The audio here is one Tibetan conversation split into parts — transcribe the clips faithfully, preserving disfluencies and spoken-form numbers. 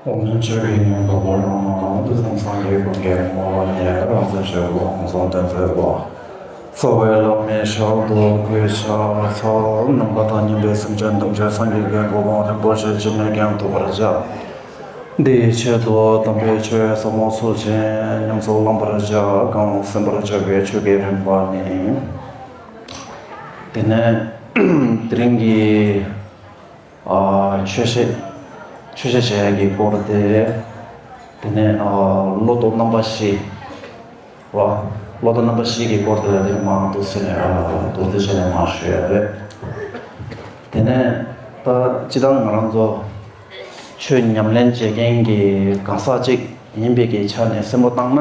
ཨོཾ། ཆོས་ཀྱི་སྙིང་པོ་པོ་རང་དུ་སངས་རྒྱས་ཀུན་གྱི་ངོ་བོ་ཉིད། རང་སེམས་ཆོས་སྐུ་ཧང་སང་སྟོན་མཛད་པ། རྩ་བའི་བླ་མའི་ཞབས་ཏུ་གུས་ཕྱག་འཚལ། ནམ་མཁའ་དང་མཉམ་པའི་སེམས་ཅན་ཐམས་ཅད་སངས་རྒྱས་ཀྱི་གོ་འཕང་རིན་པོ་ཆེ་ཇི་སྙེད་ཀྱང་ཐོབ་པར་བྱ། འདིའི་ཆེད་དུ་དམ་པའི་ཆོས་ཟབ་མོ་ཚུལ་ཆེན་ཉམས་སུ་བླང་བར་བྱ། གང་གསན་པར་བྱ་བའི་ཆོས་ཀྱི་རིམ་པ་ནི། དེ་ནས་དེ་རིང་གི་ཨ་ཆོས་བཤད། ཆོས་བཤད་བྱེད་ཡ་གི་སྐོར་དེ། དེ་ནས་ཨ་བློ་ལྡོག་རྣམ་པ་བཞི། བ། བློ་ལྡོག་རྣམ་པ་བཞི་གི་སྐོར་དེ་ལ་དེ་མང་དུ་ཟེར་ནས་ཨ་མདོར་བསྡུས་བྱས་ནས་མར་ཞུ་ཡ་རེད། དེ་ནས་ད་སྤྱིར་བཏང་ང་རང་ཚོ་ཆོས་ཉམས་ལེན་བྱེད་མཁན་གྱི་གང་ཟག་ཅིག་ཡིན་པའི་གི་ཆ་ནས་བསམ་བློ་བཏང་ན།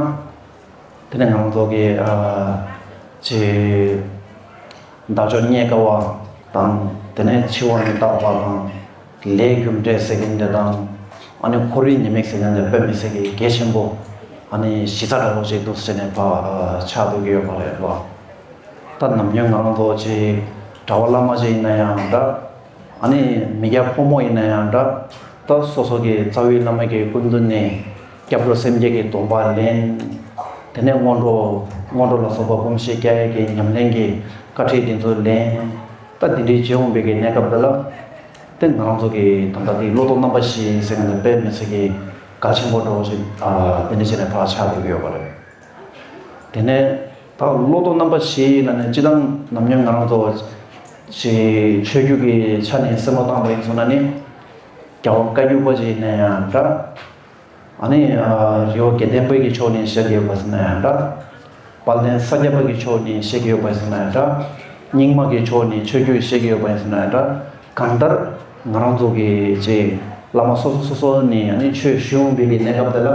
དེ་ནས་ང་རང་ཚོ་གི་ཨ་ཅེ་བདག་ཅག་རྙེད་དཀའ་བ་དང་། དེ་ནས་འཆི་བ་མི་རྟག་པ་དང་། ལས་རྒྱུ་འབྲས་ཟེར་མཁན་དེ་དང་། ཨ་ནི་འཁོར་བའི་ཉེས་དམིགས་ཟེར་མཁན་དེ་དཔེ་མི་སྲིད་ཀྱི་གལ་ཆེན་པོ། ཨ་ནི་གཞི་རྩ་འདྲ་བོ་ཅིག་འདུག་ཟེར་ནས་ཕར་ཆགས་འགྲོ་གི་ཡོད་པ་རེད་བ། ད་ནམ་རྒྱུན་ང་རང་ཚོ་ཅིག་གྲྭ་པ་བླ་མ་ཅིག་ཡིན་ན་ཡང་འདྲ། ཨ་ནི་མི་སྐྱ་ཕོ་མོ་ཡིན་ན་ཡང་འདྲ། ད་སོ་སོ་གི་རྩ་བའི་བླ་མ་གི་སྐུ་མདུན་ནས་སྐྱབས་འགྲོ་སེམས་བསྐྱེད་ཀྱི་སྡོམ་པ་ལེན། དེ་ནས་སྔོན་འགྲོ་སྔོན་འགྲོ་ལ་སོགས་པ་སྒོམ་ཞིང་བསྐྱེད་ཡས་ཀྱི་ཉམས་ལེན་གྱི་བཀའ་ཁྲིད་འདི་ཚོ་ལེན། ད་འདི་འདྲའི་བྱེད་འོང་བའི་གི་གནས་སྐབས་འདི་ལ། དེ་ང་རང་ཚོ་གི་ད་ལྟ་དེ་བློ་ལྡོག་རྣམ་པ་བཞི་ཟེར་མཁན་དེ་དཔེ་མི་སྲིད་ཀྱི་གལ་ཆེན་པོ་འདྲ་བོ་ཞིག་ཨ་དེ་འདྲ་བྱས་ནས་ཕར་ཆགས་བསྡད་ཀྱི་ཡོད་པ་རེད། དེ་ནས་ད་བློ་ལྡོག་རྣམ་པ་བཞི་ལ་ནི་སྤྱིར་བཏང་ནམ་རྒྱུན་ང་རང་ཚོ་ཞིག་ཆོས་བརྒྱུད་ཀྱི་ཆ་ནས་བསམ་བློ་བཏང་བ་ཡིན་སོང་ན་ནི། རྒྱལ་བ་བཀའ་བརྒྱུད་པ་ཅིག་ཡིན་ན་ཡང་འདྲ། ཨ་ནི་ཨ་རི་བོ་དགེ་ལྡན་པའི་གི་ཕྱོགས་ནས་བཤད་ཀྱི་ཡོད་པ་ཟེར་ན་ཡང་འདྲ། དཔལ་ལྡན་ས་སྐྱ་པ་གི་ཕྱོགས་ནས་བཤད་ཀྱི་ཡོད་པ་ཟེར་ན་ཡང་འདྲ། རྙིང་མ་གི་ཕྱོགས་ནས་ཆོས་བརྒྱུད་བཤད་ཀྱི་ཡོད་པ་ཟེར་ན་ཡང་འདྲ། གང་ལྟར་ང་རང་ཚོ་གི་ཅིག་བླ་མ་སོ་སོ་སོ་སོ་ནས་ཨ་ནི་ཆོས་ཞུ་འོང་བའི་གི་གནས་སྐབས་དེ་ལ།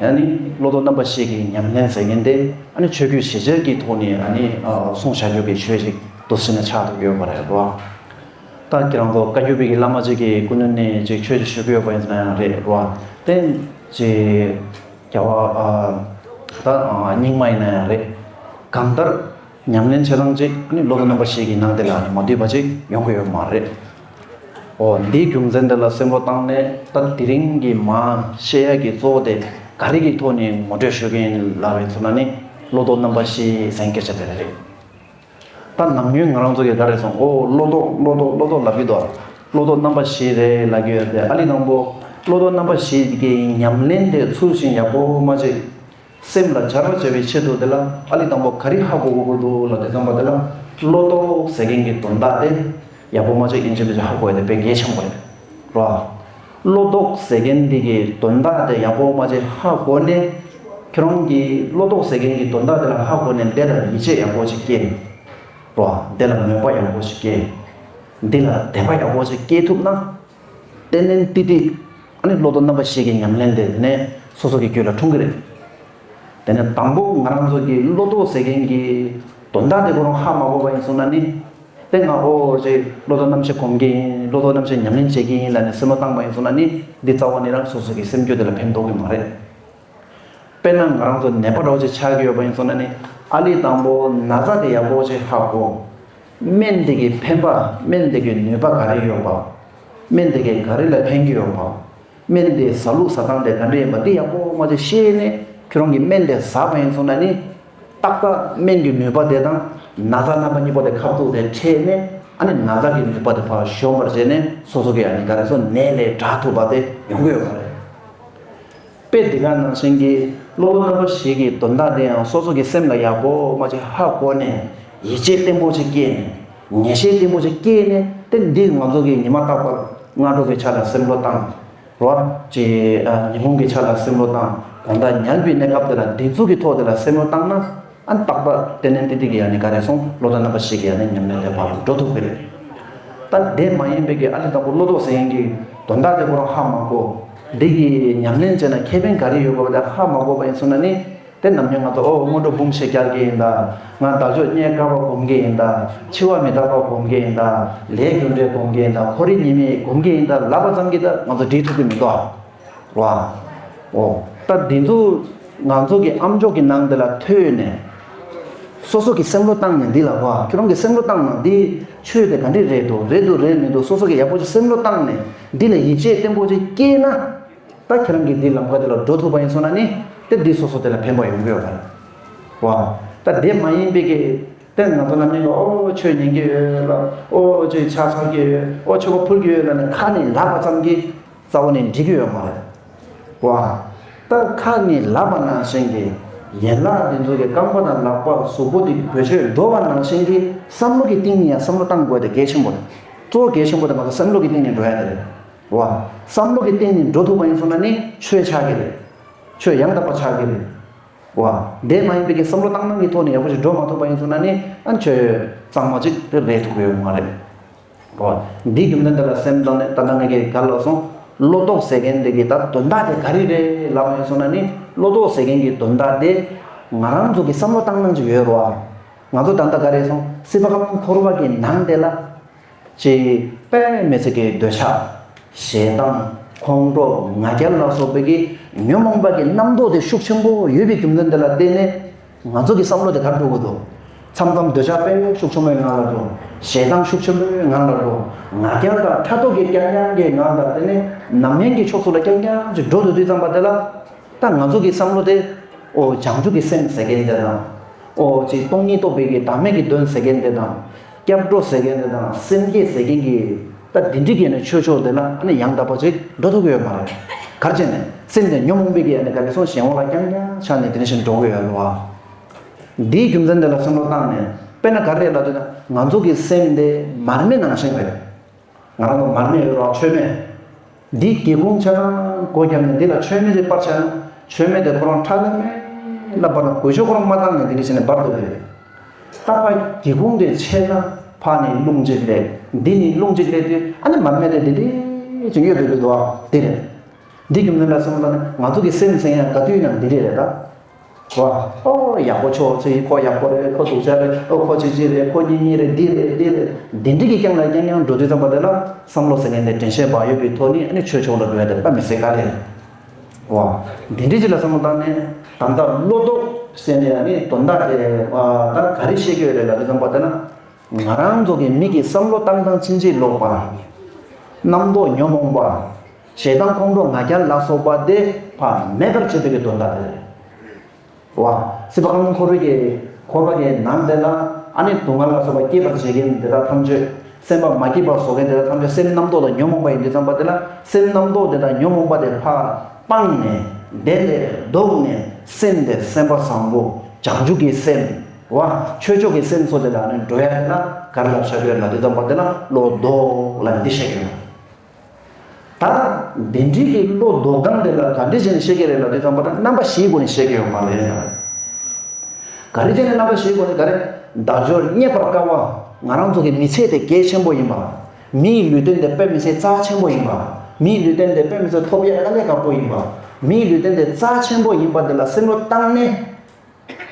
ཨ་ནི་བློ་ལྡོག་རྣམ་པ་བཞི་གི་ཉམས་ལེན་ཟེར་མཁན་དེ་ཨ་ནི་ཆོས་བརྒྱུད་གཞིར་བྱས་ཀྱི་ཐོག་ནས་ཨ་ནི་ཨ་གསུངས་བཞག་རྒྱུ་གི་ཆོས་ཅིག་འདུག་ཟེར་ནས་ཆགས་འདུག་ཡོད་པ་རེད་བ། ད་ཁྱེད་རང་ཚོ་བཀའ་བརྒྱུད་པའི་གི་བླ་མ་ཅིག་གི་སྐུ་མདུན་ནས་ཅིག་ཆོས་ཅིག་ཞུ་གི་ཡོད་པ་ཡིན་ན་ཡང་རེད་རོ། དེ་ཅིག་རྒྱལ་བ་ཨ་ད་ཨ་རྙིང་མ་ཡིན་ན་ཡང་རེད། གང་ལྟར་ཉམས་ལེན་བྱེད་སྟངས་ཅིག་ཨ་ནི་བློ་ལྡོག་རྣམ་པ་བཞི་གི་ནང་དེ་ལ་ཨ་ནི་མ་འདུས་པ་ཅིག་ཡོང་གི་ཡོད་མ་རེད། ཨོ་འདིའི་རྒྱུ་མཚན་དེ་ལ་བསམ་བློ་བཏང་ནས་ད་དེ་རིང་གི་མ་བཤད་ཡ་གི་གཙོ་བོ་དེ་ག་རེ་གི་ཐོག་ནས་ངོ་སྤྲོད་ཞུ་གི་ཡིན་ལབ་པ་ཡིན་སོང་ན་ནི་བློ་ལྡོག་རྣམ་པ་བཞི་ཟེར་མཁན་སྐད་ཆ་དེ་རེད། ད་ནམ་རྒྱུན་ང་རང་ཚོ་གིས་ག་རེ་སོང་། ཨོ་བློ་ལྡོག་བློ་ལྡོག་བློ་ལྡོག་ལབ་ཀྱི་འདུག་བློ་ལྡོག་རྣམ་པ་བཞི་རེད་ལབ་ཀྱི་ཡོད་དེ། ཨ་ལི་དང་པོ་བློ་ལྡོག་རྣམ་པ་བཞི་གི་ཉམས་ལེན་དེ་ཚུལ་བཞིན་ཡག་པོ་མ་བྱས། སེམས་ལ་འབྱར་བ་བྱེད་པའི་ཆེད་དུ་དེ་ལ་ཨ་ལི་དང་པོ་ག་རེ་ཧ་གོ་དགོས་ཀྱི་འདུག་ལབ་དུས་ཙམ་པ་དེ་ལ་བློ་ལྡོག་ཟེར་མཁན་གྱི་དོན་དག་དེ་ཡག་པོ་མ་བྱས་ཡིན་གཅིག་མིན་གཅིག་ཧ་གོ་ཡ་དེ་དཔེ་གལ་ཆེན་པོ་རེད་རོ། བློ་ལྡོག་ཟེར་མཁན་འདི་གི་དོན་དག་དེ་ཡག་པོ་མ་བྱས་ཧ་གོ་ནས། ཁྱེད་རང་གིས་བློ་ལྡོག་ཟེར་མཁན་གྱི་དོན་དག་དེ་ལ་ཧ་གོ་ནས་དེ་ལ་ཡིད་ཆེས་ཡག་པོ་ཞིག་སྐྱེས། རོ། དེ་ལ་མོས་པ་ཡག་པོ་ཞིག་སྐྱེས། འདི་ལ་དད་པ་ཡག་པོ་ཞིག་སྐྱེས་ཐུབ་ན། ཏན་ཏན་ཏིག་ཏིག་ཨ་ནི་བློ་ལྡོག་རྣམ་པ་བཞི་གི་ཉམས་ལེན་དེ་དེ་ནས་སོ་སོ་གི་རྒྱུད་ལ་འཁྲུངས་ཀྱི་རེད། དེ་ནས་དང་པོ་ང་རང་ཚོ་གི་བློ་ལྡོག་ཟེར་མཁན་གྱི་དོན་དག་དེ་ཁོ་རང་ཧ་མ་གོ་བ་ཡིན་སོང་ན་ནི། དེ་ང་ཨོ་ཅེ་བློ་ལྡོག་རྣམ་བཞི་སྒོམ་གྱི་ཡིན། བློ་ལྡོག་རྣམ་བཞི་ཉམས་ལེན་བྱེད་ཀྱི་ཡིན་ལབ་ནས་སེམས་པ་བཏང་བ་ཡིན་སོང་ན་ནི། འདི་རྩ་བ་ནས་རང་སོ་སོ་གི་སེམས་རྒྱུད་དེ་ལ་ཕན་ཐོགས་ཀྱི་མ་རེད། དཔེར་ན་ང་རང་ཚོ་ནད་པ་འདྲ་བོ་ཅིག་ཆགས་ཀྱི་ཡོད་པ་ཡིན་སོང་ན་ནི། ཨ་ལི་དང་པོ་ན་ཚ་དེ་ཡག་པོ་ཅིག་ཧ་གོ། སྨན་དེ་གི་ཕན་པ། སྨན་དེ་གི་ནུས་པ་ག་རེ་ཡོད་པ། སྨན་དེ་གི་ག་རེ་ལ་ཕན་གྱི་ཡོད་པ། སྨན་དེ་ཟ་ལུགས་ཟ་སྟངས་དེ་ག་འདྲ་ཡིན་པ་འདི་ཡག་པོ་མ་ཅིག་ཤེས་ནས་ཁྱོད་རང་གིས་སྨན་དེ་ཟ་བ་ཡིན་སོང་ན་ནི། ཏག་ཏག་སྨན་གྱི་ནུས་པ་དེ་དང་ན་ཚ་རྣམ་པ་གཉིས་པོ་དེ་ཁ་ཐུག་དེ་འཕྲད་ནས། ཨ་ནི་ན་ཚ་གི་ནུས་པ་དེ་ཕར་ཞོན་པར་བྱས་ནས་སོ་སོ་གི་ཨ་ནི་ག་རེ་ཟེར་ནད་ལས་དྲག་ཐུབ་པ་དེ་ཡོང་གི་ཡོད་པ་རེད། དཔེ་འདི་ག་ནང་བཞིན་གྱི་བློ་ལྡོག་རྣམ་པ་བཞི་གི་དོན་དག་དེ་ཡང་སོ་སོ་གི་སེམས་ལ་ཡག་པོ་མ་ཅིག་ཧ་གོ་ནས་ཡིད་ཆེས་བརྟན་པོ་ཅིག་སྐྱེས་ནས་ངེས་ཤེས་བརྟན་པོ་ཅིག་སྐྱེས་ནས། དེ་འདི་ང་ཚོ་གི་ཉི་མ་རྟག་པར་སྔ་དྲོ་གི་ཆ་ལ་བསམ་བློ་བཏང་། རོ། ཅེས་ཨ་ཉིན་གུང་གི་ཆ་ལ་བསམ་བློ་བཏང་། དགོང་དག་ཉལ་བའི་གནས་སྐབས་དེ་ལ་འདི་ཚོ་གི་ཐོག་དེ་ལ་བསམ་བློ་བཏང་ན། ཨ་ནི་ཏག་ཏག་ཏན་ཏན་ཏིག་ཏིག་གི་ཡ་ནི་ག་རེ་སོང་། བློ་ལྡོག་རྣམ་པ་བཞི་གི་ཡ་ནི་ཉམས་ལེན་དེ་བར་དུ་འགྲོ་ཐུབ་ཀྱི་རེད། ད་དེ་མ་ཡིན་པའི་གི་ཨ་ལི་དང་པོ་བློ་ལྡོག་ཟེར་མཁན་གྱི་དོན་དག་དེ་ཁོ་རང་ཧ་མ་གོ། འདི་གི་ཉམས་ལེན་བྱས་ན་ཁེ་ཕན་ག་རེ་ཡོད་པ་དེ་ཧ་མ་གོ་བ་ཡིན་སོང་ན་ནི། དེ་ནམ་རྒྱུན་ང་ཚོ་ཨོ་སྔོན་འགྲོ་འབུམ་ཕྱེད་བསྐྱལ་གྱི་ཡིན་ད། ང་བདག་ཅག་རྙེད་དཀའ་བ་སྒོམ་གྱི་ཡིན་ད། འཆི་བ་མི་རྟག་པ་སྒོམ་གྱི་ཡིན་ད། ལས་རྒྱུ་འབྲས་སྒོམ་གྱི་ཡིན་ད། འཁོར་བའི་ཉེས་དམིགས་སྒོམ་གྱི་ཡིན་ད་ལབ་པ་ཙམ་གྱིས་ད་ང་ཚོ་འགྲིག་ཐུབ་ཀྱི་མི་འདུག་ཨ། རོ། ཨོ། ད་འདི་ཚོ་ང་ཚོ་གི་ཨམ་ཅོག་གི་ནང་དེ་ལ་ཐོས་ནས། སོ་སོ་གི་སེམས་བློ་བཏང་ནས་འདི་ལ་གོ། ཁྱོད་རང་གི་སེམས་བློ་བཏང་ན་འདི་ཆོས་དེ་ག་འདྲས་རེད་འདུག་རེད་འདུག་རེད་མི་འདུག་སོ་སོ་གི་ཡག་པོ་ཅིག་སེམས་བློ་བཏང་ནས་འདི་ལ་ཡིད་ཆེས་བརྟན་པོ་ཅིག་སྐྱེས་ན། ད་ཁྱེད་རང་གིས་འདི་ལམ་ཁ་དེ་ལ་འགྲོ་ཐུབ་པ་ཡིན་སོང་ན་ནི་དེ་འདི་སོ་སོ་དེ་ལ་ཕན་པ་ཡོང་གི་ཡོད་པ་རེད་བ། ད་དེ་མ་ཡིན་པའི་གི་དེ་ང་ཚོ་ལ་མིན་གི་ཨོ་ཆོས་ཉན་གི་ཡོད་ལ་ཨོ་ཆོས་ཕྱག་འཚལ་གི་ཡོད་ཨོ་ཆོ་ག་ཕུལ་གི་ཡོད་ལ་ནི་ཁ་ནས་ལབ་པ་ཙམ་གྱིས་རྩ་བ་ནས་འགྲིག་གི་ཡོད་མ་རེད་བ། ད་ཁ་ནས་ལབ་པ་ནང་བཞིན་གྱི་ཡན་ལག་འདི་ཚོ་གི་རྐང་པ་དང་ལག་པ་གཟུགས་པོ་དེ་གི་བེད་སྤྱོད་འགྲོ་བ་ནང་བཞིན་གྱི་བསམ་བློ་གི་སྟེང་ནས་ཡང་བསམ་བློ་བཏང་དགོས་དེ་གལ་ཆེན་པོ་རེད། གཙོ་བོ་གལ་ཆེན་པོ་དེ་ང་ཚོ་བསམ་བློ་གི་སྟེང་ནས་འགྲོ་ཡ་དེ་རེད། བ། བསམ་བློ་གི་སྟེང་ནས་འགྲོ་ཐུབ་པ་ཡིན་སོང་ན་ནི་ཆོས་ཆགས་ཀྱི་རེད། ཆོས་ཡང་དག་པ་ཆགས་ཀྱི་རེད། བ། དེ་མ་ཡིན་པའི་གི་བསམ་བློ་བཏང་སྟངས་ཀྱི་ཐོག་ནས་ཡག་པོ་ཞིག་འགྲོ་མ་ཐུབ་པ་ཡིན་སོང་ན་ནི་ཨ་ནི་ཆོས་གཙང་མ་ཅིག་དེ་རེད་ཐུབ་ཀྱི་ཡོད་མ་རེད། བ། འདིའི་རྒྱུ་མཚན་དེ་ལ་སེམས་དང་ནི་ད་ལྟ་ངས་ཀྱི་ག་ལ་སོང་བློ་ལྡོག་ཟེར་མཁན་དེ་གི་ད་དོན་དག་དེ་ག་རེ་རེད་ལབ་པ་ཡིན་སོང་ན་ནི་བློ་ལྡོག་ཟེར་མཁན་གྱི་དོན་དག་དེ་ང་རང་ཚོ་གི་བསམ་བློ་བཏང་སྟངས་ཅིག་ཡོད་རེད་བ། ང་ཚོ་ད་ལྟ་ག་རེ་སོང་སྲིད་པ་ཁམས་འཁོར་བ་གི་ནང་དེ་ལ། ཅེས་དཔེ་མི་སྲིད་ཀྱི་འདོད་ཆགས། ཞེ་སྡང་། ཁོང་ཁྲོ། ང་རྒྱལ་ལ་སོགས་པའི་གི་ཉོན་མོངས་པ་གི་རྣམ་རྟོག་དེ་ཤུགས་ཆེན་པོ་ཡོད་པའི་རྒྱུ་མཚན་དེ་ལ་བརྟེན་ནས་ང་ཚོ་གི་བསམ་བློ་དེ་ག་རེ་འགྲོ་གི་འདུག་མཚམས་མཚམས་འདོད་ཆགས་དཔེ་ཤུགས་ཆེན་པོའི་ངང་ལ་འགྲོ། ཞེ་སྡང་ཤུགས་ཆེན་པོའི་ངང་ལ་འགྲོ། ང་རྒྱལ་དང་ཕྲག་དོག་གི་རྐྱང་རྐྱང་གི་ངང་ལ་བརྟེན་ནས་ནམ་ཡང་གི་ཕྱོགས་སུ་ལ་རྐྱང་རྐྱང་ཅིག་འགྲོ་འདོད་དུས་ཙམ་པ་དེ་ལ། ད་ང་ཚོ་གི་བསམ་བློ་དེ། ཨོ་བྱང་ཆུབ་ཀྱི་སེམས་ཟེར་མཁན་དེ་དང་། ཨོ་ཅིག་སྟོང་ཉིད་རྟོགས་པའི་གི་བདག་མེད་ཀྱི་དོན་ཟེར་མཁན་དེ་དང་། སྐྱབས་འགྲོ་ཟེར་མཁན་དེ་དང་སེམས་བསྐྱེད་ཟེར་མཁན་གྱི་ད་འདི་འདྲའི་གི་ནི་ཆོས་ཕྱོགས་དེ་ལ་ཨ་ནི་ཡང་དག་པ་ཅིག་འགྲོ་ཐུབ་ཀྱི་ཡོད་མ་རེད། ག་རེ་བྱས་ནས་སེམས་དེ་ཉོན་མོངས་པའི་གི་ཨ་ནི་ག་རེ་སོང་གཞན་དབང་ལ་རྐྱང་རྐྱང་ཆགས་ནས་དེ་འདྲ་ཞིག་འགྲོ་གི་ཡོད་རེད་བ། འདིའི་རྒྱུ་མཚན་དེ་ལ་བསམ་བློ་བཏང་ནས་དཔེར་ན་ག་རེ་ལབ་དུས་ན་ང་ཚོ་གི་སེམས་དེ་མར་མེ་ནང་བཞིན་རེད། ང་རང་ཚོ་མར་མེ་ཡོད་རོགས་མཆོད་མེ། འདི་སྒེའུ་ཁུང་ཆ་ཚང་སྒོ་བརྒྱབ་ནས་འདི་ལ་མཆོད་མེ་ཅིག་སྤར་བྱས་ན་མཆོད་མེ་དེ་ཁོ་རང་ཁྲ་ལམ་མེ་ལ་འབར་ན་གོས་ཆོད་ཁོ་རང་མ་བཏང་ནས་འདི་འདྲ་བྱས་ནས་འབར་འདུག་རེད། ད་ཕར་སྒེའུ་ཁུང་དེ་ཕྱེ་ན་ཕར་ནས་རླུང་ཅིག་སླེབས། འདི་ནས་རླུང་ཅིག་སླེབས་དུས་ཨ་ནི་མར་མེ་དེ་འདི་འདྲ་ཅིག་གཡོ་སྡོད་ཀྱི་འདུག་ཨ། འདི་རེད། འདི་རྒྱུ་མཚན་ལ་སོང་ཙང་ང་ཚོ་གི་སེམས་ཟེར་ཡང་ག་དུས་ཡིན་ནའང་འདི་འདྲ་རེད་ད། བ། ཨོ་ཡག་པོ་ཆོག་ཚེ་ཡི་ཁོ་ཡག་པོ་རེད། ཁོ་སྡུག་ཅག་རེད། ཨོ་ཁོ་ཅི་ཅི་རེད། ཁོ་གཉིད་གཉིད་རེད། འདི་རེད། འདི་རེད། འདི་འདྲི་གི་རྐྱང་ལ་རྐྱང་རྐྱང་འགྲོ་དུས་ཙམ་པ་དེ་ལ་བསམ་བློ་ཟེར་མཁན་དེ་དྲན་ཤེས་བག་ཡོད་པའི་ཐོག་ནས་ཨ་ནི་ཆོས་ཕྱོགས་ལ་འགྲོ་ཡ་དེ་དཔེ་མི་སྲིད་དཀའ་ལས་རེད། བ། འདི་འདྲི་ཅི་ལ་བསམ་བློ་བཏང་ནས་ད་ལྟ་བློ་ལྡོག་ཟེར་ནས་ཨ་ནི་དོན་དག་དེ་ད་ག་རེ་བཤད་ཀྱི་ཡོད་རེད་ལབ་དུས་ཙམ་པ་དེ་ན། ང་རང་ཚོ་གི་མི་གི་བསམ་བློ་བཏང་སྟངས་ཕྱིན་ཅི་ལོག་པ། རྣམ་རྟོག་ཉོན་མོངས་པ། ཞེ་སྡང་ཁོང་ཁྲོ་ང་རྒྱལ་ལ་སོགས་པ་དེ་ཕར་མེད་པར་བྱེད་པའི་གི་དོན་དག་དེ་རེད། བ། སྲིད་པ་ཁམས་འཁོར་བའི་གི་འཁོར་བ་གི་ནང་དེ་ལ་ཨ་ནི་སྡུག་བསྔལ་ལ་སོགས་པ་སྐྱེད་པར་བྱེད་མཁན་དེ་དག་ཐམས་ཅད་སེམས་པ་མ་སྐྱིད་པ་བཟོ་མཁན་དེ་དག་ཐམས་ཅད་སེམས་རྣམ་རྟོག་དང་ཉོན་མོངས་པ་ཡིན་དུས་ཙམ་པ་དེ་ལ་སེམས་རྣམ་རྟོག་དེ་དང་ཉོན་མོངས་པ་དེ་ཕར་སྤངས་ནས་དེ་ལས་ལྡོག་ནས་སེམས་དེ་སེམས་པ་བཟང་པོ་བྱང་ཆུབ་ཀྱི་སེམས། བ། ཆོས་ཕྱོགས་ཀྱི་སེམས་ཚོ་དེ་ལ་ནི་འགྲོ་ཡ་དེ་ལ་ག་རེ་ལབ་བྱ་དགོས་ལབ་དུས་ཙམ་པ་དེ་ལ་བློ་ལྡོག་ལ་འདི་བཤད་ཀྱི་ཡོད། ད་དེ་འདྲའི་གི་བློ་ལྡོག་སྟངས་དེ་ལ་ག་འདྲ་བྱས་ནས་བཤད་ཀྱི་རེད་ལབ་དུས་ཙམ་པ་དེ་རྣམ་པ་བཞིའི་སྒོ་ནས་བཤད་ཀྱི་ཡོད་མ་རེད། ག་རེ་བྱས་ནས་རྣམ་པ་བཞིའི་སྒོ་ནས་ག་རེ། དལ་འབྱོར་རྙེད་པར་དཀའ་བ་ང་རང་ཚོ་གི་མི་ཚེ་དེ་གལ་ཆེན་པོ་ཡིན་པ། མིའི་ལུས་རྟེན་དེ་དཔེ་མི་སྲིད་རྩ་ཆེན་པོ་ཡིན་པ། མིའི་ལུས་རྟེན་དེ་དཔེ་མི་སྲིད་ཐོབ་ཡ་དཀའ་ལས་ཁག་པོ་ཡིན་པ། མིའི་ལུས་རྟེན་དེ་རྩ་ཆེན་པོ་ཡིན་པ་དེ་ལ་སེམས་བློ་བཏང་ནས།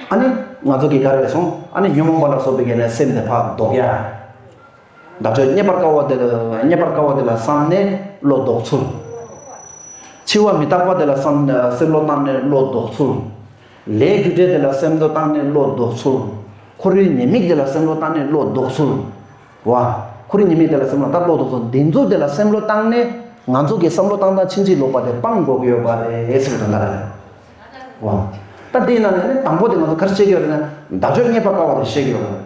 ཨ་ནི་ང་ཚོ་གི་ག་རེ་སོང་ཨ་ནི་ཉོན་མོངས་པ་ལ་སོགས་པའི་གི་ནས་སེམས་དེ་ཕར་ལྡོག་ཡ། དལ་འབྱོར་རྙེད་པར་དཀའ་བ་དེ་ལ་རྙེད་པར་དཀའ་བ་དེ་ལ་བསམ་ནས་བློ་ལྡོག་ཚུལ། འཆི་བ་མི་རྟག་པ་དེ་ལ་བསམ་སེམས་བློ་བཏང་ནས་བློ་ལྡོག་ཚུལ། ལས་རྒྱུ་འབྲས་དེ་ལ་སེམས་བློ་བཏང་ནས་བློ་ལྡོག་ཚུལ། འཁོར་བའི་ཉེས་དམིགས་དེ་ལ་སེམས་བློ་བཏང་ནས་བློ་ལྡོག་ཚུལ། བ། འཁོར་བའི་ཉེས་དམིགས་དེ་ལ་སེམས་བློ་ད་བློ་ལྡོག་ཚུལ་འདི་ཚོ་དེ་ལ་སེམས་བློ་བཏང་ནས་ང་ཚོ་གི་བསམ་བློ་བཏང་སྟངས་ཕྱིན་ཅི་ལོག་པ་དེ་སྤང་དགོས་ཀྱི་ཡོད་པ་རེད་ཟེར་བའི་དོན་དག་རེད། བ། ད་དེའི་ནང་ནས་ནི་དང་པོ་དེ་ང་ཚོ་ག་རེ་བྱེད་ཀྱི་ཡོད་རེད་ན་དལ་འབྱོར་རྙེད་པར་དཀའ་བ་དེ་བཤད་ཀྱི་ཡོད་རེད།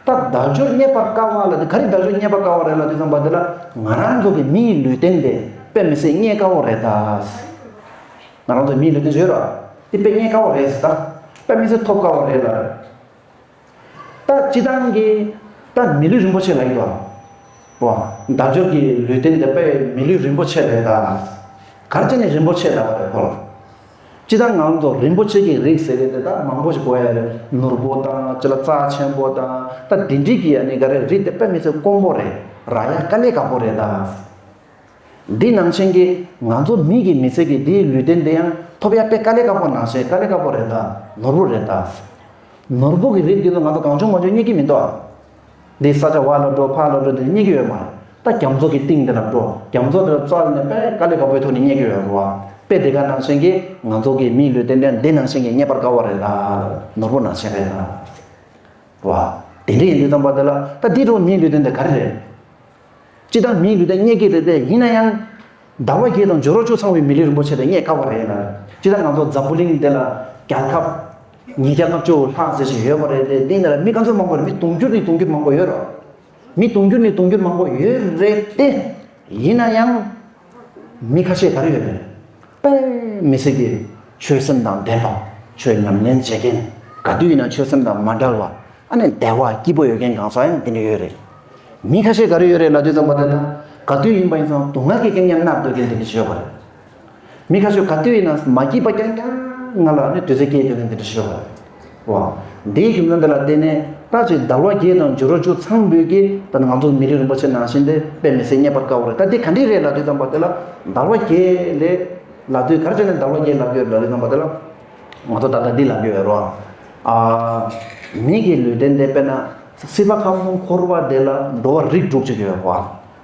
ད་དལ་འབྱོར་རྙེད་པར་དཀའ་བ་ལ་དེ་ག་རེ་དལ་འབྱོར་རྙེད་པར་དཀའ་བ་རེད་ལབ་དུས་ཙམ་པ་དེ་ལ་ང་རང་ཚོ་གི་མིའི་ལུས་རྟེན་དེ་དཔེ་མི་སྲིད་རྙེད་དཀའ་བ་རེད་ད། ང་རང་ཚོ་མིའི་ལུས་རྟེན་ཡོད་ར། དེ་དཔེ་རྙེད་དཀའ་བ་རེད་ཟེར་ད། དཔེ་མི་སྲིད་ཐོབ་དཀའ་བ་རེད་ལ། ད་སྤྱི་བཏང་གི་ད་མི་ལུས་རིན་པོ་ཆེ་ལ་ཡོད་པ། བ། དལ་འབྱོར་གྱི་ལུས་རྟེན་དེ་དཔེ་མི་ལུས་རིན་པོ་ཆེ་རེད་ད། ག་རེ་བྱས་ནས་རིན་པོ་ཆེ་ལབ་པ་རེད་ཁོ་ལ། སྤྱི་བཏང་ང་ཚོ་རིན་པོ་ཆེ་གི་རིགས་ཟེར་གི་དེ་ད་མང་པོ་ཞིག་གོ་ཡ་རེད། ནོར་བུ་དང་ཅི་ལ་རྩ་ཆེན་པོ་དང་ད་དེ་འདྲི་གི་ཡ་ནི་ག་རེ་རིགས་དེ་དཔེ་མི་སྲིད་དཀོན་པོ་རེད། རག་ཡ་དཀའ་ལས་ཁག་པོ་རེད་ད། འདི་ནང་བཞིན་གྱི་ང་ཚོ་མི་གི་མི་ཚེ་གི་འདིའི་ལུས་རྟེན་འདི་ཡང་ཐོབ་ཡ་དཔེ་དཀའ་ལས་ཁག་པོ་ནང་བཞིན་དཀའ་ལས་ཁག་པོ་རེད་ད། ནོར་བུ་རེད་ད། ནོར་བུ་གི་རིགས་འདི་ཚོ་ང་ཚོ་གང་བྱུང་མང་བྱུང་རྙེད་ཀྱི་མི་འདུག་འདི་ས་ཆ་བ་ལ་འགྲོ་ཕ་ལ་འགྲོ་འདི་རྙེད་ཀྱི་ཡོད་མ་རེད། ད་རྒྱ་མཚོ་གི་གཏིང་འདི་ལ་འགྲོ་རྒྱ་མཚོ་འདི་ལ་བཙལ་ནས་དཔེ་དཀའ་ལས་ཁག་པོའི་ཐོག་ནས་རྙེད་ཀྱི་ཡོད་རེད་བ། དཔེ་དེ་ག་ནང་བཞིན་གྱི་ང་ཚོ་གི་མིའི་ལུས་རྟེན་འདི་འདི་ནང་བཞིན་གྱི་རྙེད་པར་དཀའ་བ་རེད་ད། ནོར་བུ་ནང་བཞིན་རེད་ད། བ། དེ་འདྲ་ཡིན་དུས་ཙམ་པ་དེ་ལ་ད་འདི་འགྲོ་མིའི་ལུས་རྟེན་དེ་ག་རེ་རེད། སྤྱི་བཏང་མིའི་ལུས་རྟེན་རྙེད་ཀྱི་རེད་དེ་ཡིན་ན་ཡང་། ཟླ་བ་བརྒྱད་དང་ཇོ་རོ་བཅུ་ཚང་བའི་མི་ལུས་རིན་པོ་ཆེ་དེ་རྙེད་དཀའ་བ་རེད་ལ། ཅི་ལྟར་ང་ཚོ་འཛམ་བུ་གླིང་འདི་ལ་རྒྱལ་ཁབ་ཉིས་བརྒྱ་ལྔ་བཅུ་ལྷག་ཟེར་ཞིག་ཡོད་པ་རེད་དེ། འདི་ནས་ལ་མི་ག་ཚོད་མང་པོ་རེད། མི་དུང་ཕྱུར་ནས་དུང་ཕྱུར་མང་པོ་ཡོད་རེད། མི་དུང་ཕྱུར་ནས་དུང་ཕྱུར་མང་པོ་ཡོད་རེད་དེ། ཡིན་ན་ཡང་མི་ཁ་ཤས་ག་རེ་ཡོད་རེད། དཔེ་མི་སྲིད་ཀྱི་ཆོས་སེམས་དང་ལྡན་པ། ཆོས་ཉམས་ལེན་བྱེད་མཁན། ག་དུས་ཡིན་ན་ཆོས་སེམས་དང་མ་བྲལ་བ། ཨ་ནི་བདེ་བ་སྐྱིད་པོ་ཡོད་མཁན་གང་ཟག་ཡང་དེ་འདྲ་ཡོད་རེད། མི་ཁ་ཤས་ག་རེ་ཡོད་རེད་ལབ་དུས་ཙམ་པ་དེ་ན། ག་དུས་ཡིན་པ་ཡིན་ཙང་སྡུག་བསྔལ་གྱི་རྐྱེན་ངན་མནར་སྡོད་མཁན་དེ་འདྲ་ཞིག་ཡོད་པ་རེད། མི་ཁ་ཤས་ག་དུས་ཡིན་ན་མ་སྐྱིད་པ་རྐྱང་རྐྱང་ང་ལ་ནི་དུས་ཚོད་སྐྱེལ་སྡོད་མཁན་དེ་འདྲ་ཞིག་ཡོད་པ་རེད། འོ། འདིའི་རྒྱུ་མཚན་དེ་ལ་བརྟེན་ནས་ད་ཅིག་ཟླ་བ་བརྒྱད་དང་ཇོ་རོ་བཅུ་ཚང་བོད་ཀྱི་ད་ང་ཚོ་མི་རིགས་རིན་པོ་ཆེ་ནང་བཞིན་དེ་དཔེ་མི་སྲིད་རྙེད་པར་དཀའ་བ་རེད། ད་འདི་ག་འདྲ་རེད་ལབ་དུས་ཙམ་པ་དེ་ལ། ཟླ་བ་བརྒྱད་ལས་ལབ་དུས་ག་རེ་བྱས་ནས་ཟླ་བ་བརྒྱད་ལབ་དགོས་ལབ་དུས་ཙམ་པ་དེ་ལ། ང་ཚོ་ད་ལྟ་འདི་ལབ་ཀྱི་ཡོད་རེད་བ། ཨ། མི་གི་ལུས་རྟེན་དེ་དཔེར་ན་སྲིད་པ་ཁམས་གསུམ་འཁོར་བ་དེ་ལ་འགྲོ་བ་རིགས་དྲུག་ཅིག་ཡོད་རེད་བ།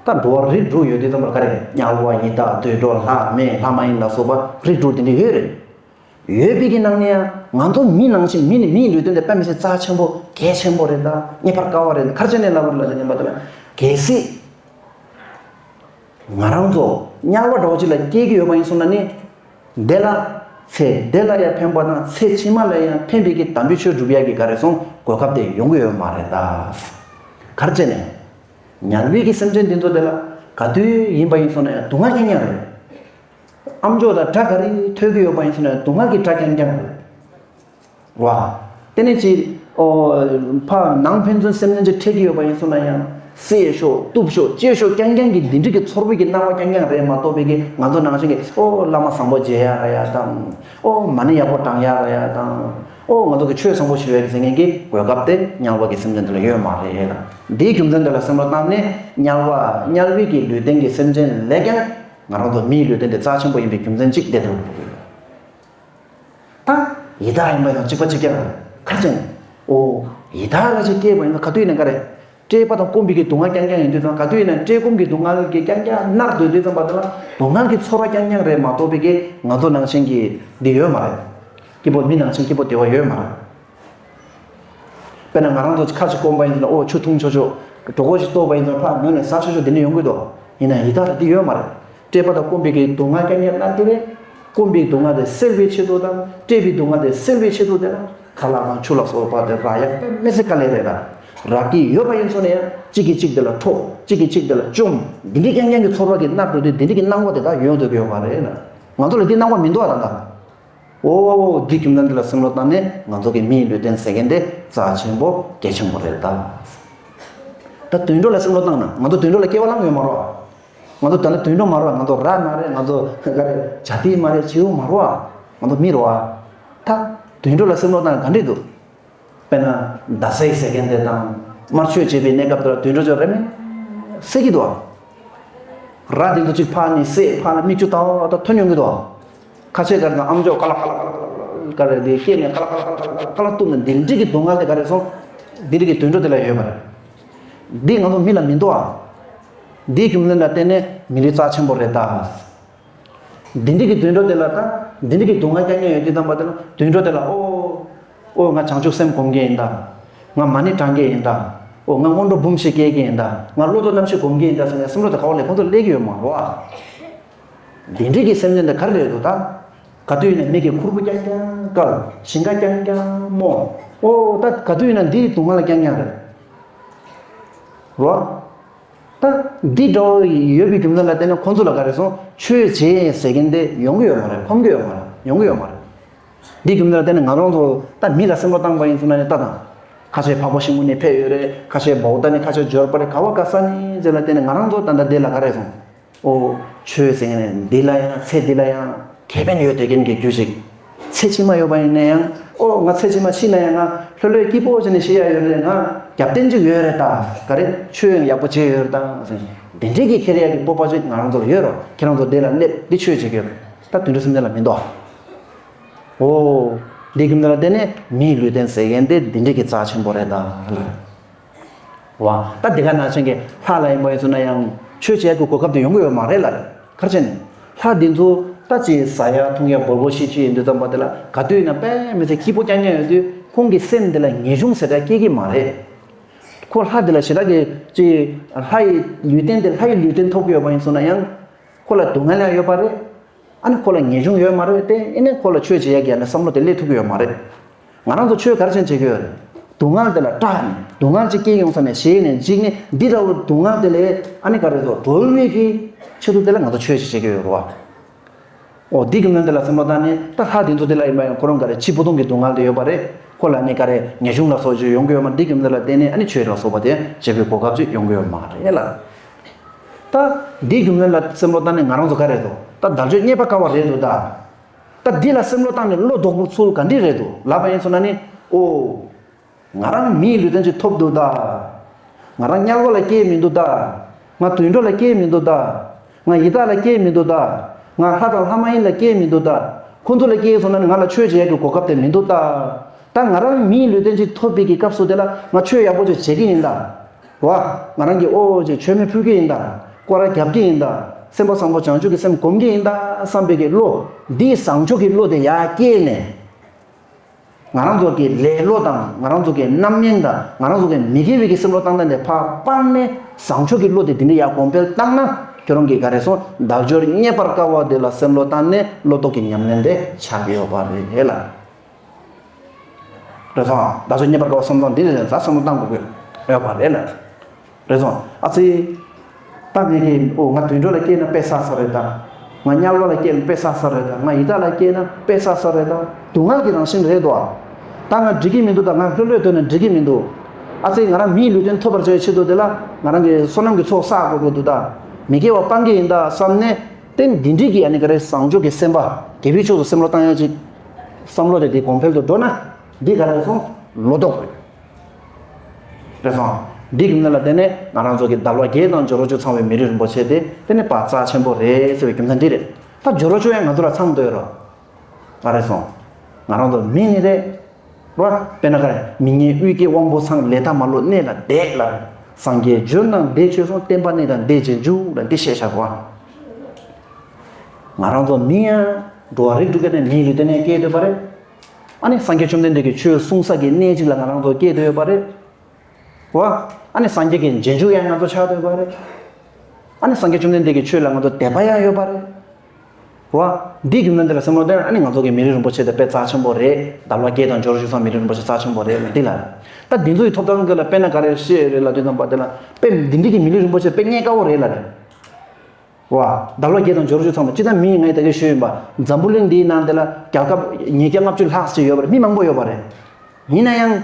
ད་འགྲོ་བ་རིགས་དྲུག་ཡོད་དུས་ཙམ་པར་ག་རེ། དམྱལ་བ་ཡི་དྭགས་དུད་འགྲོ་ལྷ་མི་ལྷ་མ་ཡིན་ལ་སོགས་པ་རིགས་དྲུག་དེ་འདྲ་ཡོད་རེད། ཡོད་པའི་གི་ནང་ནས་ཡང་ང་ཚོ་མི་ནང་བཞིན་མི་ནི་མིའི་ལུས་རྟེན་དེ་དཔེ་མི་སྲིད་རྩ་ཆེན་པོ་གལ་ཆེན་པོ་རེད། ད་རྙེད་པར་དཀའ་བ་རེད། ག་རེ་བྱས་ནས་ལབ་པ་རེད་ལབ་དུས་ཙམ་པ་དེ་ལ། གལ་སྲིད་ང་རང་ཚོ་དམྱལ་བ་འདྲ་བོ་ཅིག་ལ་སྐྱེས་ཀྱི་ཡོད་པ་ཡིན་སོང་ན་ནི། དེ་ལ་ཚེ་འདི་ལ་ཡང་ཕན་པ་དང་ཚེ་ཕྱི་མ་ལ་ཡང་ཕན་པའི་གི་དམ་པའི་ཆོས་སྒྲུབ་ཡག་གི་ག་རེ་སོང་གོ་སྐབས་དེ་ཡོང་གི་ཡོད་མ་རེད་ད། ག་རེ་བྱས་ནས། དམྱལ་བའི་གི་སེམས་ཅན་འདི་ཚོ་དེ་ལ་ག་དུས་ཡིན་པ་ཡིན་སོང་ན་ཡང་སྡུག་བསྔལ་རྐྱང་རྐྱང་རེད། ཨམ་ཅོག་དང་སྒྲ་ག་རེ་ཐོས་ཀྱི་ཡོད་པ་ཡིན་སོང་ན་ཡང་སྡུག་བསྔལ་གྱི་སྒྲ་རྐྱང་རྐྱང་རེད། བ། དེ་ནས་ཅི། ཨོ། ཕ་ནང་ཕན་ཚུན་སེམས་ནད་ཅིག་འཕྲད་ཀྱི་ཡོད་པ་ཡིན་སོང་ན་ཡང་། བསད་ཤོག་གཏུབ་ཤོག་ཅི་ཤོག་རྐྱང་རྐྱང་གི་འདི་འདྲ་གི་ཚོར་བ་གི་སྣང་བ་རྐྱང་རྐྱང་རེད་མ་གཏོགས་པའི་གི་ང་ཚོ་ནང་བཞིན་གི་ཨོ་བླ་མ་བཟང་པོ་མཇལ་ཡག་རེད་ཡ་དང་། ཨོ་མ་ཎི་ཡག་པོ་བགྲང་ཡག་རེད་ཡ་དང་། ཨོ་ང་ཚོ་གི་ཆོས་བཟང་པོ་ཞུ་ཡག་གི་ཟེར་མཁན་གི་གོ་སྐབས་དེ་དམྱལ་བ་གི་སེམས་ཅན་དེ་ལ་ཡོད་མ་རེད། འདིའི་རྒྱུ་མཚན་དེ་ལ་སེམས་ལ་བཏང་ནས་དམྱལ་བ་དམྱལ་བའི་གི་ལུས་རྟེན་གི་སེམས་ཅན་ལས་ཀྱང་ང་རང་ཚོ་མིའི་ལུས་རྟེན་དེ་རྩ་ཆེན་པོ་ཡིན་པའི་རྒྱུ་མཚན་གཅིག་དེ་དང་། ད་ཡི་དྭགས་ཡིན་པ་དང་གཅིག་པ་གཅིག་རྐྱང་རེད། ག་རེ་བྱས་ནས། ཨོ། ཡི་དྭགས་ལ་ཅིག་སྐྱེས་པ་ཡིན་ན་ག་དུས་ཡིན་ན་ག་རེ། བཀྲེས་པ་དང་སྐོམ་པའི་གི་སྡུག་བསྔལ་རྐྱང་རྐྱང་ཡིན་དུས་ཙང་། ག་དུས་ཡིན་ན་བཀྲེས་སྐོམ་གྱི་སྡུག་བསྔལ་གྱི་རྐྱང་རྐྱང་མནར་སྡོད་དུས་ཙམ་པ་དེ་ལ་སྡུག་བསྔལ་གྱི་ཚོར་བ་རྐྱང་རྐྱང་རེད་མ་གཏོགས་པའི་གི་ང་ཚོ་ནང་བཞིན་གྱི་འདི་ཡོད་མ་རེད། སྐྱིད་པོ་མི་ནང་བཞིན་སྐྱིད་པོ་བདེ་བ་ཡོད་མ་རེད། དཔེར་ན་ང་རང་ཚོ་ཁ་ཅིག་སྐོམ་པ་ཡིན་ན། ཨོ་ཆུ་འཐུང་ཆོག་ཆོག་གྲོད་ཁོག་ཅིག་ལྟོགས་པ་ཡིན་ན་ཕར་ངོས་ནས་ཟ་ཆོག་ཆོག་འདི་འདྲ་ཡོང་གི་འདུག་ཡིན་ན་ཡི་དྭགས་ལ་འདི་ཡོད་མ་རེད། བཀྲེས་པ་དང་སྐོམ་པའི་གི་སྡུག་བསྔལ་རྐྱང་རྐྱང་མནར་གྱི་རེད། སྐོམ་པའི་སྡུག་བསྔལ་དེ་སེལ་བའི་ཆེད་དུ་དང་བཀྲེས་པའི་སྡུག་བསྔལ་དེ་སེལ་བའི་ཆེད་དུ་དེ་ལ་ཁ་ལག་དང་ཆུ་ལ་སོགས་པ་དེ་རག་ཡག་དཔེ་མི་སྲིད་དཀའ་ལས་རེད་ལ། རག་གི་ཡོད་པ་ཡིན་སོང་ན་ཡང་གཅིག་གིས་གཅིག་དེ་ལ་འཕྲོག་གཅིག་གིས་གཅིག་དེ་ལ་བཅོམ། འདི་འདྲའི་རྐྱང་རྐྱང་གི་ཚོར་བ་གི་མནར་འགྲོ་དུས་འདི་འདྲའི་གི་སྣང་བ་དེ་དག་ཡོང་སྡོད་ཀྱི་ཡོད་མ་རེད་ལ། ང་ཚོ་ལ་འདི་སྣང་བ་མི་འདུག་ཨ་ད་ལྟ། ཨོ། འདི་རྒྱུ་མཚན་འདི་ལ་བསམ་བློ་བཏང་ནས་ང་ཚོ་གི་མིའི་ལུས་རྟེན་ཟེར་མཁན་དེ་རྩ་ཆེན་པོ་གལ་ཆེན་པོ་རེད་ད། ད་དུད་འགྲོ་ལ་བསམ་བློ་བཏང་ན་ང་ཚོ་དུད་འགྲོ་ལ་སྐྱེ་བ་བླངས་ཡོད་མ་རེད་བ། ང་ཚོ་ད་ལྟ་དུད་འགྲོ་མ་རེད་བ། ང་ཚོ་ར་མ་རེད། ང་ཚོ་ག་རེ་བྱ་ཏི་མ་རེད། བྱིའུ་མ་རེད་བ། ང་ཚོ་མི་རེད་བ། ད་དུད་འགྲོ་ལ་བསམ་བློ་བཏང་ན་ག་འདྲས་འདུག་དཔེར་ན་ཟླ་ཟེར་ཟེར་མཁན་དེ་དང་། དམར་མཆོད་བྱེད་པའི་གནས་སྐབས་དེར་དུད་འགྲོ་ཚོ་རེ་མེད་བསད་ཀྱི་འདུག་བ། ར་དེ་ཚོ་གཅིག་ཕར་ནས་བསད། ཕར་ལ་མིག་ཆུ་ཏག་ཏག་ཐོན་ཡོང་གི་འདུག་བ། ཁ་ཤས་ག་རེ་དང་ཨམ་ཅོག་ཀ་ལ་ཀ་ལ་ཀ་ལ་ཀ་ལ་དེ་སྐེ་ནས་ཀ་ལ་ཀ་ལ་ཀ་ལ་ཀ་ལ་གཏུབ་ནས་འདི་འདྲས་ཀྱི་སྡུག་བསྔལ་དེ་ག་རེ་སོང་། འདི་འདྲས་ཀྱི་དུད་འགྲོ་དེ་ལ་ཡོད་པ་རེད། འདི་ང་ཚོ་མི་ལ་མི་འདུག་བ། འདིའི་རྒྱུ་མཚན་ལ་བརྟེན་ནས་མི་ལུས་རྩ་ཆེན་པོ་རེད་ད། འདི་འདྲ་གི་དུད་འགྲོ་དེ་ལ་ད། འདི་འདྲ་གི་སྡུག་བསྔལ་རྐྱང་རྐྱང་ཡོད་དུས་ཙམ་པ་དེ་ལ་དུད་འགྲོ་དེ་ལ་ཨོ། ཨོ་ང་བྱང་ཆུབ་སེམས་སྒོམ་མཁན་ཡིན་ད། ང་མ་ཎི་བགྲང་མཁན་ཡིན་ད། ཨོ་ང་སྔོན་འགྲོ་འབུམ་ཞིག་སྐྱེལ་མཁན་ཡིན་ད། ང་བློ་ལྡོག་རྣམ་བཞི་སྒོམ་མཁན་ཡིན་ད་ཟེར་ནས་བསམ་བློ་དེ་ག་བ་ལས་ཁོང་ཚོ་སླེབས་ཀྱི་ཡོད་མ་རེད་བ། འདི་འདྲ་གི་སེམས་ཅན་དེ་ག་རེ་རེད་འདུག་ད། ག་དུས་ཡིན་ན་མི་གི་ཁུར་པོ་རྐྱང་རྐྱང་བཀལ། ཞིང་ཁ་རྐྱང་རྐྱང་རྨོ། ཨོ་ད་ག་དུས་ཡིན་ན་འདི་སྡུག་བསྔལ་རྐྱང་རྐྱང་རེད། རོ། ད་འདི་འདྲ་བོ་ཡོད་པའི་རྒྱུ་མཚན་ལ་བརྟེན་ནས་ཁོང་ཚོ་ལ་ག་རེ་སོང་། ཆོས་བྱེད་ཟེར་མཁན་དེ་ཡོང་གི་ཡོད་མ་རེད། ཕོམ་གི་ཡོད་མ་རེད། ཡོང་གི་ཡོད་མ་རེད། འདིའི་རྒྱུ་མཚན་ལ་བརྟེན་ནས་ང་རང་ཚོ་ད་མི་ལ་སེམས་བློ་བཏང་པ་ཡིན་ཟེར་ན་ནི་ལྟ་དང་། ཁ་ཤས་འཕགས་པ་ཤིང་ཕུ་ནས་ཕེབས་ཡོད་རེད། ཁ་ཤས་བོའུ་ཏཱ་ནས། ཁ་ཤས་འབྱོར་པ་རེད། ག་བ་ག་ས་ནས་ཟེར་ལ་བརྟེན་ནས་ང་རང་ཚོ་ད་ལྟ་འདི་ལ་ག་རེ་སོང་། ཨོ། ཆོས་ཟེར་མཁན་ནི་འདི་ལ་ཡང་ཚེ་འདི་ལ་ཡང་ཁེ་ཕན་ཡོད་བསྡད་མཁན་གྱི་རྒྱུ་ཞིག་ཚེ་ཕྱི་མ་ཡོད་པ་ཡིན་ན་ཡང་། ཨོ་ང་ཚེ་ཕྱི་མ་ཤི་ན་ཡང་ང་ལྷོད་ལྷོད་སྐྱིད་པོ་བྱས་ནས་ཤི་ཡ་ཡོད་རེད། ང་རྒྱབ་རྟེན་ཅིག་ཡོད་རེད་ད། ག་རེ་ཆོས་ཡང་ཡག་པོ་བྱས་ཡོད་རེད་ད་ཟེར། འདི་འདྲའི་གི་ཁེ་རེ་ཡ་གི་སྤོབས་པ་ཅིག་ང་རང་ཚོར་ཡོད་རོ། ཁྱེད་རང་ཚོ་འདི་ལ་སླེབས་འདི་ཆོས་བྱེད་ཀྱི་ཡོད་རེད། ད་དུད་འགྲོ་སེམས་ཅན་ལ་མི་འདུག་ཨོ། འདི་གི་མི་ལ་བརྟེན་ནས་མིའི་ལུས་རྟེན་ཟེར་མཁན་དེ་འདི་འདྲའི་གི་རྩ་ཆེན་པོ་རེད་ད། བ། ད་འདི་ག་ནང་བཞིན་གྱི་ལྷ་ལ་ཡིན་པ་ཡིན་ཚོ་ན་ཡང་ཆོས་བྱེད་ཀྱི་གོ་སྐབས་དེ་ཡོང་གི་ཡོད་མ་རེད་ལ། ག་རེ་བྱས་ནས། ལྷ་འདི་ཚོ་ད་ཅི་ཟ་ཡ་འཐུང་ཡ་འབོར་འབོར་ཤི་ཤི་ཡིན་དུས་ཙམ་པ་དེ་ལ་ག་དུས་ཡིན་ན་དཔེ་མི་ཚེ་སྐྱིད་པོ་རྐྱང་རྐྱང་ཡོད་དུས་ཁོང་གི་སེམས་འདི་ལ་ངེས་འབྱུང་ཟེར་ཡ་སྐྱེ་གི་མ་རེད། ཁོ་ལྷ་འདི་ལ་ཞེ་དྲག་གི་ཅི། ལྷ་ཡི་ལུས་རྟེན་དེ་ལྷ་ཡི་ལུས་རྟེན་ཐོབ་ཀྱི་ཡོད་པ་ཡིན་ཚོ་ན་ཡང་། ཁོ་ལ་སྡུག་བསྔལ་ཡང་ཡོད་པ་རེད། ཨ་ནི་ཁོ་ལ་ངེས་འབྱུང་ཡོད་མ་རེད་དེ། ཨེ་ནས་ཁོ་ལ་ཆོས་བྱེད་ཡ་གི་ཨ་ནི་བསམ་བློ་དེ་སླེབས་ཐུབ་ཀྱི་ཡོད་མ་རེད། ང་རང་ཚོ་ཆོས་ག་རེ་བྱས་ནས་བྱེད་ཀྱི་ཡོད་རེད། སྡུག་བསྔལ་དེ་ལ་སྐྲག་ནས་སྡུག་བསྔལ་ཅིག་སྐྱེ་ཡོང་ས་ནས་ཞེད་ནས་འཇིགས་ནས་འདི་འདྲ་བོ་སྡུག་བསྔལ་དེ་ལས་ཨ་ནི་ག་རེ་ཟེར་གྲོལ་བའི་གི་ཆེད་དུ་དེ་ལ་ང་ཚོ་ཆོས་ཅིག་བྱེད་ཀྱི་ཡོད་རེད་བ། འོ་འདི་གི་ནང་དེ་ལ་བསམ་བློ་བཏང་ནས་ད་ལྷ་དེ་ཚོ་དེ་ལ་ཡིན་པ་ཡང་ཁོ་རང་ག་རེ་འཆི་འཕོ་ལྟུང་གི་སྡུག་བསྔལ་དེ་ཡོད་པ་རེད། ཁོ་ལ་ནི་ག་རེ་ངེས་འབྱུང་ལ་སོགས་ཅིག་ཡོང་གི་ཡོད་མ་རེད། འདི་གི་ནང་དེ་ལ་བརྟེན་ནས་ཨ་ནི་ཆོས་ལ་སོགས་པ་དེ་བྱེད་པའི་གོ་སྐབས་ཅིག་ཡོང་གི་ཡོད་མ་རེད་ལ། ད་འདི་གི་ནང་ལ་བསམ་བློ་བཏང་ནས་ང་རང་ཚོ་ག་རེ་འདུག་ད་དལ་འབྱོར་རྙེད་པར་དཀའ་བ་རེད་འདུག་ད། ད་འདི་ལ་བསམ་བློ་བཏང་ནས་བློ་ལྡོག་པོ་ཚུལ་ག་འདྲ་རེད་འདུག་ལབ་པ་ཡིན་སོང་ན་ནི། ཨོ། ང་རང་མིའི་ལུས་རྟེན་ཅིག་ཐོབ་འདུག་ད། ང་རང་དམྱལ་བ་ལ་སྐྱེས་མི་འདུག་ད། ང་དུད་འགྲོ་ལ་སྐྱེས་མི་འདུག་ད། ང་ཡི་དྭགས་ལ་སྐྱེས་མི་འདུག་ད། ང་ལྷ་དང་ལྷ་མ་ཡིན་ལ་སྐྱེས་མི་འདུག་ད། ཁོ་ཚོ་ལ་སྐྱེས་སོང་ན་ནི་ང་ལ་ཆོས་བྱེད་ཡག་གི་གོ་སྐབས་དེ་མི་འདུག་ད། ད་ང་རང་མིའི་ལུས་རྟེན་ཅིག་ཐོབ་པའི་གི་སྐབས་སུ་དེ་ལ་ང་ཆོས་ཡག་པོ་ཅིག་བྱེད་ཀྱི་ཡིན་ད། བ། ང་རང་གི་ཨོ་ཅིག་མཆོད་མེ་ཕུལ་གྱི་ཡིན་ད། སྐོར་ར་རྒྱབ་ཀྱི་ཡིན་ད། སེམས་པ་བཟང་པོ་བྱང་ཆུབ་ཀྱི་སེམས་སྒོམ་གྱི་ཡིན་ད་བསམ་པའི་གི་བློ། འདིའི་བཟང་ཕྱོགས་ཀྱི་བློ་དེ་ཡར་སྐྱེས་ནས། ང་རང་ཚོ་གི་ལེ་ལོ་དང་ང་རང་ཚོ་གི་རྣམ་གཡེང་དང་ང་རང་ཚོ་གི་མི་དགེ་བའི་གི་བསམ་བློ་བཏང་སྟངས་དེ་ཕར་སྤངས་ནས་བཟང་ཕྱོགས་ཀྱི་བློ་དེ་འདི་འདྲ་ཡར་གོང་འཕེལ་བཏང་ན་ཁྱོད་རང་གི་ག་རེ་སོང་དལ་འབྱོར་རྙེད་པར་དཀའ་བ་དེ་ལ་བསམ་བློ་བཏང་ནས་བློ་ལྡོག་གི་ཉམས་ལེན་དེ་ཆགས་ཀྱི་ཡོད་པ་རེད་ལ། རེད་སོང་། ད་གཟོད་རྙེད་པར་དཀའ་བ་བསམ་སྟངས་འདི་ལས་ད་བསམ་བློ་བཏང་དགོས་ཀྱི་ཡོད་པ་རེད་ལ། རེད་སོང་། ཨ་ཙི། ད་ངས་ཀྱི་ཨོ་ང་དུད་འགྲོ་ལ་སྐྱེས་ན་དཔེ་བསགས་ས་རེད་ད། ང་དམྱལ་བ་ལ་སྐྱེས་ན་དཔེ་བསགས་ས་རེད་ད། ང་ཡི་དྭགས་ལ་སྐྱེས་ན་དཔེ་བསགས་ས་རེད་ད། སྡུག་བསྔལ་གྱི་རང་བཞིན་རེད་དོ། ད་ང་འགྲིག་གི་མི་འདུག་ད། ང་ལྷོད་ལྷོད་སྡོད་ན་འགྲིག་གི་མི་འདུག་ཨ་ཙི། ང་རང་མིའི་ལུས་རྟེན་ཐོབ་པར་བྱ་བའི་ཆེད་དུ་དེ་ལ་ང་རང་གི་བསོད་ནམས་ཀྱི་ཚོགས་བསགས་དགོས་ཀྱི་འདུག་ད། མི་དགེ་བ་སྤང་གི་ཡིན་ད་བསམ་ནས་དེ་འདི་འགྲིག་གི་ཨ་ནི་ག་རེ་བཟང་སྤྱོད་ཀྱི་སེམས་པ་དགེ་བའི་ཕྱོགས་སུ་བསམ་བློ་བཏང་ཡ་ཅིག་བསམ་བློ་དེ་དེ་གོང་འཕེལ་དུ་འགྲོ་ན་འདི་ག་རེ་སོང་བློ་ལྡོག་རེད། རེད་སོང་། འདི་གི་ནང་ལ་བརྟེན་ནས་ང་རང་ཚོ་གི་དལ་བ་བརྒྱད་དང་སྦྱོར་བ་བཅུ་ཚང་བའི་མི་ལུས་རིན་པོ་ཆེ་དེ་དེ་ནི་དཔེ་རྩ་ཆེན་པོ་རེད་ཟེར་བའི་རྒྱུ་མཚན་འདི་རེད། ད་སྦྱོར་བ་བཅུ་ཡང་ང་ཚོ་ལ་ཚང་འདོད་རོགས། ང་རེད་སོང་། ང་རང་ཚོ་མི་ནི་རེད། རོ། དཔེར་ན་ག་རེ་མི་ངན་དབུས་སྐྱེ་དབང་པོ་ཚང་ལས་མཐའ་མ་ལོག་གནས་ལ་བསྡད་ལ། སངས་རྒྱས་འབྱོར་རྣམས་བདེ་ཆོས་སོང་། བསྟན་པ་གནས་དང་བདེ་ཅན་འཇུག་ལ་འདི་བཤད་བཞག་པ། ང་རང་ཚོ་མི་ཡང་འགྲོ་བ་རིགས་དྲུག་གི་ནས་མིའི་ལུས་རྟེན་ནས་སྐྱེས་སྡོད་པ་རེད། ཨ་ནི་སངས་རྒྱས་བཅོམ་ལྡན་འདས་ཀྱི་ཆོས་གསུང་ས་གི་གནས་གཅིག་ལ་ང་རང་ཚོ་སྐྱེས་སྡོད་ཡོད་པ་རེད། བ། ཨ་ནི་སངས་རྒྱས་ཀྱི་རྗེས་འཇུག་ཡང་ང་ཚོ་ཆགས་སྡོད་པ་རེད། ཨ་ནི་སངས་རྒྱས་བཅོམ་ལྡན་འདས་ཀྱི་ཆོས་ལ་ང་ཚོ་དད་པ་ཡང་ཡོད་པ་རེད། བ། འདི་རྒྱུ་མཚན་འདི་ལ་བསམ་བློ་བཏང་ཨ་ནི་ང་ཚོ་གི་མི་ལུས་རིན་པོ་ཆེ་དེ་དཔེ་རྩ་ཆེན་པོ་རེད། དལ་བ་བརྒྱད་དང་སྦྱོར་བཅུ་ཚང་མི་ལུས་རིན་པོ་ཆེ་རྩ་ཆེན་པོ་རེད་ལ་འདི་ལ། ད་འདི་ཚོ་ཡི་ཐོབ་ཐང་འདི་ལ་དཔེར་ན་ག་རེ་བཤད་རེད་ལ་དུས་ཙམ་པ་དེ་ལ་དཔེ་འདི་འདྲི་གི་མི་ལུས་རིན་པོ་ཆེ་དཔེ་རྙེད་དཀའ་བོ་རེད་ལ་རེད། བ། དལ་བ་བརྒྱད་དང་སྦྱོར་བཅུ་ཚང་མ་སྤྱི་བཏང་མི་ཡིན་ངས་ད་གིན་ཞུས་ཡིན་པ། འཛམ་བུ་གླིང་འདིའི་ནང་དེ་ལ་རྒྱལ་ཁབ་ཉིས་བརྒྱ་ལྔ་བཅུ་ལྷག་ཅིག་ཡོད་པ་རེད། མི་མང་པོ་ཡོད་པ་རེད། ཡིན་ན་ཡང་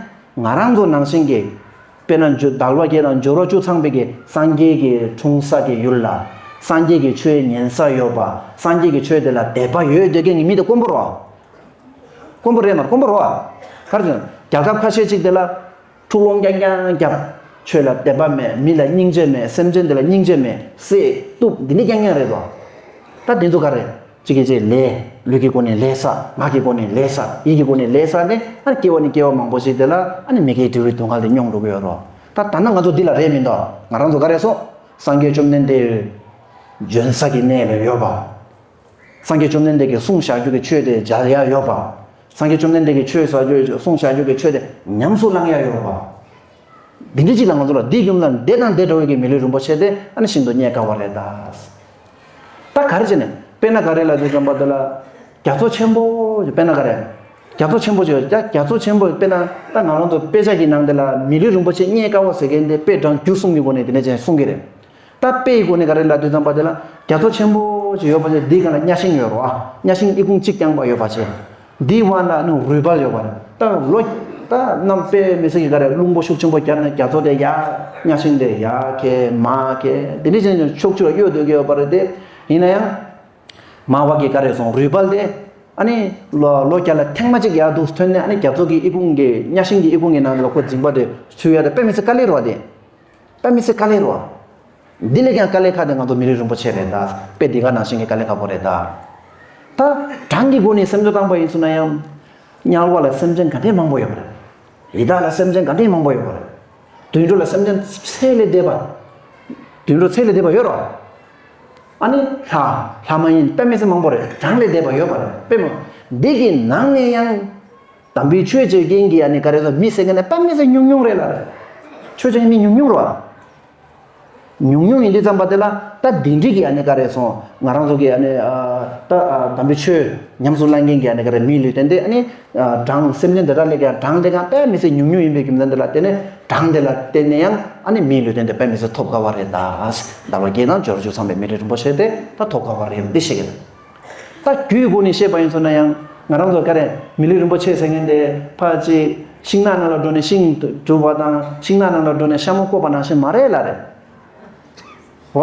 ང་རང་ཚོ་ནང་བཞིན་གྱི་དཔེར་ན་འཇུ་དལ་བ་བརྒྱད་དང་སྦྱོར་བ་བཅུ་ཚང་པའི་གི་སངས་རྒྱས་ཀྱི་འཁྲུངས་ས་གི་ཡུལ་ལ་སངས་རྒྱས་ཀྱི་ཆོས་ཉན་ས་ཡོད་པ། སངས་རྒྱས་ཀྱི་ཆོས་དེ་ལ་དད་པ་ཡོད་དེ་གི་མི་དེ་དཀོན་པོ་རོ། དཀོན་པོ་རེད་མ་དཀོན་པོ་རོ། ག་རེ་བྱུང་རྒྱལ་ཁབ་ཁ་ཤས་ཅིག་དེ་ལ། འཁྲུག་སློང་རྐྱང་རྐྱང་རྒྱབ། ཆོས་ལ་དད་པ་མེད། མི་ལ་སྙིང་རྗེ་མེད། སེམས་ཅན་དེ་ལ་སྙིང་རྗེ་མེད། བསད་གཏུབ་འདི་འདྲ་རྐྱང་རྐྱང་རེད་དོ། ད་འདི་ཚོ་ག་རེ། གཅིག་གིས་གཅིག་ལས། ལུས་ཀྱི་སྒོ་ནས་ལས་བསགས། ངག་གི་སྒོ་ནས་ལས་བསགས། ཡིད་ཀྱི་སྒོ་ནས་ལས་བསགས་ནས་ཨ་ནི་སྐྱེ་བ་ནས་སྐྱེ་བ་མང་པོ་ཞིག་དེ་ལ་ཨ་ནི་མི་དགེ་བའི་སྡུག་བསྔལ་དེ་མྱོང་འགྲོ་གི་ཡོད་རོ། ད་ད་ནང་ང་ཚོ་འདི་ལ་རེད་མི་འདུག་ང་རང་ཚོ་ག་རེ་སོང་། སངས་རྒྱས་བཅོམ་ལྡན་འདས་འབྱོན་ས་གི་གནས་ལ་ཡོད་པ། སངས་རྒྱས་བཅོམ་ལྡན་འདས་ཀྱིས་གསུངས་བཞག་རྒྱུ་གི་ཆོས་དེ་མཇལ་ཡ་ཡོད་པ། སངས་རྒྱས་བཅོམ་ལྡན་འདས་ཀྱིས་ཆོས་ཟ་རྒྱུ་གསུངས་བཞག་རྒྱུ་གི་ཆོས་དེ་ཉམས་སུ་བླང་ཡ་ཡོད་པ། འདི་འདྲ་ཅིག་ལ་ང་ཚོ་ལ་འདི་རྒྱུ་མཚན་འདི་དང་འདི་འདྲ་བའི་གི་མི་ལུས་རིན་པོ་ཆེ་དེ་ཨ་ནི་ཤིན་ཏུ་རྙེད་དཀའ་བ་རེད་ད། ད་ག་རེ་བྱས་ནས་དཔེར་ན་ག་རེ་ལ་དུས་ཙམ་པ་དེ་ལ་རྒྱ་མཚོ་ཆེན་པོ་དཔེར་ན་ག་རེ། རྒྱ་མཚོ་ཆེན་པོ་ཅིག་ཡོད། རྒྱ་རྒྱ་མཚོ་ཆེན་པོ་དཔེར་ན་ད་ང་རང་ཚོ་དཔེ་ཆ་གི་ནང་དེ་ལ་མི་ལུས་རིན་པོ་ཆེ་རྙེད་དཀའ་བ་ཟེར་མཁན་དེ་དཔེ་གྲངས་རྒྱུ་གསུམ་གྱི་སྒོ་ནས་དེ་འདྲ་ཅིག་གསུང་གི་རེད། ད་དཔེ་ཡི་སྒོ་ནས་ག་རེ་ལབ་དུས་ཙམ་པ་དེ་ལ་རྒྱ་མཚོ་ཆེན་པོ་ཞིག་ཡོད་པ་ཆེ། འདིའི་སྒང་ལ་གཉའ་ཤིང་ཡོད་རེད་བ། གཉའ་ཤིང་ཨི་ཁུང་གཅིག་རྐྱང་པ་ཡོད་པ་ཆེ། འདིའི་དབང་ལ་ནི་རུས་སྦལ་ཡོད་པ་རེད། ད་ལོ་ད་གནམ་དཔེ་མི་སྲིད་ཀྱི་ག་རེ་རླུང་པོ་ཤུགས་ཆེན་པོ་བརྒྱབ་ནས་རྒྱ་མཚོ་དེ་ཡར་གཉའ་ཤིང་དེ་ཡར་ཁྱེར་མར་ཁྱེར་དེ་འདྲ་བྱས་ནས་ཕྱོགས་བཅུ་ལ་གཡོ་སྡོད་ཀྱི་ཡོད་པ་རེད་དེ། ཡིན་ན་ཡང་མར་བ་གི་ག་རེ་སོང་རུས་སྦལ་དེ་ཨ་ནི་ལོ་ལོ་བརྒྱ་ལ་ཐེངས་མ་གཅིག་ཡར་འདུག་ཐོན་ནས་ཨ་ནི་རྒྱ་མཚོ་གི་ཨི་ཁུང་གི་གཉའ་ཤིང་གི་ཨི་ཁུང་གི་ནང་ལ་ཁོ་འཛིང་པ་དེ་ཚུད་ཡ་དེ་དཔེ་མི་སྲིད་དཀའ་ལས་རེད་བ་དེ། དཔེ་མི་སྲིད་དཀའ་ལས་རེད་བ། འདི་ལས་ཀྱང་དཀའ་ལས་ཁག་དེ་ང་ཚོ་མི་ལུས་རིན་པོ་ཆེ་རེད་ད། དཔེ་འདི་ག་ནང་བཞིན་གྱི་དཀའ་ལས་ཁག་པོ་རེད་ད། ད་གྲངས་ཀྱི་སྒོ་ནས་སེམས་ཚོར་བཏང་པ་ཡིན་ཟེར་ན་ཡང་། དམྱལ་བ་ལ་སེམས་ཅན་ག་འདྲས་མང་པོ་ཡོད་པ་རེད། ཡི་དྭགས་ལ་སེམས་ཅན་ག་འདྲས་མང་པོ་ཡོད་པ་རེད། དུད་འགྲོ་ལ་སེམས་ཅན་ཚད་ལས་འདས་པ། དུད་འགྲོ་ཚད་ལས་འདས་པ་ཡོད་རེད་བ། ཨ་ནི་ལྷ། ལྷ་མ་ཡིན་དཔེ་མི་སྲིད་མང་པོ་རེད། གྲངས་ལས་འདས་པ་ཡོད་པ་རེད། དཔེ་མ། འདི་གི་ནང་ནས་ཡང་། དམ་པའི་ཆོས་བྱེད་མཁན་གྱི་ཨ་ནི་ག་རེ་ཟེར་མི་ཟེར་མཁན་ནི་དཔེ་མི་སྲིད་ཉུང་ཉུང་རེད་ལ་རེད། ཆོས་བྱེད་མཁན་མི་ཉུང་ཉུང་རེད་བ། ཉུང་ཉུང་ཡིན་དུས་ཙམ་པ་དེ་ལ་ད་འདི་འདྲའི་གི་ཨ་ནི་ག་རེ་སོང་། ང་རང་ཚོ་གི་ཨ་ནི་ད་དམ་པའི་ཆོས་ཉམས་སུ་བླང་མཁན་གྱི་ཨ་ནི་ག་རེ་མིའི་ལུས་རྟེན་དེ་ཨ་ནི་གྲངས་སེམས་ཅན་དེ་དག་ལས་ཀྱང་གྲངས་དེ་གང་དཔེ་མི་སྲིད་ཉུང་ཉུང་ཡིན་པའི་རྒྱུ་མཚན་དེ་ལ་བརྟེན་ནས། གྲངས་དེ་ལ་བརྟེན་ནས་ཡང་ཨ་ནི་མིའི་ལུས་རྟེན་དེ་དཔེ་མི་སྲིད་ཐོབ་དཀའ་བ་རེད་ད། ཟླ་བ་བརྒྱད་དང་འབྱོར་བཅུ་ཚང་བའི་མི་ལུས་རིན་པོ་ཆེ་དེ་ད་ཐོབ་དཀའ་བ་རེད་འདི་བཤད་ཀྱི་འདུག་ད་རྒྱུའི་སྒོ་ནས་བཤད་པ་ཡིན་ཚོད་ན་ཡང་ང་རང་ཚོ་ག་རེ་མི་ལུས་རིན་པོ་ཆེ་ཟེར་མཁན་དེ་ཕ་ཅིག་ཤིང་ནགས་ནང་ལ་འགྲོ་ནས་ཤིང་སྒྲུག་པ་དང་ཤིང་ནགས་ནང་ལ་འགྲོ་ནས་ཤ་མོ་བརྐོ་བ་ནང་བཞིན་མ་རེད་ལ་རེད། བ།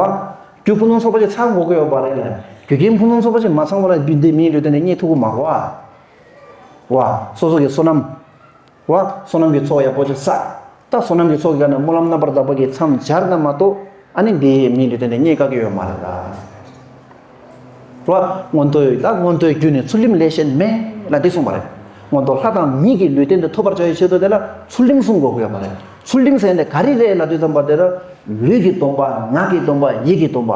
རྒྱུ་ཕུན་སུམ་ཚོགས་པ་ཅིག་ཚང་དགོས་ཀྱི་ཡོད་པ་རེད་ལ། རྒྱུ་རྐྱེན་ཕུན་སུམ་ཚོགས་པ་ཅིག་མ་ཚང་བ་ལ་འདི་མིའི་ལུས་རྟེན་དེ་རྙེད་ཐུབ་ཀྱི་མ་རེད་བ། བ། སོ་སོ་གི་བསོད་ནམས། བ། བསོད་ནམས་ཀྱི་ཚོགས་ཡག་པོ་ཅིག་བསགས། ད་བསོད་ནམས་ཀྱི་ཚོགས་ཀྱི་ཀ་ནས་སྨོན་ལམ་རྣམ་པར་དག་པ་གིས་མཚམས་སྦྱར་ན་མ་གཏོགས་ཨ་ནི་འདི་མིའི་ལུས་རྟེན་དེ་རྙེད་དཀའ་གི་ཡོད་མ་རེད་ད། བ། མངོན་མཐོའི་ད་མངོན་མཐོའི་རྒྱུ་ནི་ཚུལ་ཁྲིམས་ལས་གཞན་མེད་ལ་འདི་གསུངས་པ་རེད། མངོན་མཐོ་ལྷ་དང་མི་གི་ལུས་རྟེན་དེ་ཐོབ་པར་བྱ་བའི་ཆེད་དུ་དེ་ལ་ཚུལ་ཁྲིམས་སྲུང་དགོས་ཀྱི་ཡོད་པ་རེད། ཚུལ་ཁྲིམས་ཟེར་ནས་ག་རེ་རེད་ལབ་དུས་ཙམ་པ་དེ་ལ་ལུས་ཀྱི་སྡོམ་པ། ངག་གི་སྡོམ་པ། ཡིད་ཀྱི་སྡོམ་པ།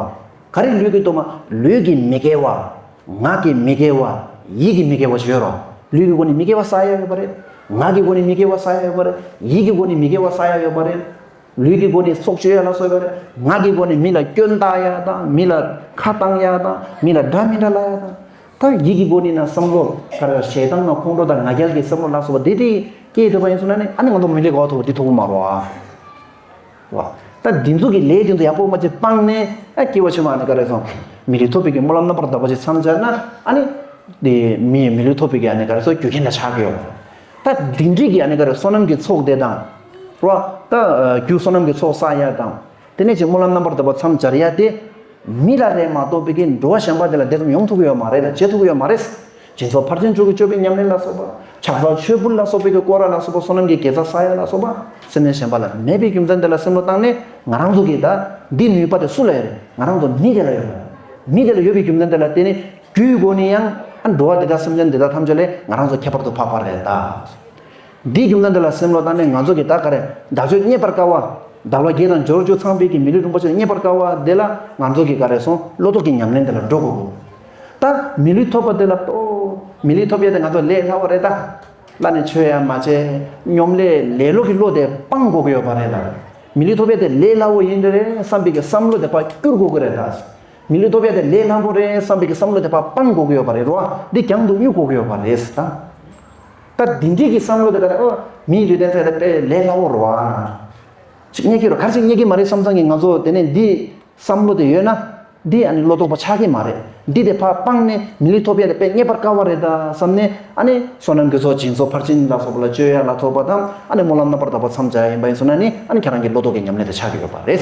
ག་རེ་ལུས་ཀྱི་སྡོམ་པ། ལུས་ཀྱི་མི་དགེ་བ། ངག་གི་མི་དགེ་བ། ཡིད་ཀྱི་མི་དགེ་བ་ཞིག་ཡོད་རོ། ལུས་ཀྱི་སྒོ་ནས་མི་དགེ་བ་བསགས་ཡ་ཡོད་པ་རེད། ངག་གི་སྒོ་ནས་མི་དགེ་བ་བསགས་ཡ་ཡོད་པ་རེད། ཡིད་ཀྱི་སྒོ་ནས་མི་དགེ་བ་བསགས་ཡ་ཡོད་པ་རེད། ལུས་ཀྱི་སྒོ་ནས་སྲོག་གཅོད་ཡ་ལ་སོགས་པ་རེད། ངག་གི་སྒོ་ནས་མི་ལ་སྐྱོན་བཏགས་ཡ་དང་མི་ལ་ཁ་བཏང་ཡ་དང་མི་ལ་འདྲ་མི་འདྲ་ལབ་ཡ་དང་། ད་ཡིད་ཀྱི་སྒོ་ནས་ན་བསམ་བློ་ག་རེ་ཞེ་སྡང་དང་ཁོང་ཁྲོ་དང་ང་རྒྱལ་གྱི་བསམ་བློ་ལ་སོགས་པ་དེ་དེ་སྐྱེས་ཐུབ་པ་ཡིན་སོང་ན་ནི་ཨ་ནི་ང་ཚོ་མི་ལུས་གོ་ཐུབ་པ་དེ་ཐུབ་ཀྱི་མ་རེད་བ། བ། ད་འདི་ཚོ་གི་ལས་དེ་ཚོ་ཡག་པོ་མ་ཅིག་སྤངས་ནས་ཨ་སྐྱེ་བ་ཕྱི་མ་ཨ་ནི་ག་རེ་སོང་། མི་ལུས་ཐོབ་པའི་གི་སྨོན་ལམ་རྣམ་པར་དག་པ་ཅིག་མཚམས་སྦྱར་ན་ཨ་ནི། དེ་མི་མི་ལུས་ཐོབ་པའི་གི་ཨ་ནི་ག་རེ་སོང་རྒྱུ་རྐྱེན་ལ་ཆགས་ཀྱི་ཡོད། ད་འདི་འདྲའི་གི་ཨ་ནི་ག་རེ་བསོད་ནམས་ཀྱི་ཚོགས་དེ་དང་། རོ། ད་རྒྱུ་བསོད་ནམས་ཀྱི་ཚོགས་བསགས་ཡ་དང་། དེ་ནས་ཅིག་སྨོན་ལམ་རྣམ་པར་དག་པ་མཚམས་སྦྱར་ཡ་དེ། མི་ལ་རེད་མ་གཏོགས་པའི་གི་འགྲོ་བ་གཞན་པ་དེ་ལ་དེ་ཙམ་ཡོང་ཐུབ་ཀྱི་ཡོད་མ་རེད་ལ་བྱེད་ཐུབ་ཀྱི་ཡོད་མ་རེད། སྦྱིན་སོགས་ཕར་ཕྱིན་དྲུག་གི་སྤྱོད་པའི་ཉམས་ལེན་ལ་སོགས་པ། ཕྱག་འཚལ་མཆོད་འབུལ་ལ་སོགས་པའི་གི་སྐོར་ར་ལ་སོགས་པ་བསོད་ནམས་ཀྱི་དགེ་རྩ་བསགས་ཡ་ལ་སོགས་པ། སེམས་ཅན་གཞན་པ་ལ་མེད་པའི་རྒྱུ་མཚན་དེ་ལ་སེམས་བློ་བཏང་ནས་ང་རང་ཚོ་གིས་ད་འདི་ནུས་པ་དེ་སུ་ལ་ཡོད་རེད། ང་རང་ཚོ་མི་དེ་ལ་ཡོད་རེད། མི་དེ་ལ་ཡོད་པའི་རྒྱུ་མཚན་དེ་ལ་བརྟེན་ནས་རྒྱུའི་སྒོ་ནས་ཡང་ཨ་འགྲོ་བ་དེ་དག་སེམས་ཅན་དེ་དག་ཐམས་ཅད་ལས་ང་རང་ཚོ་ཁྱད་པར་དུ་འཕགས་པ་རེད་ད། འདིའི་རྒྱུ་མཚན་དེ་ལ་སེམས་བློ་བཏང་ནས་ང་ཚོ་གིས་ད་ག་རེ་བདག་ཆོས་རྙེད་པར་དཀའ་བ། ཟླ་བ་བརྒྱད་དང་འབྱོར་བཅུ་ཚང་བའི་གི་མི་ལུས་རིན་པོ་ཆེ་རྙེད་པར་དཀའ་བ་དེ་ལ་ང་ཚོ་གིས་ག་རེ་སོང་བློ་ལྡོག་གི་ཉམས་ལེན་དེ་ལ་འགྲོ་དགོས་གོ། ད་མི་ལུས་ཐོབ་པ་དེ་ལ་ཏོ། མི་ལུས་ཐོབ་ཡ་དེ་ང་ཚོ་ལས་སླ་བོ་རེད་ད། བླ་ནས་ཆོས་ཡང་མ་བྱས། སྙོམ་ལས་ལེ་ལོ་གི་བློ་དེ་སྤང་དགོས་ཀྱི་ཡོད་པ་རེད་ད། མི་ལུས་ཐོབ་ཡ་དེ་ལས་སླ་བོ་ཡིན་དེ་རེད་བསམ་པའི་གི་བསམ་བློ་དེ་ཕར་བསྐྱུར་དགོས་ཀྱི་རེད་ད། མི་ལུས་ཐོབ་ཡ་དེ་ལས་སླ་པོ་རེད་བསམ་པའི་གི་བསམ་བློ་དེ་ཕར་སྤང་དགོས་ཀྱི་ཡོད་པ་རེད་རོ། འདི་རྒྱང་དུ་གཡུག་དགོས་ཀྱི་ཡོད་པ་རེད་ད། ད་འདི་འདྲའི་གི་བསམ་བློ་དེ་ག་རེ་ཨོ། མིའི་ལུས་རྟེན་ཟེར་ཏེ་དཔེ་ལས་སླ་བོ་རེད་བ། ཅིག་རྙེད་ཀྱི་རོ་ག་རེ་ཅིག་རྙེད་ཀྱི་མ་རེད་བསམ་ཙང་གི་ང་ཚོ་དེ་ནས་འདི་བསམ་བློ་དེ་ཡོད་ན། འདི་ཨ་ནི་བློ་ལྡོག་པ་ཆགས་ཀྱི་མ་རེད། འདི་དེ་ཕར་སྤངས་ནས་མི་ལུས་ཐོབ་ཡ་དེ་དཔེ་རྙེད་པར་དཀའ་བ་རེད་ད་བསམ་ནས་ཨ་ནི་བསོད་ནམས་ཀྱི་ཚོགས་སྦྱིན་སོགས་ཕར་ཕྱིན་ལ་སོགས་པ་ལ་སྤྱོད་ཡ་ལ་སོགས་པ་དང་ཨ་ནི་སྨོན་ལམ་རྣམ་པར་དག་པ་མཚམས་སྦྱར་ཡ་ཡིན་པ་ཡིན་སོང་ན་ནི་ཨ་ནི་ཁྱེད་རང་གི་བློ་ལྡོག་གི་ཉམས་ལེན་དེ་ཆགས་ཀྱི་ཡོད་པ་རེད།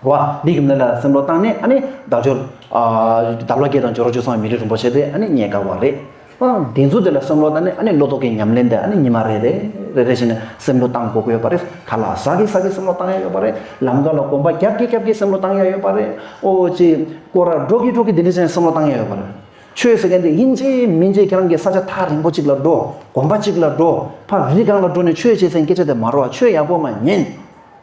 བ། འདི་གི་མནན་ལ་སེམས་བློ་བཏང་ནས་ཨ་ནི་བདག་འབྱོར། ཨ། བདག་བློ་སྐྱེས་དང་འབྱོར་བ་བཅུ་ཚང་བའི་མི་ལུས་རིན་པོ་ཆེ་དེ་ཨ་ནི་རྙེད་དཀའ་བ་རེད། ཨ། འདི་ཚོ་དེ་ལ་སེམས་བློ་བཏང་ནས་ཨ་ནི་བློ་ལྡོག་གི་ཉམས་ལེན་དེ་ཨ་ནི་ཉི་མ་རེ་རེ་རེ་རེ་བྱས་ནས་སེམས་བློ་བཏང་དགོས་ཀྱི་ཡོད་པ་རེད། ཁ་ལག་ཟ་གི་ཟ་གི་སེམས་བློ་བཏང་ཡ་ཡོད་པ་རེད། ལམ་ཁ་ལ་གོམ་པ་རྒྱག་གི་རྒྱག་གི་སེམས་བློ་བཏང་ཡ་ཡོད་པ་རེད། ཨོ་ཅེ། སྐོར་ར་འགྲོ་གི་འགྲོ་གི་འདི་འདྲ་བྱས་ནས་སེམས་བློ་བཏང་ཡ་ཡོད་པ་རེད། ཆོས་ཟེར་མཁན་དེ་ཡིན་གཅིག་མིན་གཅིག་ཁྱེད་རང་གི་ས་ཆ་ཐག་རིང་པོ་གཅིག་ལ་འགྲོ། གོམ་པ་གཅིག་ལ་འགྲོ། ཕར་རི་སྒང་ལ་འགྲོ་ནས་ཆོས་བྱེད་ཟེར་མཁན་སྐད་ཆ་དེ་མ་རེད་བ། ཆོས་ཡག་པོ་མ་ཉན།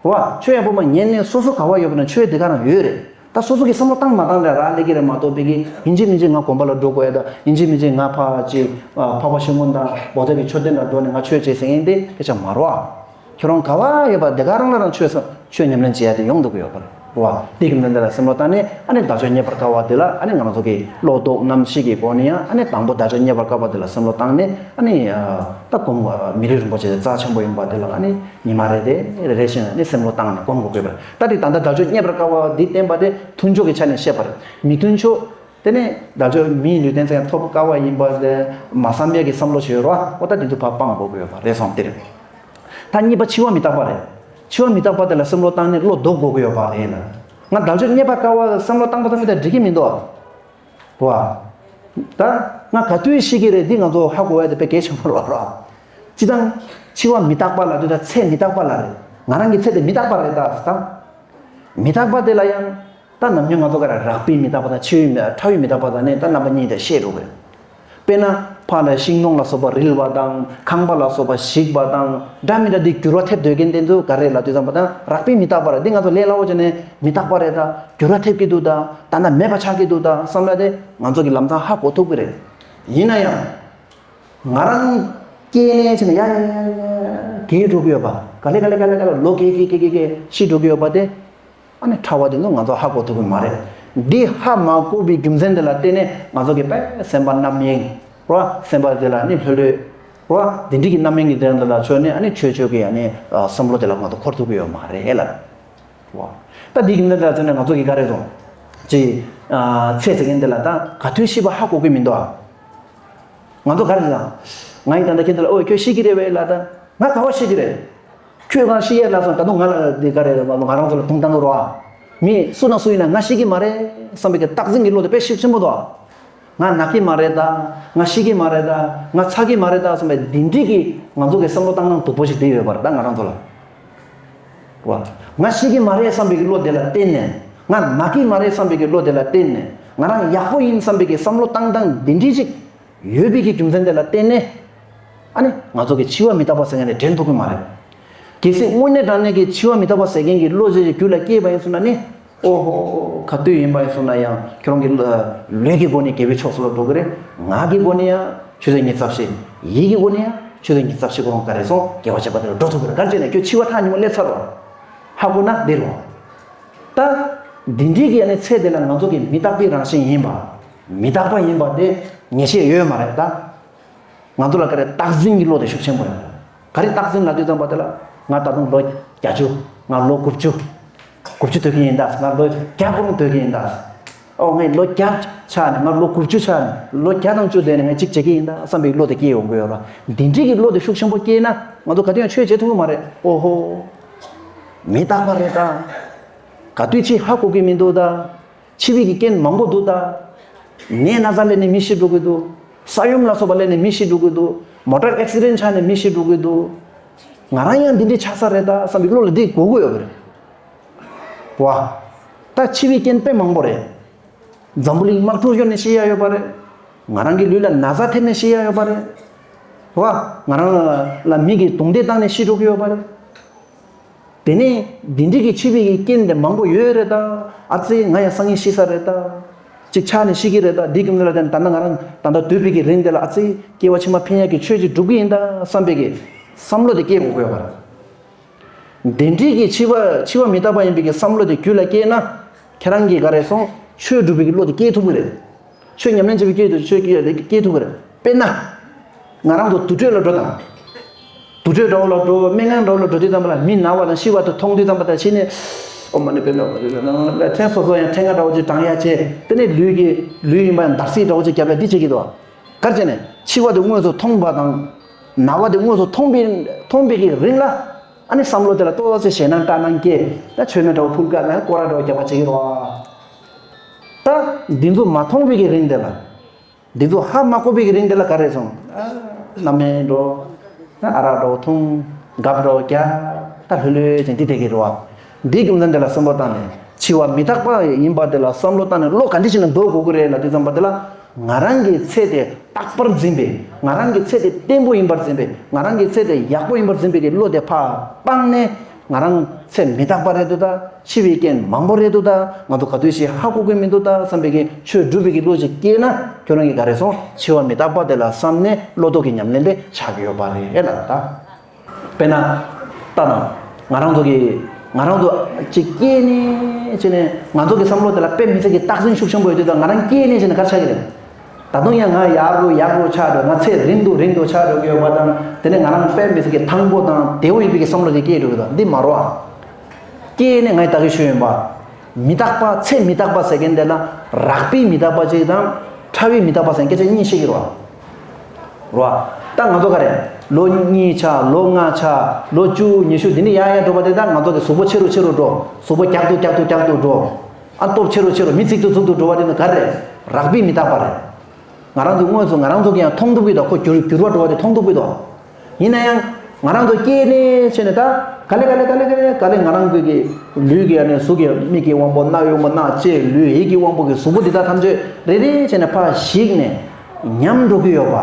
རེད་བ། ཆོས་ཡག་པོ་མ་ཉན་ནས་སོ་སོ་ག་བ་ཡོད་པ་ན་ཆོས་དེ་ག་རང་ཡོད་རེད། ད་སོ་སོ་གིས་བསམ་བློ་བཏང་མ་བཏང་ལ་རག་ལས་ཀྱི་རེད་མ་གཏོགས་པའི་གི་ཡིན་གཅིག་མིན་གཅིག་ང་དགོན་པ་ལ་འགྲོ་དགོས་ཡ་ད་ཡིན་གཅིག་མིན་གཅིག་ང་ཕ་ཅིག་འཕགས་པ་ཤིང་ཀུན་དང་བོ་དྷ་གི་མཆོད་རྟེན་ལ་འགྲོ་ནས་ང་ཆོས་བྱེད་ཟེར་མཁན་དེ་སྐད་ཆ་མ་རེད་བ། ཁྱོད་རང་ག་བ་ཡོད་པ་དེ་ག་རང་ལ་རང་ཆོས་ཆོས་ཉམས་ལེན་བྱེད་ཡ་དེ་ཡོང་འདུག་གི་ཡོད་པ་རེད་བ། དེ་གི་མནན་ལ་སེམས་བློ་བཏང་ནས་ཨ་ནི་བདག་ཆོས་རྙེད་པར་དཀའ་བ་དེ་ལ་ཨ་ནི་ང་རང་ཚོ་གི་བློ་ལྡོག་རྣམ་བཞི་གི་སྒོ་ནས་ཡང་ཨ་ནི་དང་པོ་བདག་ཆོས་རྙེད་པར་དཀའ་བ་དེ་ལ་སེམས་བློ་བཏང་ནས་ཨ་ནི་ད་སྒོམ་མི་ལུས་རིན་པོ་ཆེ་རྩ་ཆེན་པོ་ཡིན་པ་དེ་ལ་ཨ་ནི་ཉི་མ་རེ་རེ་རེ་རེ་བཞིན་ཨ་ནི་སེམས་བློ་བཏང་ནས་སྒོམ་དགོས་དགོས་པ་རེད། ད་དེ་ད་ལྟ་བདག་ཆོས་རྙེད་པར་དཀའ་བ་འདི་བསྟན་པ་དེ་མཐུན་ཕྱོགས་ཀྱི་ཆ་ནས་བཤད་པ་རེད། མི་མཐུན་ཕྱོགས། དེ་ནས་བདག་ཆོས་མིའི་ལུས་རྟེན་ཚེ་ཐོབ་དཀའ་བ་ཡིན་པ་ལས་མ་བསམ་ཡས་ཀྱི་བསམ་བློ་བྱོས་རོགས་ཨོ་ད་དེ་ཚོ་ཕར་སྤང་དགོས་ཀྱི་ཡོད་པ་རེད་སོང་དེ་རེད། ད་གཉིས་པ་འཆི་བ་མི་རྟག་པ་རེད། འཆི་བ་མི་རྟག་པ་དེ་ལ་བསམ་བློ་བཏང་ནས་བློ་ལྡོག་དགོས་ཀྱི་ཡོད་པ་རེད་ལ། ང་བདག་ཆོས་རྙེད་པར་དཀའ་བ་བསམ་བློ་བཏང་པ་ཙམ་དེ་འགྲིག་གི་མི་འདུག་ཨ། བ། ད་ང་ག་དུས་ཤི་གི་རེད་འདི་ང་ཚོ་ཧ་གོ་ཡ་དེ་དཔེ་གལ་ཆེན་པོ་རེད་རོགས། སྤྱི་དང་། འཆི་བ་མི་རྟག་པ་ལ་དུས་ད་ཚེ་མི་རྟག་པ་ལ་རེད། ང་རང་གི་ཚེ་དེ་མི་རྟག་པ་རེད་ད་ད། མི་རྟག་པ་དེ་ལ་ཡང་། ད་ནམ་རྒྱུན་ང་ཚོ་ག་རེ་རགས་པའི་མི་རྟག་པ་དང་འཆི་བའི་མི་ཕྲ་བའི་མི་རྟག་པ་དང་ནི་ད་རྣམ་པ་གཉིས་དེ་ཤེས་འགྲོ་གི་རེད། དཔེར་ན་ཕ་ལ་ཤིང་སྡོང་ལ་སོགས་པ་རིལ་བ་དང་ཁང་པ་ལ་སོགས་པ་ཞིག་པ་དང་འདྲ་མི་འདྲ་དེ་འགྱུར་བ་ཐེབས་སྡོད་མཁན་དེ་ཚོ་ག་རེ་ལབ་དུས་ཙམ་པ་དང་རགས་པའི་མི་རྟག་པ་རེད། འདི་ང་ཚོ་ལས་སླ་བོ་བྱས་ནས་མི་རྟག་པ་རེད་ད་འགྱུར་བ་ཐེབས་ཀྱི་འདུག་ད་ད་ལྟ་མེད་པ་ཆགས་ཀྱི་འདུག་ད་བསམ་ཡ་དེ་ང་ཚོ་གི་ལམ་སང་ཧ་གོ་ཐུབ་ཀྱི་རེད། ཡིན་ན་ཡང་། ང་རང་སྐྱེས་ནས་ཕྱིན་ནས་ཡ་ཡ་ཡ་ཡ་རྒས་འགྲོ་གི་ཡོད་པ། ག་ལེ་ག་ལེ་ག་ལེ་ག་ལེ་ལོ་རྒས་རྒས་རྒས་རྒས་རྒས་ཤི་འགྲོ་གི་ཡོད་པ་དེ། ཨ་ནི་ཕྲ་བ་དེ་ཚོ་ང་ཚོ་ཧ་གོ་ཐུབ་ཀྱི་མ་རེད། འདི་ཧ་མ་གོ་བའི་རྒྱུ་མཚན་དེ་ལ་བརྟེན་ནས་ང་ཚོ་གི་དཔེ་སེམས་པ་རྣམ་གཡེང་རོ། སེམས་པ་དེ་ལ་ནི་ལྷོད་ལྷོད་རོ། དེ་འདྲི་གི་རྣམ་གཡེང་གི་དེ་འདྲ་ལ་ཆོས་ནི་ཨ་ནི་ཆོས་ཆོས་ཀྱི་ཨ་ནི་བསམ་བློ་དེ་ལ་ང་ཚོ་འཁོར་ཐུབ་ཀྱི་ཡོད་མ་རེད་ལ། ད་འདི་གི་འདི་འདྲ་ཚོ་ནི་ང་ཚོ་གི་ག་རེ་རེད་ཅེས་ཚེ་ཟེར་མཁན་དེ་ལ་ད་ག་དུས་ཤི་བ་ཧ་གོ་གི་མི་འདུག་ཨ། ང་ཚོ་ག་རེ་ཟེར། ང་ཡིན་ད་ལྟ་ཁྱེད་ཚོ་ལ་ཨོ་ཁྱོད་ཤི་གི་རེད་བས་ལ་ད། ང་ག་བ་ཤི་གི་རེད། ཁྱོད་གང་ཤི་ཡས་ལ་སོང་ད་དུང་ང་ལ་འདི་ག་རེ་ང་རང་ཚོ་ལ་དུང་བཏང་གི་རོ་ཨ། མི་སུ་ན་སུ་ཡིན་ན་ང་ཤི་གི་མ་རེད་བསམ་པའི་གི་རྟག་འཛིན་གྱི་བློ་དེ་དཔེ་ཤུགས་ཆེན་པོ་འདུག་ཨ། ང་ན་གི་མ་རེད་ད། ང་ཤི་གི་མ་རེད་ད། ང་ཚ་གི་མ་རེད་ད་བསམ་པའི་འདི་འདྲི་གི་ང་ཚོ་གི་བསམ་བློ་བཏང་སྟངས་སྡུག་པོ་ཞིག་དེ་ཡོད་པ་རེད་ད་ང་རང་ཚོ་ལ། རོ་ཨ། ང་ཤི་གི་མ་རེད་བསམ་པའི་གི་བློ་དེ་ལ་བརྟེན་ནས། ང་ན་གི་མ་རེད་བསམ་པའི་གི་བློ་དེ་ལ་བརྟེན་ནས། ང་རང་ཡག་པོ་ཡིན་བསམ་པའི་གི་བསམ་བློ་བཏང་སྟངས་འདི་འདྲི་ཅིག་ཡོད་པའི་གི་རྒྱུ་མཚན་དེ་ལ་བརྟེན་ནས། ཨ་ནི་ང་ཚོ་གི་འཆི་བ་མི་རྟག་པ་ཟེར་མཁན་དེ་འདྲེན་ཐུབ་ཀྱི་མ་རེད། གལ་སྲིད་དངོས་གནས་དྲང་གནས་ཀྱི་འཆི་བ་མི་རྟག་པ་ཟེར་མཁན་གྱི་བློ་ཅིག་རྒྱུད་ལ་སྐྱེས་པ་ཡིན་སོང་ན་ནི། ཨོ་ཧོ། ག་དུས་ཡིན་པ་ཡིན་སོང་ན་ཡང་ཁྱོད་རང་གི་ལ་ལུས་ཀྱི་སྒོ་ནས་རྒྱལ་བའི་ཕྱོགས་སུ་ལ་འགྲོ་གི་རེད། ངག་གི་སྒོ་ནས་ཡང་ཆུ་ཚོད་ཉི་ཤུ་རྩ་བཞི། ཡིད་ཀྱི་སྒོ་ནས་ཡང་ཆུ་ཚོད་ཉི་ཤུ་རྩ་བཞི་གོང་ག་རེ་སོང་དགེ་བ་བྱེད་པ་དེ་ལ་འགྲོ་ཐུབ་ཀྱི་རེད། ག་རེ་བྱས་ནས་ཁྱོད་འཆི་བ་ཐག་ཉེ་མོ་སླེབས་ཚར་བ་ཧ་གོ་ན་འདི་རུ། ད་འདི་འདྲའི་གི་ཨ་ནི་ཚེ་འདི་ལ་ང་ཚོ་གི་མི་རྟག་པའི་རང་བཞིན་ཡིན་པ། མི་རྟག་པ་ཡིན་པ་དེ་ངེས་ཤེས་ཡོད་མ་རེད་ད། ང་ཚོ་ལ་ག་རེ་རྟག་འཛིན་གྱི་བློ་དེ་ཤུགས་ཆེན་པོ་ཡོད། ག་རེ་རྟག་འཛིན་ལབ་དུས་ཙམ་པ་དེ་ལ་ང་ད་དུང་ལོ་བརྒྱད་ཅུ། ང་ལོ་དགུ་བཅུ། དགུ་བཅུ་སྡོད་ཀྱི་ཡིན་ད། ང་ལོ་བརྒྱ་སྐོར་སྡོད་ཀྱི་ཡིན་ད། ཨོ་ངས་ལོ་བརྒྱ་ཆགས་ནས་ང་ལོ་དགུ་བཅུ་ཆགས་ནས་ལོ་བརྒྱ་དང་བཅུ་སྡོད་ནས་ངས་གཅིག་བྱེད་ཀྱི་ཡིན་ད་བསམ་པའི་བློ་དེ་སྐྱེ་ཡོང་གི་ཡོད་ར། འདི་འདྲའི་གི་བློ་དེ་ཤུགས་ཆེན་པོ་སྐྱེས་ན་ང་ཚོ་ག་དུས་ཡང་ཆོས་བྱེད་ཐུབ་ཀྱི་མ་རེད། ཨོ་ཧོ། མི་རྟག་པ་རེད་ད། ག་དུས་འཆི་ཧ་གོ་གི་མི་འདུག་ད། འཆི་བའི་གི་རྐྱེན་མང་པོ་འདུག་ད། ནད་ན་ཚ་སླེབས་ནས་མི་ཤི་འགྲོ་གི་འདུག། ས་ཡོམ་ལ་སོགས་པ་སླེབས་ནས་མི་ཤི་འགྲོ་གི་འདུག། མོ་ཊར་ཨེག་སི་ཌེན་ཊི་ཆགས་ནས་མི་ཤི་འགྲོ་གི་འདུག། ང་རང་ཡང་འདི་འདྲའི་ཆགས་ས་རེད་ད་བསམ་པའི་བློ་ལ་འདི་འགོ་གི་ཡོད་པ་རེད། བ། ད་འཆི་བའི་རྐྱེན་དཔེ་མང་པོ་རེད། འཛམ་བུ་གླིང་དམག་འཁྲུག་ཡོང་ནས་ཤི་ཡ་ཡོད་པ་རེད། ང་རང་གི་ལུས་ལ་ན་ཚ་ཐེབས་ནས་ཤི་ཡ་ཡོད་པ་རེད། བ། ང་རང་ལ་མི་གིས་རྡུང་རྡེག་བཏང་ནས་ཤི་འགྲོ་གི་ཡོད་པ་རེད། དེ་ནས་འདི་འདྲའི་གི་འཆི་བའི་གི་རྐྱེན་དེ་མང་པོ་ཡོད་རེད་ད། ཨ་ཙི་ང་ཡང་སང་ཉིན་ཤི་ས་རེད་ད། གཅིག་ཆགས་ནས་ཤི་གི་རེད་ད། འདི་གི་མི་ལ་དེ་ད་ལྟ་ང་རང་ད་ལྟ་སྡོད་པའི་གི་རིང་དེ་ལ་ཨ་ཙི་སྐྱེ་བ་ཕྱི་མ་ཕན་ཡག་གི་ཆོས་ཅིག་སྒྲུབ་གི་ཡིན་ད་བསམ་པའི་གི་བསམ་བློ་དེ་སྐྱེ་དགོས་ཀྱི་ཡོད་པ་རེད། འདི་འདྲའི་གི་འཆི་བ་འཆི་བ་མི་རྟག་པ་ཡིན་པའི་གི་བསམ་བློ་དེ་རྒྱུད་ལ་སྐྱེས་ན། ཁྱེད་རང་གིས་ག་རེ་སོང་ཆོས་སྒྲུབ་པའི་གི་བློ་དེ་སྐྱེ་ཐུབ་ཀྱི་རེད། ཆོས་ཉམས་ལེན་བྱེད་པའི་སྐྱེས་དུ་ཆོས་སྐྱེ་སྐྱེ་ཐུབ་ཀྱི་རེད། དཔེར་ན། ང་རང་ཚོ་དུར་ཁྲོད་ལ་འགྲོ་དང་། དུར་ཁྲོད་འདྲ་བོ་ལ་འགྲོ། སྨན་ཁང་འདྲ་བོ་ལ་འགྲོ་དུས་ཙམ་པ་ལ་མི་ན་བ་དང་ཤི་བ་དེ་མཐོང་དུས་ཙམ་པ་དང་ཕྱི་ནས། ཨོ་མ་ཎི་པདྨེ་ཧཱུྃ། ཕྲན་སོ་སོ་ཡང་ཕྲེང་བ་འདྲ་བོ་ཅིག་བགྲང་ཡ་བྱས། དེ་ནས་ལུས་ཀྱི་ལུས་ཡིན་པ་ཡང་འདར་སིག་འདྲ་བོ་ཅིག་བརྒྱབ་ཡ་འདི་བྱེད་ཀྱི་འདུག། ག་རེ་བྱས་ནས་འཆི་བ་དེ་དངོས་སུ་མཐོང་བ་དང་། ན་བ་དེ་དངོས་སུ་མཐོང་བའི་མཐོང་བའི་གི་རིང་ལ། ཨ་ནི་བསམ་བློ་དེ་ལ་ཏོག་ཙམ་ཞེད་སྣང་སྐྲག་སྣང་སྐྱེ། ད་མཆོད་མེ་འདྲ་བོ་ཕུལ་དཀའ་ན་སྐོར་ར་འདྲ་བོ་རྒྱབ་པ་བྱེད་ཀྱི་རེད་བ། ད་འདི་ཚོ་མ་མཐོང་བའི་གི་རིང་དེ་ལ། འདི་ཚོ་ཧ་མ་གོ་བའི་གི་རིང་དེ་ལ་ག་རེ་སོང་། ཨ། སྣ་སྨན་འགྲོ། ཨ། ཨ་རག་འགྲོ་འཐུང་། སྒབ་འགྲོ་རྒྱག། ད་ལྷོད་ལྷོད་ཅིག་འདི་བསྡད་ཀྱི་རེད་བ། འདིའི་རྒྱུ་མཚན་དེ་ལ་བསམ་བློ་བཏང་ནས་འཆི་བ་མི་རྟག་པ་ཡིན་པ་དེ་ལ་བསམ་བློ་བཏང་ནས་བློ་ག་འདྲ་ཞིག་ནས་འདོར་དགོས་ཀྱི་རེད་ལབ་དུས་ཙམ་པ་དེ་ལ། ང་རང་གི་ཚེ་དེ་རྟག་པར་འཛིན་པའི། ང་རང་གི་ཚེ་དེ་བརྟན་པོ་ཡིན་པར་འཛིན་པའི། ང་རང་གི་ཚེ་དེ་ཡག་པོ་ཡིན་པར་འཛིན་པའི་གི་བློ་དེ་ཕར་སྤངས་ནས། ང་རང་ཚེ་མི་རྟག་པ་རེད་འདུག་ད། འཆི་བའི་རྐྱེན་མང་པོ་རེད་འདུག་ད། ང་ཚོ་ག་དུས་ཤིག་ཧ་གོ་གི་མི་འདུག་ད་བསམ་པའི་གི་ཆོས་སྒྲུབ་པའི་གི་བློ་ཅིག་སྐྱེས་ན། ཁྱོད་རང་གི་ག་རེ་སོང་འཆི་བ་མི་རྟག་པ་དེ་ལ་བསམ་ནས་བློ་ལྡོག་གི་ཉམས་ལེན་དེ་བྱ་གི་ཡོད་པ་རེད་ལ་ད། དཔེར་ན། ལྟ་དང་། ང་རང་ཚོ་གི། ང་རང་ཚོ་ཅིག་སྐྱེས་ནས་བྱས་ནས་ང་ཚོ་གི་བསམ་བློ་དེ་ལ་དཔེ་མི་སྲིད་ཀྱི་རྟག་འཛིན་ཤུགས་ཆེན་པོ་ཡོད་དུས་ད་ང་རང་སྐྱེས་ནས་བྱས་ནས་ག་རེ་ཆགས་ཀྱི་རེད། ད་དུང་ཡང་ང་ཡག་རུ་ཡག་རུ་ཆགས་འགྲོ། ང་ཚེ་རིང་དུ་རིང་དུ་ཆགས་འགྲོ་གི་ཡོད་པ་དང་། དེ་ནས་ང་རང་དཔེ་མི་སྲིད་ཀྱི་ཐང་པོ་དང་བདེ་བོ་ཡིན་པའི་གི་བསམ་བློ་དེ་སྐྱེས་འགྲོ་གི་འདུག། འདི་མ་རེད་ཨ། སྐྱེས་ནས་ང་ཡི་ད་གི་ཤོད་ཡིན་པ། མི་རྟག་པ་ཚེ་མི་རྟག་པ་ཟེར་མཁན་དེ་ལ་རགས་པའི་མི་རྟག་པ་ཅིག་དང་། ཕྲ་བའི་མི་རྟག་པ་ཟེར་མཁན་སྐད་ཆ་གཉིས་བཤད་ཀྱི་རེད་བ། རེད་བ། ད་ང་ཚོ་ག་རེ། ལོ་གཉིས་ཆགས། ལོ་ལྔ་ཆགས། ལོ་བཅུ་ཉི་ཤུ་འདི་ནས་ཡར་ཡར་འགྲོ་བ་དེ་ད་ང་ཚོ་གི་གཟུགས་པོ་ཆེ་རུ་ཆེ་རུ་འགྲོ། གཟུགས་པོ་རྒྱག་ཏུ་རྒྱག་ཏུ་རྒྱག་ཏུ་འགྲོ། ཨ། སྟོབས་ཆེ་རུ་ཆེ་རུ་མི་ཚིག་ཏུ་ཚུག་ཏུ་འགྲོ་བ་དེ་ནི་ག་རེ། རགས་པའི་མི་རྟག་པ་རེད། ང་རང་ཚོ་དངོས་སུ་ང་རང་ཚོ་གིས་ཡང་མཐོང་ཐུབ་ཀྱི་འདུག། ཁོ་འགྱུར་འགྱུར་བ་འགྲོ་བ་དེ་མཐོང་ཐུབ་ཀྱི་འདུག། ཡིན་ན་ཡང་། ང་རང་ཚོ་སྐྱེས་ནས་བྱས་ནས་ད། ག་ལེ་ག་ལེ་ག་ལེ་ག་ལེ་ག་ལེ་ང་རང་ཚོ་གི་ལུས་ཀྱི་ཨ་ནི་གཟུགས་ཀྱི་མིག་གི་དབང་པོ། རྣ་བའི་དབང་པོ། སྣ། ལྕེ། ལུས། ཡིད་ཀྱི་དབང་པོ་གི་གཟུགས་པོ་འདི་དག་ཐམས་ཅད་རེ་རེ་བྱས་ནས་ཕར་ཞིག་ནས་ཉམས་འགྲོ་གི་ཡོད་པ།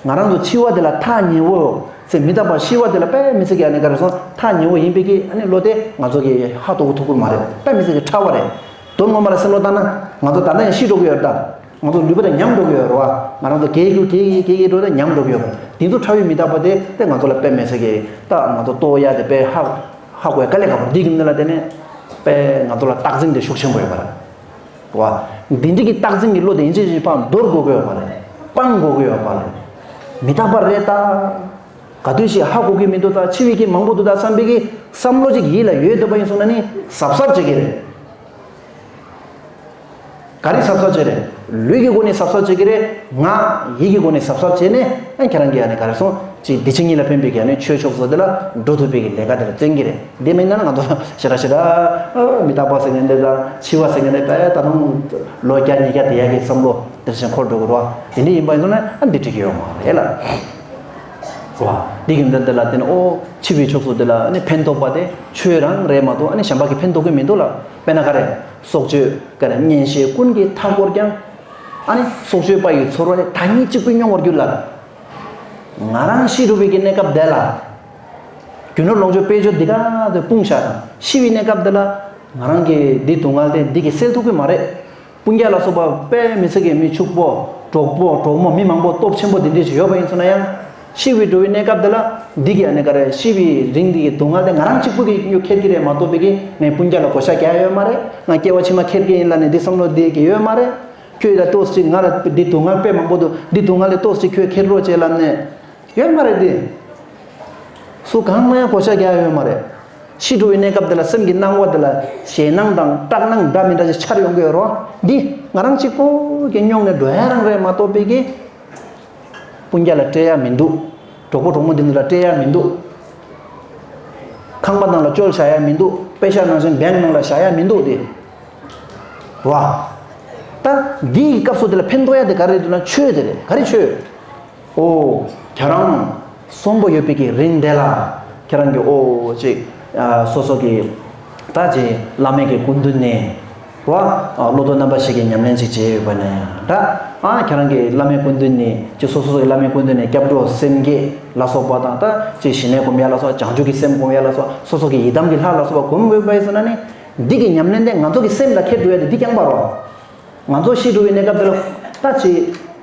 ང་རང་ཚོ་འཆི་བ་འདི་ལ་ཐག་ཉེ་བོ། ཚེ་མི་རྟག་པ་ཤི་བ་འདི་ལ་དཔེ་མི་སྲིད་ཀྱི་ཨ་ནི་ག་རེ་སོང་ཐག་ཉེ་བོ་ཡིན་པའི་གི་ཨ་ནི་བློ་དེ་ང་ཚོ་གིས་ཧ་གོ་ཐུབ་ཀྱི་མ་རེད། དཔེ་མི་སྲིད་ཀྱི་ཕྲ་བ་རེད། དོན་ངོ་མ་ལ་སེམས་བློ་བཏང་ན་ང་ཚོ་ད་ལྟ་ཡང་ཤི་འགྲོ་གི་ཡོད་རེད་ད། ང་ཚོ་ལུས་པོ་དེ་ཉམས་འགྲོ་གི་ཡོད་རེད་བ། ང་རང་ཚོ་གས་གི་གས་གི་གས་གི་འགྲོ་དེ་ཉམས་འགྲོ་གི་ཡོད་རེད། དེ་ཚོ་ཕྲ་བའི་མི་རྟག་པ་དེ་དེ་ང་ཚོ་ལ་དཔེ་མི་སྲིད་ཀྱི་ད་ང་ཚོ་རྟོགས་ཡ་དེ་དཔེ་ཧ་ཧ་གོ་ཡ་དཀའ་ལས་ཁག་པོ་རེད། འདི་གི་མི་ལ་དེ་ནས་ པས་ང་ཚོ་ལ་རྟག་འཛིན་དེ་ཤུགས་ཆེན་པོ་ཡོད་པ་རེད། བ། འདི་འདྲ་གི་རྟག་འཛིན་གྱི་བློ་དེ་ཡིན་གཅིག་མིན་གཅིག་ཕར་འདོར་དགོས་ཀྱི་ཡོད་པ་རེད། སྤང་དགོས་ཀྱི་ཡོད་པ་རེད། མི་རྟག་པ་རེད་ད། ག་དུས་ཤིག་ཧ་གོ་གི་མི་འདུག་ད། འཆི་བའི་གི་མང་པོ་འདུག་ད་བསམ་པའི་གི་བསམ་བློ་ཅིག་ཡིད་ལ་ཡོད་བསྡད་པ་ཡིན་སོང་ན་ནི་གཟབ་གཟབ་བྱེད་ཀྱི་རེད། ག་རེ་གཟབ་གཟབ་བྱེད་རེད། ལུས་ཀྱི་སྒོ་ནས་གཟབ་གཟབ་བྱེད་ཀྱི་རེད། ངག་ཡིད་ཀྱི་སྒོ་ནས་གཟབ་གཟབ་བྱས་ནས་ཨ་ཁྱེད་རང་གིས་ཨ་ནི་ག་རེ་སོང་ཅིག་འདི་ཕྱི་གཉིས་ལ་ཕན་པའི་གི་ཨ་ནི་ཆོས་ཕྱོགས་སུ་དེ་ལ་འགྲོ་ཐུབ་པའི་གི་ལས་ཀ་དེ་ལ་བརྩོན་གྱི་རེད། འདི་མིན་ན་ང་ཚོ་ཞེ་དྲག་ཞེ་དྲག་ཨ་མི་རྟག་པ་ཟེར་མཁན་དེ་དང་འཆི་བ་ཟེར་མཁན་དེ་དཔེ་ད་དུང་ལོ་བརྒྱ་ཉིས་བརྒྱ་དེ་ཡ་གི་བསམ་བློ་དེར་ཕྱིན་འཁོར་འགྲོ་གི་རེད་བ། དེ་འདྲ་ཡིན་པ་ཡིན་སོང་ན་ཨ་འདི་འགྲིག་གི་ཡོད་མ་རེད་ལ། བ། འདི་གི་འདི་འདི་ལ་བརྟེན་ནས་ཨོ་འཆི་བའི་ཕྱོགས་སུ་འདི་ལ་ནི་ཕན་ཐོགས་པ་དེ་ཆོས་རང་རེད་མ་གཏོགས་ཨ་ནི་གཞན་པ་གི་ཕན་ཐོགས་ཀྱི་མི་འདུག་ལ། དཔེར་ན་ག་རེ། སྲོག་གཅོད་ག་རེ་གཉེན་བཤེས་ཀུན་གྱིས་མཐའ་བསྐོར་ཀྱང་། ཨ་ནི་སྲོག་གཅོད་པ་ཡི་ཚོར་བ་དེ་ད་ཉིད་གཅིག་པུས་མྱོང་བར་འགྱུར་ལ། ང་རང་ཤི་འགྲོ་བའི་གི་གནས་སྐབས་དེ་ལ། རྒྱུ་ནོར་ལོངས་སྤྱོད་དཔལ་འབྱོར་འདི་ག་དེ་སྤུངས་བཞག་དང་ཤི་བའི་གནས་སྐབས་དེ་ལ། ང་རང་གི་འདི་སྡུག་བསྔལ་དེ་འདི་གིས་སེལ་ཐུབ་ཀྱི་མ་རེད། སྤུན་ཀྱག་ལ་སོགས་པ་དཔེ་མི་སྲིད་ཀྱི་མི་ཕྱུག་པོ་གྲོགས་པོ་གྲོགས་མོ་མི་མང་པོ་སྟོབས་ཆེན་པོ་འདི་འདྲས་ཞིག་ཡོད་པ་ཡིན་སོང་ན་ཡང་། ཤི་བའི་འགྲོ་བའི་གནས་སྐབས་འདི་ལ་འདི་གི་ཨ་ནི་ག་རེ་ཤི་བའི་རིང་འདི་གི་སྡུག་བསྔལ་དེ་ང་རང་གཅིག་པུ་གིས་ཁྱེར་གྱི་རེད་མ་གཏོགས་པའི་གི་ངའི་སྤུན་ཀྱག་ལ་བགོ་བཤའ་རྒྱག་ཡ་ཡོད་མ་རེད། ང་སྐྱེ་བ་ཕྱི་མ་ཁྱེར་གྱི་ཡིན་ལབ་ནས་འདི་བསམ་བློ་འདི་གི་ཡོད་མ་རེད། ཁྱོད་ལ་ཏོག་ཙམ་ང་ལ་འདི་སྡུག་བསྔལ་དཔེ་མང་པོ་འདུག་འདི་སྡུག་བསྔལ་ལས་ཏོག་ཙམ་ཁྱོད་ཁྱེར་རོགས་བྱེད་ལབ་ནས། ཡོད་མ་རེད་དེ། སུ་གང་ན་ཡང་བགོ་བཤའ་རྒྱག་ཡོད་མ་རེད། ཤི་འགྲོ་བའི་གནས་སྐབས་དེ་ལ་སེམས་ཀྱི་སྣང་བ་དེ་ལ་ཞེད་སྣང་དང་སྐྲག་སྣང་འདྲ་མི་འདྲ་ཞིག་འཆར་ཡོང་གི་ཡོད་རེད་བ། འདི་ང་རང་གཅིག་པོ་གིས་མྱོང་ནས་འགྲོ་ཡ་རང་རེད་མ་གཏོགས་པའི་གི་སྤུན་ཀྱག་ལ་སྤྲད་ཡ་མི་འདུག་གྲོགས་པོ་གྲོགས་མོ་འདི་ཚོ་ལ་སྤྲད་ཡ་མི་འདུག་ཁང་པ་ནང་ལ་བཅོལ་བཞག་ཡ་མི་འདུག་པེ་ཤག་ནང་བཞིན་བེང་ནང་ལ་བཞག་ཡ་མི་འདུག་དེ། བ། ད་འདིའི་སྐབས་སུ་དེ་ལ་ཕན་ཐོགས་ཡ་དེ་ག་རེ་རེད་འདུག་ན་ཆོས་དེ་རེད། ག་རེ་ཆོས། ཨོ། ཁྱེད་རང་གསོན་པོ་ཡོད་པའི་གི་རིང་དེ་ལ་ཁྱེད་རང་གི་ཨོ་ཅིག་ཨ་སོ་སོ་གི་ད་ཅིག་བླ་མའི་གི་སྐུ་མདུན་ནས་བ་ཨ་བློ་ལྡོག་རྣམ་པ་བཞི་གི་ཉམས་ལེན་ཅིག་བྱས་ཡོད་པ་ནས་ད་ཨ་ཁྱེད་རང་གི་བླ་མའི་སྐུ་མདུན་ནས་ཅིག་སོ་སོ་གི་བླ་མའི་སྐུ་མདུན་ནས་སྐྱབས་འགྲོ་སེམས་བསྐྱེད་ལ་སོགས་པ་དང་ད་ཅིག་ཞི་གནས་སྒོམ་ཡ་ལ་སོགས་བྱང་ཆུབ་ཀྱི་སེམས་སྒོམ་ཡ་ལ་སོགས་སོ་སོ་གི་ཡི་དམ་གྱི་ལྷ་ལ་སོགས་པ་སྒོམ་དགོས་པ་ཡིན་ཟེར་ན་ནི་འདི་གི་ཉམས་ལེན་དེ་ང་ཚོ་གི་སེམས་ལ་ཁྱེར་འགྲོ་ཡ་དེ་འདི་རྐྱང་པ་རེད། ང་ཚོ་ཤི་འགྲོ་བའི་གནས་སྐབས་དེ་ལ་ད་ཅིག་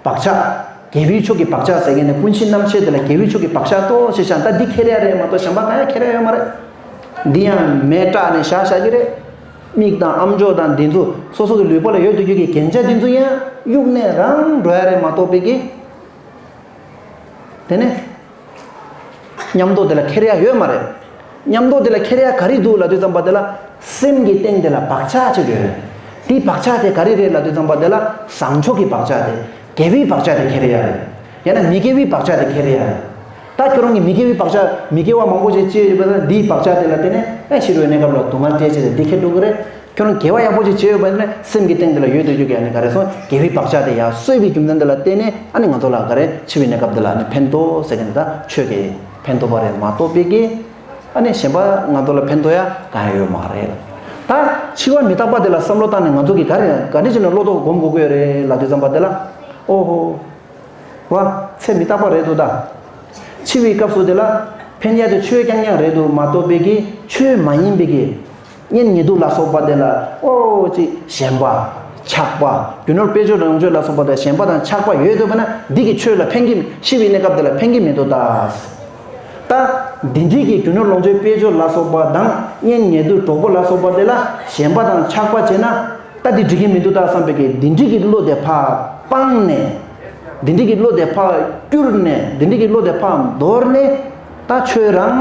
བག་ཆགས། དགེ་བའི་ཕྱོགས་ཀྱི་བག་ཆགས་ཟེར་མཁན་ནི་ཀུན་གཞི་རྣམ་ཤེས་དེ་ལ་དགེ་བའི་ཕྱོགས་ཀྱི་བག་ཆགས་ཏོག་ཙམ་བཞག་ད་འདི་ཁྱེར་ཡ་རེད་མ་གཏོགས་གཞན་པ་གང་ཡང་ཁྱེར་ཡ་ཡོད་མ་རེད། འདི་ཡང་མེ་སྲེག་ནས་བཞག་བཞག་གི་རེད། མིག་དང་ཨམ་ཅོག་དང་འདི་ཚོ་སོ་སོ་གི་ལུས་པོ་ལ་ཡོད་དུ་རྒྱུ་གི་རྒྱན་ཆ་འདི་ཚོ་ཡང་གཡུགས་ནས་རང་འགྲོ་ཡ་རེད་མ་གཏོགས་པའི་གི། དེ་ནས། མཉམ་དུ་དེ་ལ་ཁྱེར་ཡ་ཡོད་མ་རེད། མཉམ་དུ་དེ་ལ་ཁྱེར་ཡ་ག་རེ་འདུག་ལབ་དུས་ཙམ་པ་དེ་ལ་སེམས་ཀྱི་སྟེང་དེ་ལ་བག་ཆགས་ཅིག་ཡོད་རེད། དེའི་བག་ཆགས་དེ་ག་རེ་རེད་ལབ་དུས་ཙམ་པ་དེ་ལ་བཟང་ཕྱོགས་ཀྱི་བག་ཆགས་དེ། དགེ་བའི་བག་ཆགས་དེ་ཁྱེར་ཡ་རེད། ཡང་ན་མི་དགེ་བའི་བག་ཆགས་དེ་ཁྱེར་ཡ་རེད། ད་ཁྱོད་རང་གིས་མི་དགེ་བའི་བག་ཆགས་མི་དགེ་བ་མང་པོ་ཞིག་སྐྱེས་ཡོད་པ་ན་འདིའི་བག་ཆགས་དེ་ལ་བརྟེན་ནས་ཨེ་ཤི་རོའི་གནས་སྐབས་ལ་སྡུག་བསྔལ་སྤྲད་ཅེས་དེ་འདི་ཁྱེར་འགྲོ་གི་རེད། ཁྱོད་རང་དགེ་བ་ཡག་པོ་ཅིག་བྱས་ཡོད་པ་ཡིན་ན་སེམས་ཀྱི་སྟེང་དེ་ལ་ཡོད་དུ་ཡོད་ཀྱི་ཨ་ནི་ག་རེ་སོང་དགེ་བའི་བག་ཆགས་དེ་ཡར་གསོས་པའི་རྒྱུ་མཚན་དེ་ལ་བརྟེན་ནས་ཨ་ནི་ང་ཚོ་ལ་ག་རེ་འཆི་བའི་གནས་སྐབས་དེ་ལ་ཨ་ནི་ཕན་ཐོགས་ཟེར་མཁན་དེ་ད་ཆོས་ཀྱི་ཕན་ཐོགས་པ་རེད་མ་གཏོགས་པའི་གི་ཨ་ནི་གཞན་པ་ང་ཚོ་ལ་ཕན་ཐོགས་ཡ་གང་ཡང་ཡོད་མ་རེད། ད་འཆི་བ་མི་རྟག་པ་དེ་ལ་བསམ་བློ་བཏང་ནས་ང་ཚོ་གི་ག་རེ་ག་འདྲ་བྱས་ནས་བློ་ལྡོག་སྒོམ་དགོས་ཀྱི་ཡོད་རེད་ལབ་དུས་ཙམ་པ་དེ་ལ་ཨོ་ཧོ། བ། ཚེ་མི་རྟག་པ་རེད་འདུག་ད། འཆི་བའི་སྐབས་སུ་དེ་ལ་ཕན་ཡ་དེ་ཆོས་རྐྱང་རྐྱང་རེད་འདུག་མ་གཏོགས་པའི་གི་ཆོས་མ་ཡིན་པའི་གི་གཉེན་ཉེ་དུ་ལ་སོགས་པ་དེ་ལ་ཨོ་ཅིག་ཞེན་པ། ཆགས་པ། རྒྱུ་ནོར་དཔལ་འབྱོར་ལོངས་སྤྱོད་ལ་སོགས་པ་དེ་ཞེན་པ་དང་ཆགས་པ་ཡོད་འདུག་པ་ན་འདི་གི་ཆོས་ལ་ཕན་གྱི་ཤི་བའི་གནས་སྐབས་དེ་ལ་ཕན་གྱི་མི་འདུག་ད། ད། འདི་འདྲའི་གི་རྒྱུ་ནོར་ལོངས་སྤྱོད་དཔལ་འབྱོར་ལ་སོགས་པ་དང་གཉེན་ཉེ་དུ་གྲོགས་པོ་ལ་སོགས་པ་དེ་ལ་ཞེན་པ་དང་ཆགས་པ་བྱས་ན། ད་འདི་འགྲིག་གི་མི་འདུག་ད་བསམ་པའི་གི་འདི་འགྲིག་གི་བློ་དེ་ཕར་སྤངས་ནས། འདི་འགྲིག་གི་བློ་དེ་ཕར་བསྐྱུར་ནས་འདི་འགྲིག་གི་བློ་དེ་ཕར་འདོར་ནས་ད་ཆོས་རང་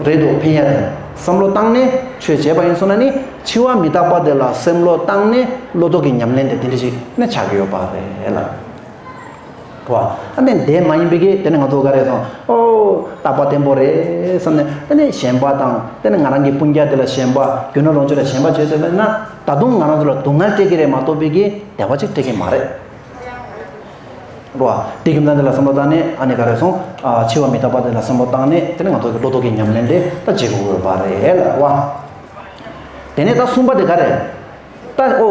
རེད་འདུག་ཕན་ཡ་རེད་བསམ་བློ་བཏང་ནས་ཆོས་བྱས་པ་ཡིན་སོང་ན་ནི་འཆི་བ་མི་རྟག་པ་དེ་ལ་བསམ་བློ་བཏང་ནས་བློ་ལྡོག་གི་ཉམས་ལེན་དེ་དེ་འདྲ་ཞིག་ནི་ཆགས་ཀྱི་ཡོད་པ་རེད་ལ། བ། ཨ་ནི་དེ་མ་ཡིན་པའི་གི་དེ་ནི་ང་ཚོ་ག་རེ་སོང་ཨོ་རྟག་པ་བརྟན་པོ་རེད་བསམ་ནས་དེ་ནི་ཞེན་པ་དང་དེ་ནི་ང་རང་གི་སྤུན་ཀྱག་དེ་ལ་ཞེན་པ་རྒྱུ་ནོར་ལོངས་སྤྱོད་ལ་ཞེན་པ་བྱས་ཟེར་ན་ད་དུང་ང་རང་ཚོ་ལ་སྡུག་བསྔལ་སྤྲད་ཀྱི་རེད་མ་གཏོགས་པའི་གི་བདེ་བ་ཅིག་སྤྲད་ཀྱི་མ་རེད། རོ། དེ་གི་མཚན་དེ་ལ་བསམ་བློ་བཏང་ནས་ཨ་ནི་ག་རེ་སོང་ཨ་འཆི་བ་མི་རྟག་པ་དེ་ལ་བསམ་བློ་བཏང་ནས་དེ་ནི་ང་ཚོ་གི་བློ་ལྡོག་གི་ཉམས་ལེན་དེ་ད་བྱེད་དགོས་པ་རེད་ལ་བ། དེ་ནས་ད་གསུམ་པ་དེ་ག་རེད། ད་ཨོ།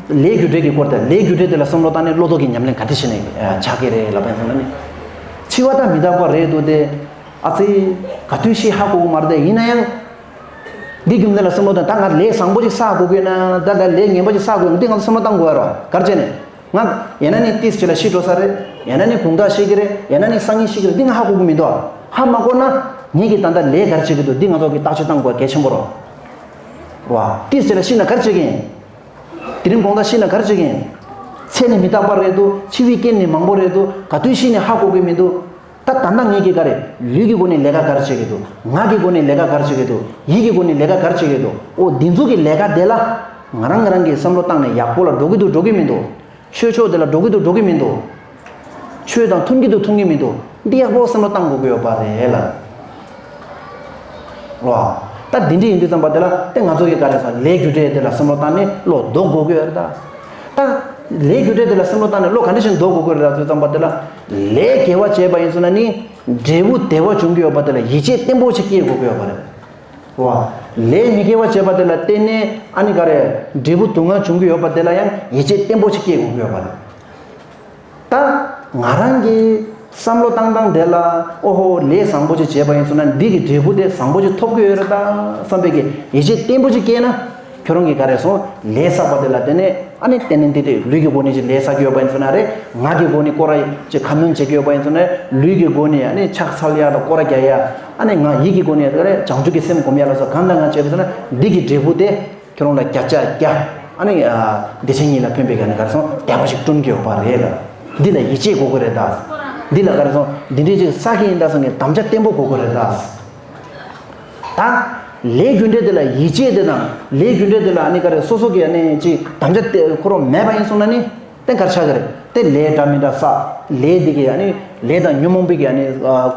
ལས་རྒྱུ་འབྲས་ཀྱི་སྐོར་དེ་ལས་རྒྱུ་འབྲས་དེ་ལ་བསམ་བློ་བཏང་ནས་བློ་ལྡོག་གི་ཉམས་ལེན་ག་དེ་བྱས་ནས་ཆགས་ཀྱི་རེད་ལབ་པ་ཡིན་ན་ནི། འཆི་བ་ད་མི་རྟག་པ་རེད་འདུག་སྟེ། ཨ་ཙི། ག་དུས་ཤི་ཧ་གོ་གི་མ་རེད་དེ་ཡིན་ན་ཡང་། འདི་རྒྱུ་མཚན་ལ་བསམ་བློ་བཏང་ད་ང་ལས་བཟང་པོ་ཅིག་བསགས་དགོས་ཀྱི་ན་ད་ད་ལས་ངན་པ་ཅིག་བསགས་དགོས་ན་འདི་ང་ཚོ་བསམ་བློ་བཏང་དགོས་ཡ་རོ་གར་བྱས་ནས། ང་ཡང་ན་ནི་ཏིས་ཅི་ལ་ཤི་འགྲོ་ས་རེད། ཡང་ན་ནི་དགུང་དག་ཤི་གི་རེད། ཡང་ན་ནི་སང་ཉིན་ཤི་གི་རེད། འདི་ང་ཧ་གོ་གི་མི་འདུག་ཧ་མ་གོ་ན་ངེད་ཀྱིས་ད་ལྟ་ལས་གར་བྱེད་ཀྱི་འདུག་འདི་ང་ཚོ་གི་བརྟག་དཔྱད་བཏང་དགོས་གལ་ཆེན་པོ་རོ། བ། ཏིས་བྱས་ལ་ཤི་ན་ག་རེ་བྱེད་ཀྱི་ཡིན། དེ་རིང་དགོང་དག་ཤི་ན་ག་རེ་བྱེད་ཀྱི་ཡིན། ཚེ་ནི་མི་རྟག་པ་རེད་འདུག་འཆི་བའི་རྐྱེན་ནི་མང་པོ་རེད་འདུག་ག་དུས་ཤི་ནི་ཧ་གོ་གི་མི་འདུག་ད་ད་ལྟ་ངེད་ཀྱི་ག་རེ་ལུས་ཀྱི་སྒོ་ནས་ལས་ཀ་ག་རེ་བྱེད་ཀྱི་འདུག་ངག་གི་སྒོ་ནས་ལས་ཀ་ག་རེ་བྱེད་ཀྱི་འདུག་ཡིད་ཀྱི་སྒོ་ནས་ལས་ཀ་ག་རེ་བྱེད་ཀྱི་འདུག་འོ་འདི་ཚོ་གི་ལས་ཀ་དེ་ལ་ང་རང་ང་རང་གིས་བསམ་བློ་བཏང་ནས་ཡག་པོ་ལ་འགྲོ་གི་འདུག་འགྲོ་གི་མི་འདུག་ཆོས་ཕྱོགས་དེ་ལ་འགྲོ་གི་འདུག་འགྲོ་གི་མི་འདུག་ཆོས་དང་མཐུན་གྱི་འདུག་མཐུན་གྱི་མི་འདུག་འདི་ཡག་པོ་བསམ་བློ་བཏང་དགོས་ཀྱི་ཡོད་པ་རེད་ལ། རོ། ད་འདི་འདྲ་ཡིན་དུས་ཙམ་པ་དེ་ལ་དེ་ང་ཚོ་གི་ག་རེ་ཟེར་ལས་རྒྱུ་འབྲས་དེ་ལ་བསམ་བློ་བཏང་ནས་བློ་ལྡོག་དགོས་ཀྱི་ཡོད་རེད་ད། ད་ལས་རྒྱུ་འབྲས་དེ་ལ་བསམ་བློ་བཏང་ནས་བློ་ག་འདྲ་ཞིག་ལྡོག་དགོས་ཀྱི་རེད་ལ་དུས་ཙམ་པ་དེ་ལ་ལས་དགེ་བ་བྱས་པ་ཡིན་སོང་ན་ནི་འབྲས་བུ་བདེ་བ་འབྱུང་གི་ཡོད་པ་དེ་ལ་ཡིད་ཆེས་བརྟན་པོ་ཞིག་སྐྱེ་དགོས་ཀྱི་ཡོད་པ་རེད། རོ། ལས་མི་དགེ་བ་བྱས་པ་དེ་ལ་བརྟེན་ནས་ཨ་ནི་ག་རེ་འབྲས་བུ་སྡུག་བསྔལ་འབྱུང་གི་ཡོད་པ་དེ་ལ་ཡང་ཡིད་ཆེས་བརྟན་པོ་ཞིག་སྐྱེ་དགོས་ཀྱི་ཡོད་པ་རེད། ད་ང་རང་གི་བསམ་བློ་བཏང་སྟངས་དེ་ལ་ཨོ་ཧོ་ལས་བཟང་པོ་ཅིག་བྱས་པ་ཡིན་སོང་ན་འདི་གི་འབྲས་བུ་དེ་བཟང་པོ་ཅིག་ཐོབ་ཀྱི་ཡོད་རེད་ད་བསམ་པའི་གི་ཡིད་ཆེས་བརྟན་པོ་ཅིག་སྐྱེས་ན་ཁྱོད་རང་གི་ག་རེ་སོང་ལས་བསགས་པ་དེ་ལ་བརྟེན་ནས་ཨ་ནི་བརྟེན་ནས་འདི་དེ་ལུས་ཀྱི་སྒོ་ནས་ཅིག་ལས་བསགས་ཀྱི་ཡོད་པ་ཡིན་སོང་ན་རེད། ངག་གི་སྒོ་ནས་སྐོར་ར་ཅིག་ཁ་སྣོན་བྱེད་ཀྱི་ཡོད་པ་ཡིན་སོང་ན་ལུས་ཀྱི་སྒོ་ནས་ཨ་ནི་ཕྱག་འཚལ་ཡ་དང་སྐོར་ར་རྒྱག་ཡ་ཨ་ནི་ང་ཡིད་ཀྱི་སྒོ་ནས་ག་རེ་བྱང་ཆུབ་ཀྱི་སེམས་སྒོམ་ཡ་ལ་སོགས་གང་དང་གང་བྱས་པ་སོང་ན་འདི་གི་འབྲས་བུ་དེ། ཁྱོད་རང་ལ་བརྒྱ་ཆ་བརྒྱ། ཨ་ནི། བདེ་ཆེན་ཉིད་ལ་ཕན་པའི་ག་ནི་གར་སོང་བདེ་བ་ཞིག་བསྐྲུན་གྱི་ཡོད་པ་རེད་ལ། འདི་ལ་ཡིད་ཆེས་དགོས་ཀྱི་རེད་ད། འདི་ལ་གར་སོང་འདི་འདྲའི་ཅིག་བསགས་ཀྱི་ཡིན་ད་སོང་ངས་དམ་བཅའ་བརྟན་པོ་དགོས་ཀྱི་རེད་ད། ད། ལས་རྒྱུ་འབྲས་དེ་ལ་ཡིད་ཆེས་དེ་དང་ལས་རྒྱུ་འབྲས་དེ་ལ་ཨ་ནི་ག་རེ་སོ་སོ་གི་ཨ་ནི་ཅིག་དམ་བཅའ་དེ་ཁོ་རང་མེད་པ་ཡིན་སོང་ན་ནི། དེ་གར་ཆགས་ཀྱི་རེད། དེ་ལས་འདྲ་མི་འདྲ་བསགས། ལས་འདི་གི་ཨ་ནི་ལས་དང་ཉོན་མོངས་པའི་གི་ཨ་ནི་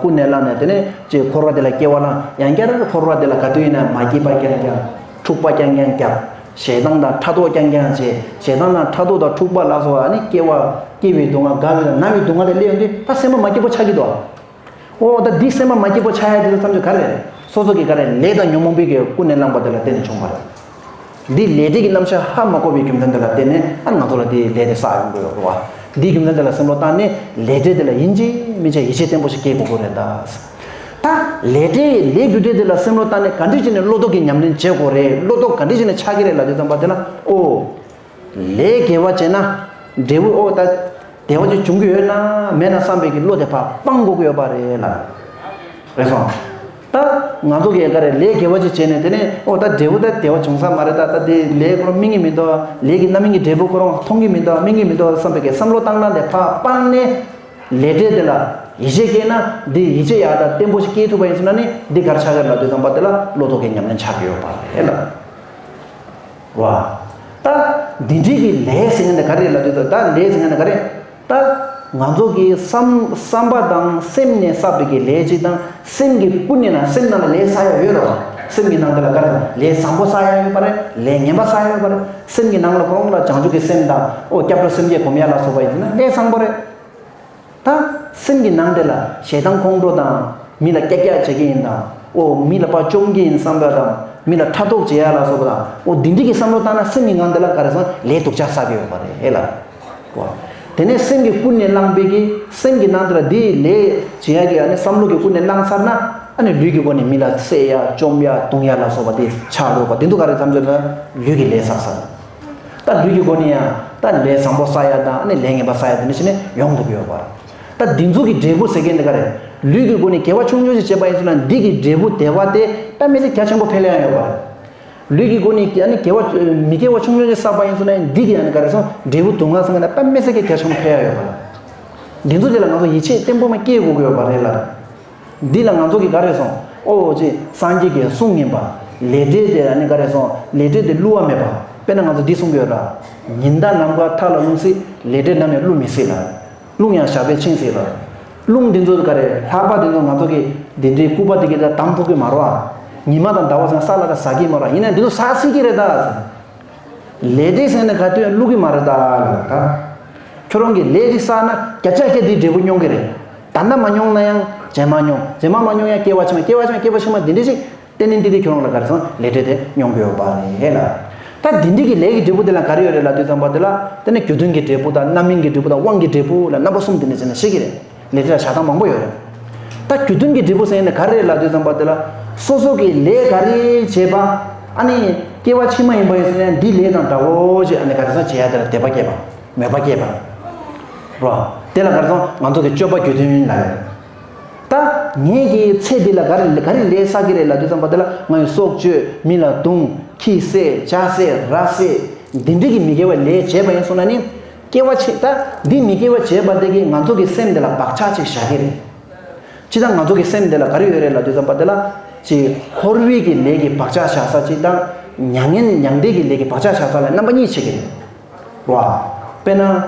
ཀུན་ནས་བསླངས་ནས་དེ་ནས་ཅིག་འཁོར་བ་དེ་ལ་སྐྱེ་བ་བླངས་ཡང་བསྐྱར་འཁོར་བ་དེ་ལ་ག་དུས་ཡིན་ན་མ་སྐྱིད་པ་རྐྱང་རྐྱང་། འཁྲུག་པ་རྐྱང་རྐྱང་རྒྱབ། ཞེ་སྡང་དང་ཕྲག་དོག་རྐྱང་རྐྱང་བྱེད། ཞེ་སྡང་དང་ཕྲག་དོག་དང་འཁྲུག་པ་ལ་སོགས་ཨ་ནི་སྐྱེ་བ་སྐྱེ་བའི་སྡུག་བསྔལ་རྒ་བའི་དང་ན་བའི་སྡུག་བསྔལ་དེ་སླེབས་ཡོང་དུས་ད་སེམས་པ་མ་སྐྱིད་པོ་ཆགས་ཀྱི་འདུག་ཨོ་ད་འདི་སེམས་པ་མ་སྐྱིད་པོ་ཆགས་ཡ་དེ་ཚོ་ཐམས་ཅད་ག་རེ་རེད། སོ་སོ་གི་ག་རེ་ལས་དང་ཉོན་མོངས་པའི་གི་ཀུན་ནས་བསླངས་པ་དེ་ལ་བརྟེན་ནས་བྱུང་བ་རེད། འདི་ལས་འབྲས་ཀྱི་རྣམ་གཞག་ཧ་མ་གོ་བའི་རྒྱུ་མཚན་དེ་ལ་བརྟེན་ནས་ཨ་ང་ཚོ་ལ་འདི་ལས་དེ་བསགས་ཡོང་གི་ཡོད་རེད་བ། འདིའི་རྒྱུ་མཚན་དེ་ལ་སེམས་བློ་བཏང་ནས་ལས་འབྲས་དེ་ལ་ཡིན་གཅིག་མིན་གཅིག་ཡིད་ཆེས་བརྟན་པོ་ཞིག་སྐྱེ་དགོས་ཀྱི་རེད་ད། ད་ལས་འབྲས་ལས་རྒྱུ་འབྲས་དེ་ལ་སེམས་བློ་བཏང་ནས་ག་འདྲ་བྱས་ནས་བློ་ལྡོག་གི་ཉམས་ལེན་བྱེད་དགོས་རེད། བློ་ལྡོག་ག་འདྲ་བྱས་ནས་ཆགས་ཀྱི་རེད་ལབ་དུས་ཙམ་པ་དེ་ལ་ཨོ། ལས་དགེ་བ་བྱས་ན་འབྲས་བུ་ཨོ་ད་བདེ་བ་ཅིག་འབྱུང་གི་ཡོད་ན་མེད་ན་བསམ་པའི་གི་བློ་དེ་ཕར་སྤང་དགོས་ཀྱི་ཡོད་པ་རེད་ལ། རེད་སོང་། ད་ང་ཚོ་གིས་ག་རེ་ལས་དགེ་བ་ཅིག་བྱས་ནས་དེ་ནས་ཨོ་ད་འབྲས་བུ་ད་བདེ་བ་འབྱུང་ས་མ་རེད། ད་ད་དེ་ལས་ཁོ་རང་སྨིན་གྱི་མི་འདུག་ལས་ཀྱི་རྣམ་སྨིན་གྱི་འབྲས་བུ་ཁོ་རང་མཐོང་གི་མི་འདུག་སྨིན་གྱི་མི་འདུག་བསམ་པའི་གི་བསམ་བློ་བཏང་སྟངས་དེ་ཕར་སྤངས་ནས་ལས་འབྲས་དེ་ལ་ཡིད་ཆེས་སྐྱེས་ན་འདི་ཡིད་ཆེས་ཡག་ད་བརྟན་པོ་ཞིག་སྐྱེས་ཐུབ་པ་ཡིན་ཟེར་ན་ནི་འདི་ག་རེ་ཆགས་ཀྱི་རེད་ལབ་དུས་ཙམ་པ་དེ་ལ་བློ་ལྡོག་གི་ཉམས་ལེན་ཆགས་ཀྱི་ཡོད་པ་རེད་ལ། བ། ད། འདི་འདྲའི་གི་ལས་ཟེར་མཁན་དེ་ག་རེ་ལབ་དུས་ད་ལས་ཟེར་མཁན་དེ་ག་རེ། ད། ང་ཚོ་གི་བསམ་བསམ་པ་དང་སེམས་ནས་བསགས་པའི་གི་ལས་ཅིག་དང་སེམས་ཀྱི་ཀུན་ནས་ན་སེམས་ནང་ལ་ལས་བསགས་ཡ་ཡོད་རེད་བ། སེམས་ཀྱི་ནང་དེ་ལ་ག་རེ་ལས་བཟང་པོ་བསགས་ཡ་ཡོད་པ་རེད། ལས་ངན་པ་བསགས་ཡ་ཡོད་པ་རེད། སེམས་ཀྱི་ནང་ལ་ཁོ་རང་ལ་བྱང་ཆུབ་ཀྱི་སེམས་དང་ཨོ་སྐྱབས་འགྲོ་སེམས་བསྐྱེད་སྒོམ་ཡ་ལ་སོགས་པ་ཡིན་ན་ལས་བཟང་པོ་རེད། ད་སེམས་ཀྱི་ནང་དེ་ལ་ཞེ་སྡང་ཁོང་ཁྲོ་དང་མི་ལ་ཀྱག་ཀྱག་བྱེད་ཀྱི་ཡིན་དང་ཨོ་མི་ལ་ཕར་བཅོམ་གྱི་ཡིན་བསམ་པ་དང་མི་ལ་ཕྲག་དོག་བྱེད་ཡ་ལ་སོགས་པ་དང་ཨོ་འདི་འདྲ་གི་བསམ་བློ་བཏང་ན་སེམས་ཀྱི་ནང་དེ་ལ་ག་རེ་སོང་ལས་སྡུག་ཅག་བསགས་ཀྱི་ཡོད་པ་རེད་ཨེ་ལ། ཨོ། དེ་ནས་སེམས་ཀྱི་ཀུན་ནས་བསླངས་པའི་གི་སེམས་ཀྱི་ནང་དེ་ལ་འདི་ལས་བྱེད་ཡ་གི་ཨ་ནི་བསམ་བློ་གི་ཀུན་ནས་བསླངས་ཚར་ན་ཨ་ནི་ལུས་ཀྱི་སྒོ་ནས་མི་ལ་བསད་ཡ་བཅོམ་ཡ་བརྡུང་ཡ་ལ་སོགས་པ་དེ་ཆགས་འགྲོ་བ་དེ་ཚོ་ག་རེ་ཐམས་ཅད་ལ་ལུས་ཀྱི་ལས་བསགས་ས་རེད། ད་ལུས་ཀྱི་སྒོ་ནས་ཡང་ད་ལས་བཟང་པོ་བསགས་ཡ་དང་ཨ་ནི་ལས་ངན་པ་བསགས་ཡ་དེ་འདྲ་བྱས་ནས་ཡོང་ཐུབ་ཀྱི་ཡོད་པ་རེད། ད་འདི་ཚོ་གི་འབྲས་བུ་ཟེར་མཁན་དེ་ག་རེད། ལུས་ཀྱི་སྒོ་ནས་དགེ་བ་ཆུང་ཆུང་ཞིག་བྱས་པ་ཡིན་ཟེར་ན་འདི་གི་འབྲས་བུ་བདེ་བ་དེ་དཔེ་མི་སྲིད་རྒྱ་ཆེན་པོ་འཕེལ་ཡ་ཡོད་པ་རེད། ལུས་ཀྱི་སྒོ་ནས་ཨ་ནི་དགེ་བ་མི་དགེ་བ་ཆུང་ཆུང་ཞིག་བསགས་པ་ཡིན་ཟེར་ན་འདི་གི་ཨ་ནི་ག་རེ་སོང་འབྲས་བུ་སྡུག་བསྔལ་ཟེར་མཁན་དེ་དཔེ་མི་སྲིད་ཀྱི་རྒྱ་ཆེན་པོ་འཕེལ་ཡ་ཡོད་པ་རེད། འདི་ཚོ་དེ་ལ་ང་ཚོ་ཡིད་ཆེས་བརྟན་པོ་མ་སྐྱེ་དགོས་ཀྱི་ཡོད་པ་རེད་ལ། འདི་ལ་ང་ཚོ་གིས་ག་རེ་སོང་། ཨོ་ཅེ་སངས་རྒྱས་ཀྱི་གསུང་ཡིན་པ། ལས་འབྲས་དེ་ཨ་ནི་ག་རེ་སོང་ལས་འབྲས་དེ་བསླུ་བ་མེད་པ། དཔེར་ན་ང་ཚོ་འདི་གསུང་གི་ཡོད་ར། ཉི་ཟླ་ནམ་མཁའ་མཐའ་ལ་ལྷུང་སྲིད་ལས་འབྲས་ནམ་ཡང་བསླུ་མི་སྲིད་ལ། རླུང་ཡང་ཞགས་པས་ཆིངས་སྲིད་ལ། རླུང་འདི་ཚོ་ག་རེ་ལྷགས་པ་འདི་ཚོ་ང་ཚོ་གི་འདི་འདྲའི་སྐུད་པ་འདི་གི་ད་དམ་ཕོག་གི་མ་རེད་བ། ཉི་མ་དང་ཟླ་བ་ཚང་ས་ལ་ད་ཟག་གི་མ་རེད་བ། ཡིན་ན་འདི་ཚོ་ཟག་སྲིད་ཀྱི་རེད་ད། ལས་འབྲས་ཟེར་ནས་ག་དུས་ཡང་བསླུ་གི་མ་རེད་ད་ལ་ད། ཁྱོད་རང་གིས་ལས་ཅིག་བསགས་ན་བརྒྱ་ཆ་བརྒྱ་དེའི་འབྲས་བུ་མྱོང་གི་རེད། ད་ལྟ་མ་མྱོང་ན་ཡང་རྗེས་མ་མྱོང་། རྗེས་མ་མ་མྱོང་ཡང་སྐྱེ་བ་ཕྱི་མ། སྐྱེ་བ་ཕྱི་མ་སྐྱེ་བ་ཕྱི་མ་འདི་འདྲ་ཞིག་བརྟན་ནས་འདི་དེ་ཁྱོད་རང་ལ་ག་རེ་སོང་ལས་འབྲས་དེ་མྱོང་གི་ཡོད་པ་རེད་ལ། ད་འདི་འདྲ་གི་ལས་ཀྱི་འབྲས་བུ་དེ་ལ་ག་རེ་ཡོད་རེད་ལབ་དུས་ཙམ་པ་དེ་ལ་དེ་ནི་རྒྱུ་མཐུན་གྱི་འབྲས་བུ་དང་རྣམ་སྨིན་གྱི་འབྲས་བུ་དང་དབང་གི་འབྲས་བུ་ལ་རྣམ་པ་གསུམ་དེ་འདྲ་བྱས་ནས་བཤད་ཀྱི་རེད། ལས་འབྲས་ལ་བྱ་སྟངས་མང་པོ་ཡོད་རེད། ད་རྒྱུ་མཐུན་གྱི་འབྲས་བུ་ཟེར་ནས་ག་རེ་རེད་ལབ་དུས་ཙམ་པ་དེ་ལ་སོ་སོ་གི་ལས་ག་རེ་བྱས་པ་ཨ་ནི་སྐྱེ་བ་ཕྱི་མ་ཡིན་པ་ཡིན་ཟེར་ནས་འདི་ལས་དང་འདྲ་བོ་ཞེས་ཨ་ནི་ག་རེ་ཟེར་བྱེད་ཡ་དེ་ལ་དད་པ་སྐྱེས་པ། མོས་པ་སྐྱེས་པ། རོ། དེ་ལ་ག་རེ་ཟེར་ང་ཚོ་གི་སྤྱོད་པ་རྒྱུ་མཐུན་ལ་ཡོད། ད་ངེད་ཀྱི་ཚེ་འདི་ལ་ག་རེ་ག་རེ་ལས་བསགས་ཀྱི་རེད་ལབ་དུས་ཙམ་པ་དེ་ལ་ང་ཡི་སྲོག་གཅོད། མི་ལ་རྡུང་ ཁྱི་བསད་བྱ་བསད་ར་བསད་འདི་འདྲ་གི་མི་དགེ་བའི་ལས་བྱས་པ་ཡིན་སོང་ན་ནི། སྐྱེ་བ་ཕྱི་ད་འདི་མི་དགེ་བ་བྱས་པ་དེ་གིས་ང་ཚོ་གི་སེམས་དེ་ལ་བག་ཆགས་ཅིག་བཞག་གི་རེད། ཅི་ད་ང་ཚོ་གི་སེམས་དེ་ལ་ག་རེ་ཡོད་རེད་ལབ་དུས་ཙམ་པ་དེ་ལ། ཅིག་འཁོར་བའི་གི་ལས་ཀྱི་བག་ཆགས་བཞག་ས་ཅིག་དང་། མྱ་ངན་མྱང་འདས་ཀྱི་ལས་ཀྱི་བག་ཆགས་བཞག་ས་ལ་རྣམ་པ་གཉིས་ཕྱེ་གི་རེད། རོ། དཔེར་ན།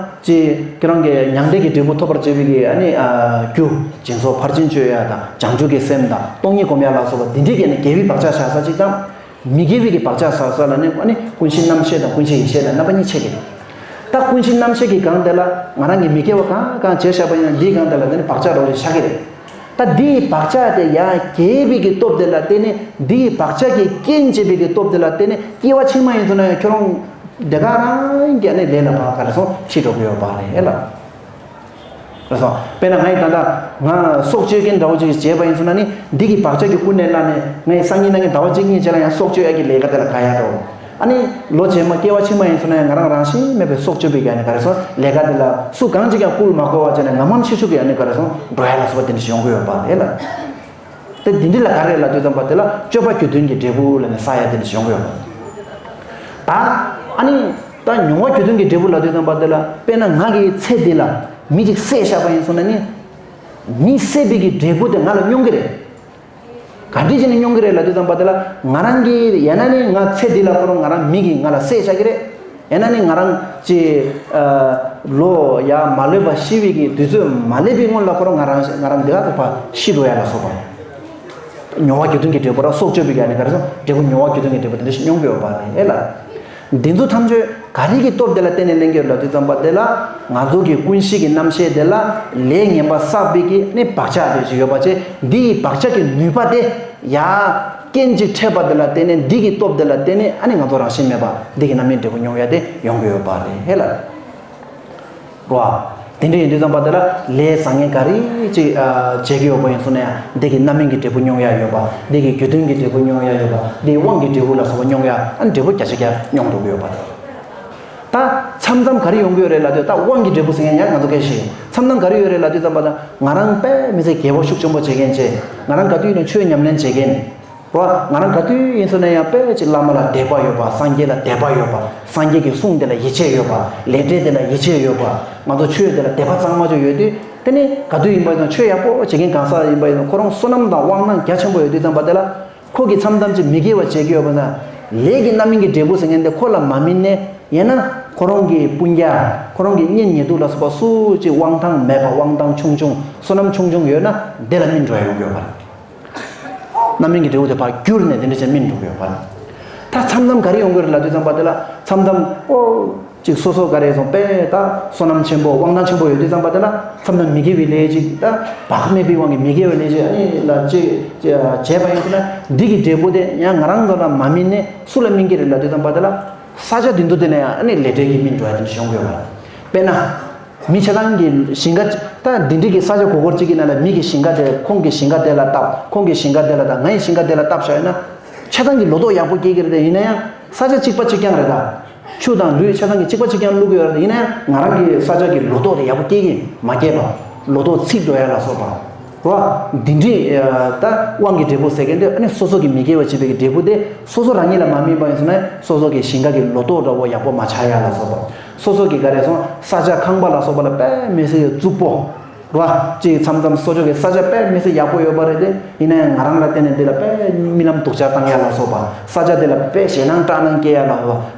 ཅིག་ཁྱེད་རང་གིས་མྱང་འདས་ཀྱི་འབྲས་བུ་ཐོབ་པར་བྱེད་པའི་གི་ཨ་ནི་ཨ་རྒྱུ། སྦྱིན་སོགས་ཕར་ཕྱིན་སྤྱོད་ཡ་དང་བྱང་ཆུབ་ཀྱི་སེམས་དང་སྟོང་ཉིད་སྒོམ་ཡ་ལ་སོགས་པ་འདི་འདྲའི་གི་ཨ་ནི་དགེ་བའི་བག་ཆགས་བཞག་ས་ཅིག་དང་། མི་དགེ་བའི་གི་བག་ཆགས་བཞག་ས་ལ་ནི་ཨ་ནི་ཀུན་གཞི་རྣམ་ཤེས་དང་ཀུན་གཞི་ཡེ་ཤེས་ལ་རྣམ་པ་གཉིས་ཕྱེ་གི་རེད། ད་ཀུན་གཞི་རྣམ་ཤེས་ཀྱི་སྒང་དེ་ལ་ང་རང་གིས་མི་དགེ་བ་གང་གང་བྱས་བཞག་པ་ཡིན་ན་འདིའི་སྒང་དེ་ལ་དེ་ནི་བག་ཆགས་རོ་ཞེས་བཞག་གི་རེད། ད་འདིའི་བག་ཆགས་དེ་ཡང་རྒྱས་པའི་གི་སྟོབས་དེ་ལ་བརྟེན་ནས། འདིའི་བག་ཆགས་ཀྱི་རྐྱེན་བྱེད་པའི་གི་སྟོབས་དེ་ལ་བརྟེན་ནས་སྐྱེ་བ་ཕྱི་མ་ཡིན་ཚུལ་ན་ཡང་ཁྱོད་རང་དེ་ག་རང་གི་ཨ་ནི་ལས་ལ་ཕར་ག་རེ་སོང་ཁྲིད་འགྲོ་གི་ཡོད་པ་རེད་ལ། རེད་སོང་། དཔེར་ན་ང་ཡིས་ད་ལྟ་ང་སྲོག་གཅོད་མཁན་འདྲ་བོ་ཅིག་བྱས་པ་ཡིན་ཚུལ་ན་ནི། འདི་གི་བག་ཆགས་ཀྱིས་ཀུན་ནས་བསླངས་ནས་ངས་སང་ཉིན་གནངས་ཉིན་ཟླ་བ་གཅིག་གཉིས་རྗེས་ལ་ཡང་སྲོག་གཅོད་ཡ་གི་ལས་ཀ་དེ་ལ་དགའ་ཡ་འགྲོ། ཨ་ནི་ལོ་རྗེས་མ་སྐྱེ་བ་ཕྱི་མ་ཡིན་ཚུལ་ན་ཡང་ང་རང་རང་བཞིན་མེད་པའི་སྲོག་གཅོད་པའི་གི་ཨ་ནི་ག་རེ་སོང་ལས་ཀ་དེ་ལ་སུ་གང་ཅིག་ཀྱང་བསྐུལ་མ་དགོས་པ་བྱས་ནས་ང་རང་ཕྱི་ཤུགས་ཀྱིས་ཨ་ནི་ག་རེ་སོང་འགྲོ་ཡ་ལ་སོགས་པ་དེ་འདྲ་ཞིག་ཡོང་གི་ཡོད་པ་རེད་ལ། དེ་འདི་འདི་ལ་ག་རེ་ལབ་དུས་ཙམ་པ་དེ་ལ་སྤྱོད་པ་རྒྱུ་མཐུན་གྱི་འབྲས་བུ་ལ་ནི་བསགས་ཡ་དེ་འདྲ་ཞིག་ཡོང་གི་ཡོད་པ། ད་ཨ་ནི་ད་མྱོང་བ་རྒྱུ་མཐུན་གྱི་འབྲས་བུ་ལབ་དུས་ཙམ་པ་དེ་ལ་དཔེར་ན་ང་གི་ཚེ་འདི་ལ་མི་ཅིག་བསད་བཞག་པ་ཡིན་སོང་ན་ནི། མི་བསད་པའི་གི་འབྲས་བུ་དེ་ང་ལ་མྱོང་གི་རེད། ག་འདྲ་བྱས་ནས་མྱོང་གི་རེད་ལབ་དུས་ཙམ་པ་དེ་ལ་ང་རང་གིས་ཡང་ན་ནི་ང་ཚེ་འདི་ལ་ཁོ་རང་ང་རང་མི་གིས་ང་ལ་བསད་བཞག་གི་རེད། ཡང་ན་ནི་ང་རང་ཅི། ཨ། ལོ་ཡར་མ་ལོན་པ་ཤི་བའི་གི་དུས་ཚོད་མ་སླེབས་པའི་སྔོན་ལ་ཁོ་རང་ང་རང་ང་རང་འདི་ག་ཐོག་ཕར་ཤི་འགྲོ་ཡ་ལ་སོགས་པ། མྱོང་བ་རྒྱུ་མཐུན་གྱི་འབྲས་བུ་ར་སྲོག་གཅོད་པའི་གི་ཨ་ནི་ག་རེ་སོང་འབྲས་བུ་མྱོང་བ་རྒྱུ་མཐུན་གྱི་འབྲས་བུ་དེ་འདྲ་ཞིག་མྱོང་གི་ཡོད་པ་རེད་ལ། འདི་ཚོ་ཐམས་ཅད་ག་རེ་གི་སྟོབས་དེ་ལ་བརྟེན་ནས་ལེན་གྱི་ཡོད་ལབ་དུས་ཙམ་པ་དེ་ལ་ང་ཚོ་གི་ཀུན་གཞི་གི་རྣམ་ཤེས་དེ་ལ་ལས་ངན་པ་བསགས་པའི་གི་ནི་བག་ཆགས་དེ་ཞིག་ཡོད་པ་བྱས། འདི་ཡི་བག་ཆགས་ཀྱི་ནུས་པ་དེ་ཡ་རྐྱེན་ཅིག་འཕྲད་པ་དེ་ལ་བརྟེན་ནས་འདི་གི་སྟོབས་དེ་ལ་བརྟེན་ནས་ཨ་ནི་ང་ཚོ་རང་བཞིན་མེད་པ་འདི་གི་རྣམ་སྨིན་འབྲས་བུ་མྱོང་ཡ་དེ་ཡོང་གི་ཡོད་པ་རེད་ལ། རོ། དེ་འདྲ་ཡིན་དུས་ཙམ་པ་དེ་ལ་ལས་བཟང་ངན་ག་རེ་ཅིག་ཨ་བྱེད་ཀྱི་ཡོད་པ་ཡིན་སོང་ན་ཡང་འདི་གི་རྣམ་སྨིན་གྱི་འབྲས་བུ་མྱོང་ཡ་ཡོད་པ། འདི་གི་རྒྱུ་མཐུན་གྱི་འབྲས་བུ་མྱོང་ཡ་ཡོད་པ། འདི་དབང་གི་འབྲས་བུ་ལ་སོགས་པ་མྱོང་ཡ་ཨ་ནི་འབྲས་བུ་བརྒྱ་ཆ་བརྒྱ་མྱོང་འགྲོ་གི་ཡོད་པ་རེད། ད་མཚམས་མཚམས་ག་རེ་ཡོང་གི་ཡོད་རེད་ལབ་དུས་ད་དབང་གི་འབྲས་བུ་ཟེར་མཁན་ཡང་ང་ཚོ་སྐད་ཤེས་ཡོད། མཚམས་མཚམས་ག་རེ་ཡོད་རེད་ལབ་དུས་ཙམ་པ་ད་ང་རང་དཔེ་མི་ཚེ་དགེ་བ་ཤུགས་ཆེན་པོ་བྱེད་མཁན་བྱས། ང་རང་ག་དུས་ཡིན་ན་ཆོས་ཉམས་ལེན་བྱེད་མཁན། རོ། ང་རང་ག་དུས་ཡིན་སོང་ན་ཡང་དཔེ་ཅིག་བླ་མ་ལ་དད་པ་ཡོད་པ། སངས་རྒྱས་ལ་དད་པ་ཡོད་པ། སངས་རྒྱས་ཀྱི་གསུང་དེ་ལ་ཡིད་ཆེས་ཡོད་པ། ལས་འབྲས་དེ་ལ་ཡིད་ཆེས་ཡོད་པ། ང་ཚོ་ཆོས་དེ་ལ་དད་པ་གཙང་མ་ཅིག་ཡོད་དུས། དེ་ནི་ག་དུས་ཡིན་པ་ཡིན་ན་ཆོས་ཡག་པོ་བྱེད་མཁན་གང་ཟག་ཡིན་པ་ཡིན་ན་ཁོ་རང་བསོད་ནམས་དང་དབང་གནང་རྒྱ་ཆེན་པོ་ཡོད་དུས་ཙམ་པ་དེ་ལ། ཁོ་གིས་མཚམས་མཚམས་ཅིག་མི་དགེ་བ་བྱེད་ཀྱི་ཡོད་པ་ན། ལས་ཀྱི་རྣམ་སྨིན་གྱི་འབྲས་བུ་ཟེར་མཁན་དེ་ཁོ་ལ་མ་སྨིན་ནས་ཡིན་ན། ཁོ་རང་གི་སྤུན་ཀྱག་ཁོ་རང་གི་གཉེན་ཉེ་དུ་ལ་སོགས་པ་སུ་ཅིག་དབང་ཐང་མེད་པ། དབང་ཐང་ཆུང་ཆུང་། བསོད་ནམས་ཆུང་ཆུང་ཡོད་ན་དེ་ལ་སྨིན་འགྲོ་ཡ་ཡོང་གི་ཡོད་པ་རེད། རྣམ་སྨིན་གྱི་འབྲས་བུ་དེ་ཕར་བསྒྱུར་ནས་དེ་འདྲ་བྱས་སྨིན་འགྲོ་གི་ཡོད་པ་རེད། ད་མཚམས་མཚམས་ག་རེ་ཡོང་གི་རེད་ལབ་དུས་ཙམ་པ་དེ་ལ་མཚམས་མཚམས་ཨོ། ཅིག་སོ་སོ་ག་རེ་སོང་དཔེ་ད་བསོད་ནམས་ཆེན་པོ་དབང་ཐང་ཆེན་པོ་ཡོད་དུས་ཙམ་པ་དེ་ལ་མཚམས་མཚམས་མི་དགེ་བའི་ལས་ཅིག་ད་བག་མེད་པའི་དབང་གིས་མི་དགེ་བའི་ལས་ཅིག་ཨ་ནི་ལ་ཅིག་བྱས་པ་ཡིན་ཟེར་ན། འདི་གི་འབྲས་བུ་དེ་ཡང་ང་རང་ཚོ་ལ་མ་སྨིན་ནས་སུ་ལ་སྨིན་གྱི་རེད་ལབ་དུས་ཙམ་པ་དེ་ལ། ས་ཆ་དེ་ཚོ་དེ་ལ་ཡང་ཨ་ནི་ལས་འབྲས་ཀྱི་སྨིན་འགྲོ་ཡ་དེ་འདྲ་ཞིག་ཡོང་གི་ཡོད་པ་རེད། དཔེར་ན། མི་ཆ་ཚང་གི་ཞིང་ཁ། ད་འདི་འདྲ་གི་ས་ཆ་གོ་གོར་གཅིག་གི་ནང་ལ་མི་གི་ཞིང་ཁ་དེ་ཁོང་གི་ཞིང་ཁ་དེ་ལ་བཏབ། ཁོང་གི་ཞིང་ཁ་དེ་ལ་བཏབ། ང་ཡི་ཞིང་ཁ་དེ་ལ་བཏབ་བཞག་ཡོད་ན། ཆ་ཚང་གི་ལོ་ཏོག་ཡག་པོ་སྐྱེ་གི་རེད་དེ། ཡིན་ན་ཡང་ས་ཆ་གཅིག་པ་གཅིག་རྐྱང་རེད་ད། ཆུ་དང་ལུད་ཆ་ཚང་གི་གཅིག་པ་གཅིག་རྐྱང་བླུག་གི་ཡོད་རེད་དེ། ཡིན་ན་ཡང་ང་རང་གི་ས་ཆ་གི་ལོ་ཏོག་དེ་ཡག་པོ་སྐྱེ་གི་མ་སྐྱེས་པ། ལོ་ཏོག་ཚིག་འགྲོ་ཡ་ལ་སོགས་པ། རོ། འདི་འདྲའི་ད་དབང་གི་འབྲས་བུ་ཟེར་མཁན་དེ་ཨ་ནི་སོ་སོ་གི་མི་དགེ་བ་བྱེད་པའི་གི་འབྲས་བུ་དེ་སོ་སོ་རང་ཉིད་ལ་མ་སྨིན་པ་ཡིན་སོང་ན་སོ་སོ་གི་ཞིང་ཁ་གི་ལོ་ཏོག་འདྲ་བོ་ཡག་པོ་མ་ཆགས་ཡ་ལ་སོགས་པ། སོ་སོ་གི་ག་རེ་སོང་ས་ཆ་ཁང་པ་ལ་སོགས་པ་ལ་དཔེ་མི་སྲིད་རྩུབ་པོ། རོ། ཅིག་མཚམས་མཚམས་སོ་སོ་གི་ས་ཆ་དཔེ་མི་སྲིད་ཡག་པོ་ཡོད་པ་རེད་དེ། ཡིན་ན་ཡང་ང་རང་ལ་བརྟེན་ནས་འདི་ལ་དཔེ་རྨི་ལམ་སྡུག་ཅག་བཏང་ཡ་ལ་སོགས་པ། ས་ཆ་དེ་ལ་དཔེ་ཞེད་སྣང་སྐྲག་སྣང་སྐྱེ་ཡ་ལ་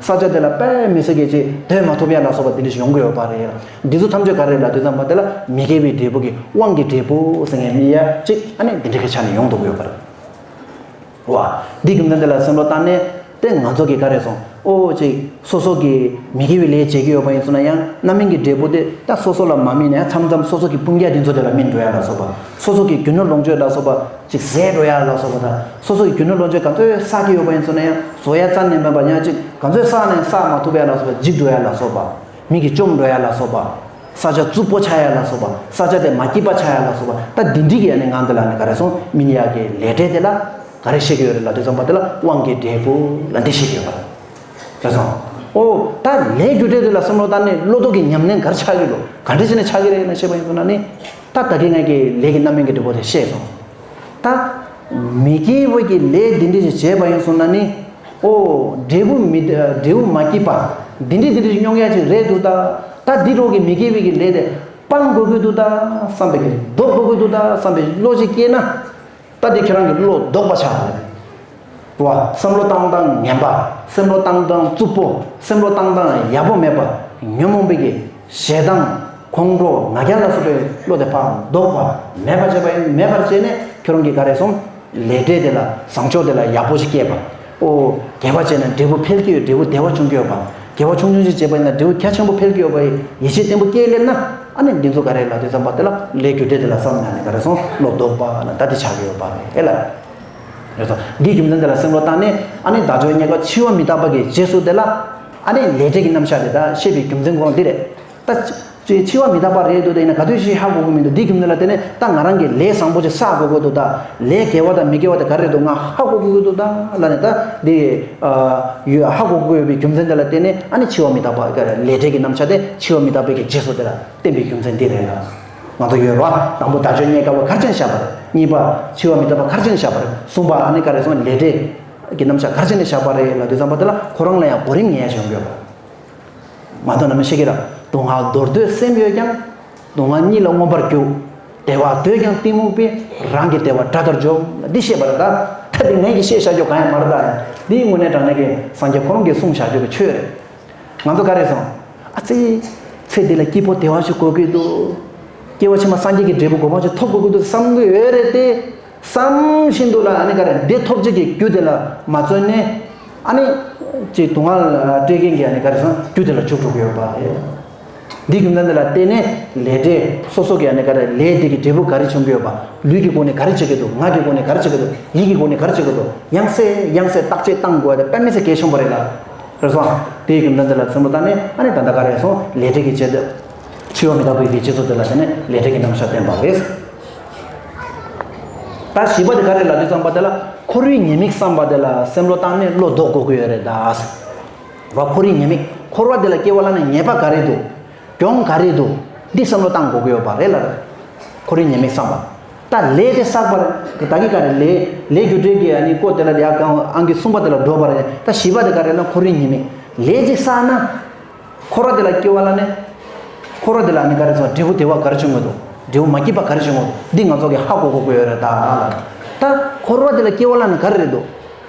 སོགས་པ། ས་ཆ་དེ་ལ་དཔེ་མི་སྲིད་གི་ཅིག་སྡོད་མ་ཐུབ་ཡ་ལ་སོགས་པ་འདི་འདྲ་ཞིག་ཡོང་གི་ཡོད་པ་རེད། འདི་ཚོ་ཐམས་ཅད་ག་རེ་ལབ་དུས་ཙམ་པ་དེ་ལ་མི་དགེ་བའི་འབྲས་བུ་གི་དབང་གི་འབྲས་བུ་ཟེར་མཁན་སྨིན་ཡ་ཅིག་ཨ་ནི་འདི་འདྲ་གི་ཆ་ནས་ཡོང་ཐུབ་ཀྱི་ཡོད་པ་རེད། བ། འདི་རྒྱུ་མཚན་དེ་ལ་བསམ་བློ་བཏང་ནས་དེ་ང་ཚོ་གི་ག་རེ་སོང་། ཨོ་ཅིག་སོ་སོ་གི་མི་དགེ་བའི་ལས་བྱེད་ཀྱི་ཡོད་པ་ཡིན་སོང་ན་ཡང་རྣམ་སྨིན་གྱི་འབྲས་བུ་དེ་ད་སོ་སོ་ལ་མ་སྨིན་ན་ཡང་མཚམས་མཚམས་སོ་སོ་གི་སྤུན་ཀྱག་དེ་ཚོ་དེ་ལ་སྨིན་འགྲོ་ཡ་ལ་སོགས་པ། སོ་སོ་གི་རྒྱུ་ནོར་ལོངས་སྤྱོད་ལ་སོགས་པ་ཅིག་ཟད་འགྲོ་ཡ་ལ་སོགས་པ་དང་། སོ་སོ་གི་རྒྱུ་ནོར་ལོངས་སྤྱོད་ག་ཚོད་བསགས་ཀྱི་ཡོད་པ་ཡིན་སོང་ན་ཡང་བཟོ་ཡ་རྩ་ནས་མེད་པ། ཡང་ཅིག་ག་ཚོད་བསགས་ནས་བསགས་མ་ཐུབ་ཡ་ལ་སོགས་པ། འཇིག་འགྲོ་ཡ་ལ་སོགས་པ། མི་གིས་བཅོམ་འགྲོ་ཡ་ལ་སོགས་པ། ས་ཆ་རྩུབ་པོ་ཆགས་ཡ་ལ་སོགས་པ། ས་ཆ་དེ་མ་སྐྱིད་པ་ཆགས་ཡ་ལ་སོགས་པ། ད་འདི་འདྲའི་གི་ཨ་ནི་ངང་དེ་ལ་ནི་ག་རེ་སོང་། སྨིན་ཡ་གི་ལས་འབྲས་དེ་ལ་ག་རེ་བཤད་ཀྱི་ཡོད་རེད་ལབ་དུས་ཙམ་པ་དེ་ལ་དབང་གི་འབྲས་བུ་ལ་འདི་བཤད་ཀྱི་ཡོད་པ་རེད། རེད་སོང་། ཨོ། ད་ལས་རྒྱུ་འབྲས་དེ་ལ་བསམ་བློ་བཏང་ནས་བློ་ལྡོག་གི་ཉམས་ལེན་ག་རེ་ཆགས་ཀྱི་འདུག་ག་འདྲ་བྱས་ནས་ཆགས་ཀྱི་རེད་ན་བཤད་པ་ཡིན་སོང་ན་ནི། ད་ད་གིན་ང་གི་ལས་ཀྱི་རྣམ་སྨིན་གྱི་འབྲས་བུ་དེ་བཤད་སོང་། ད་མི་དགེ་བ་གི་ལས་འདི་འདྲ་ཞིག་བྱས་པ་ཡིན་སོང་ན་ནི། ཨོ་འབྲས་བུ་མི་འབྲས་བུ་མ་སྐྱིད་པ་འདི་འདྲ་འདི་འདྲ་ཞིག་མྱོང་ཡ་ཅིག་རེད་འདུག་ད། ད་འདི་འདྲ་གི་མི་དགེ་བའི་གི་ལས་དེ་སྤང་དགོས་ཀྱི་འདུག་ད་བསམ་པའི་གི་ལྡོག་དགོས་ཀྱི་འདུག་ད་བསམ་པའི་བློ་ཅིག་སྐྱེས་ན། ད་འདི་ཁྱེད་རང་གི་བློ་ལྡོག་པ་ཆགས་པ་རེད། བ། བསམ་བློ་བཏང་སྟངས་ངན་པ། བསམ་བློ་བཏང་སྟངས་རྩུབ་པོ། བསམ་བློ་བཏང་སྟངས་ཡག་པོ་མེད་པ། ཉོན་མོངས་པའི་གི་ཞེ་སྡང་། ཁོང་ཁྲོ་ང་རྒྱལ་ལ་སོགས་པའི་བློ་དེ་ཕར་ལྡོག་པ་མེད་པ་བྱས་པ་ཡིན། མེད་པར་བྱས་ནས་ཁྱོད་རང་གི་ག་རེ་སོང་། ལས་འབྲས་དེ་ལ་བཟང་ཕྱོགས་དེ་ལ་ཡག་པོ་ཞིག་སྐྱེས་པ། ཨོ། དགེ་བ་བྱས་ན་འབྲས་བུ་འཕེལ་གྱི་ཡོད། འབྲས་བུ་བདེ་བ་བྱུང་གི་ཡོད་པ། དགེ་བ་ཆུང་ཆུང་ཞིག་བྱས་པ་ཡིན་ན་འབྲས་བུ་རྒྱ་ཆེན་པོ་འཕེལ་གྱི་ཡོད་པ་ཡི་ཡིད་ཆེས་བརྟན་པོ་སྐྱེས་སླེབས་ན། ཨ་ནི་འདི་ཚོ་ག་རེ་ལབ་དུས་ཙམ་པ་དེ་ལ་ལས་རྒྱུ་འབྲས་དེ་ལ་བསམ་ནས་ནི་ག་རེ་སོང་། བློ་ལྡོག་པ་ལ་ད་དེ་ཆགས་ཀྱི་ཡོད་པ་རེད་ལ། རེད་སོ། འདིའི་རྒྱུ་མཚན་དེ་ལ་བསམ་བློ་བཏང་ནས་ཨ་ནི་བདག་འཇོག་རྙེད་དཀའ་འཆི་བ་མི་རྟག་པ་གི་རྗེས་སུ་དེ་ལ། ཨ་ནི་ལས་འབྲས་ཀྱི་རྣམ་གཞག་དེ་ད་བཤད་པའི་རྒྱུ་མཚན་ཁོ་རང་འདི་རེད། ད་ཅི་འཆི་བ་མི་རྟག་པ་རེད་འདུག་ད་ཡིན་ན་ག་དུས་ཤི་ཧ་གོ་གི་མི་འདུག་འདིའི་རྒྱུ་མཚན་ལ་བརྟེན་ནས་ད་ང་རང་གིས་ལས་བཟང་པོ་ཅིག་བསགས་དགོས་ཀྱི་འདུག་ད་ལས་དགེ་བ་དང་མི་དགེ་བ་དེ་ག་རེ་རེད་འདུག་ང་ཧ་གོ་གི་འདུག་ད་ལ་ནས་ད་འདི་ཡོད་ཧ་གོ་གི་ཡོད་པའི་རྒྱུ་མཚན་དེ་ལ་བརྟེན་ནས་ཨ་ནི་འཆི་བ་མི་རྟག་པ་ག་རེ་ལས་འབྲས་ཀྱི་རྣམ་གཞག་དེ་འཆི་བ་མི་རྟག་པའི་གི་རྗེས་སུ་དེ་ལ་བརྟེན་པའི་རྒྱུ་མཚན་འདི་རེད་ལ། ང་ཚོ་ཡོད་རོགས་དང་པོ་བདག་འཇོག་རྙེད་དཀའ་བ་ག་རེ་བྱས་ནས་བཞག་པ་རེད། གཉིས་པ་འཆི་བ་མི་རྟག་པ་ག་རེ་བྱས་ནས་བཞག་པ་རེད། གསུམ་པ་ཨ་ནི་ག་རེ་སོང་ལས་འབྲས་ཀྱི་རྣམ་གཞག་ག་རེ་བྱས་ནས་བཞག་པ་རེད་ལབ་དུས་ཙམ་པ་དེ་ལ་ཁོ་རང་ལ་ཡང་གོ་རིམ་ངེས་ཡ་ཞིག་ཡོང་གི་ཡོད་རེད། མ་གཏོགས་ནམ་ཞིག་གི་ར་སྡུག་བསྔལ་འདོར་འདོད་སེམས་ཡོད་ཀྱང་། སྡུག་བསྔལ་གཉིད་ལ་མངོན་པར་རྒྱུག་བདེ་བ་འདོད་ཀྱང་གཏི་མུག་པས། རང་གི་བདེ་བ་དགྲ་ལྟར་འཇོམས། འདི་བཤད་པ་རེད་ད། ད་འདི་ངས་ཀྱི་བཤད་བཞག་རྒྱུ་གང་ཡང་མ་རེད་ད། འདི་དངོས་གནས་དྲང་གནས་ཀྱི་སངས་རྒྱས་ཁོ་རང་གིས་གསུངས་བཞག་རྒྱུ་གི་ཆོས་རེད། ང་ཚོ་ག་རེ་སོང་། ཨ་ཙི། ཚེ་འདི་ལ་སྐྱིད་པོ་བདེ་བ་ཞིག་དགོས་ཀྱི་འདུག་སྐྱེ་བ་ཕྱི་མ་སངས་རྒྱས་ཀྱི་འབྲས་བུ་གོ་འཕང་ཞིག་ཐོབ་དགོས་ཀྱི་འདུག་བསམ་གྱི་ཡོད་རེད་དེ། བསམ་བཞིན་དུ་ལ་ཨ་ནི་ག་རེ་འདི་ཐོབ་བྱེད་ཀྱི་རྒྱུ་དེ་ལ་མ་བརྩོན་ནས། ཨ་ནི། ཅིག་སྡུག་བསྔལ་སྤྲད་མཁན་གྱི་ཨ་ནི་ག་རེ་སོང་རྒྱུ་དེ་ལ་འཇུག་འགྲོ་གི་ཡོད་པ་རེད། འདི་རྒྱུ་མཚན་འདི་ལ་བརྟེན་ནས་ལས་འབྲས་སོ་སོ་གི་ཨ་ནི་ག་རེ་ལས་འདི་གི་འབྲས་བུ་ག་རེ་བྱུང་གི་ཡོད་པ། ལུས་ཀྱི་སྒོ་ནས་ག་རེ་བྱེད་ཀྱི་འདུག་ངག་གི་སྒོ་ནས་ག་རེ་བྱེད་ཀྱི་འདུག་ཡིད་ཀྱི་སྒོ་ནས་ག་རེ་བྱེད་ཀྱི་འདུག་ཡང་སེ་ཡང་སེ་བརྟག་དཔྱད་བཏང་དགོས་པ་དེ་དཔེ་མི་སྲིད་གལ་ཆེན་པོ་རེད་ལ། རེད་སོང་། དེའི་རྒྱུ་མཚན་འདི་ལ་བསམ་བློ་བཏང་ནས་ཨ་ནི་ད་ལྟ་ག་རེ་སོང་ལས་འབྲས་ཀྱི་ཆེད་དུ། འཆི་བ་མི་རྟག་པའི་གི་རྗེས་སུ་དེ་ལ་བརྟེན་ནས་ལས་འབྲས་ཀྱི་རྣམ་གཞག་བསྟན་པ་རེད། ད་བཞི་པ་དེ་ག་རེ་ལབ་དུས་ཙམ་པ་དེ་ལ་འཁོར་བའི་ཉེས་དམིགས་བསམ་པ་དེ་ལ་བསམ་བློ་བཏང་ནས་བློ་ལྡོག་དགོས་ཀྱི་ཡོད་རེད་ད། བ་འཁོར་བའི་ཉེས་དམིགས་འཁོར་བ་དེ་ལ་སྐྱེ་བ་ལ་ནི་ཉེས་པ་ག་རེ་འདུག་གྱོང་ག་རེ་འདུག་འདི་བསམ་བློ་བཏང་དགོས་ཀྱི་ཡོད་པ་རེད་ལ། འཁོར་བའི་ཉེས་དམིགས་བསམ་པ། ད་ལས་དེ་བསགས་པ་རེད་ད་གི་ག་རེ་ལས་ལས་རྒྱུ་འབྲས་ཀྱི་ཨ་ནི་སྐོར་དེ་ལ་ཡ་གང་ཨང་ཀི་གསུམ་པ་དེ་ལ་འགྲོ་བ་རེད་ད་བཞི་པ་དེ་ག་རེ་ལ་འཁོར་བའི་ཉེས་དམིགས་ལས་ཅིག་བསགས་ན། འཁོར་བ་དེ་ལ་སྐྱེ་བ་ལ་ནི། འཁོར་བ་དེ་ལ་ནི་ག་རེ་ཚོ་འབྲས་བུ་བདེ་བ་ག་རེ་བྱུང་གི་འདུག་འབྲས་བུ་མ་སྐྱིད་པ་ག་རེ་བྱུང་གི་འདུག་འདི་ང་ཚོ་གི་ཧ་གོ་དགོས་ཀྱི་ཡོད་རེད་ད། ད་འཁོར་བ་དེ་ལ་སྐྱེ་བ་ལ་ནི་ག་རེ་རེད་འདུག་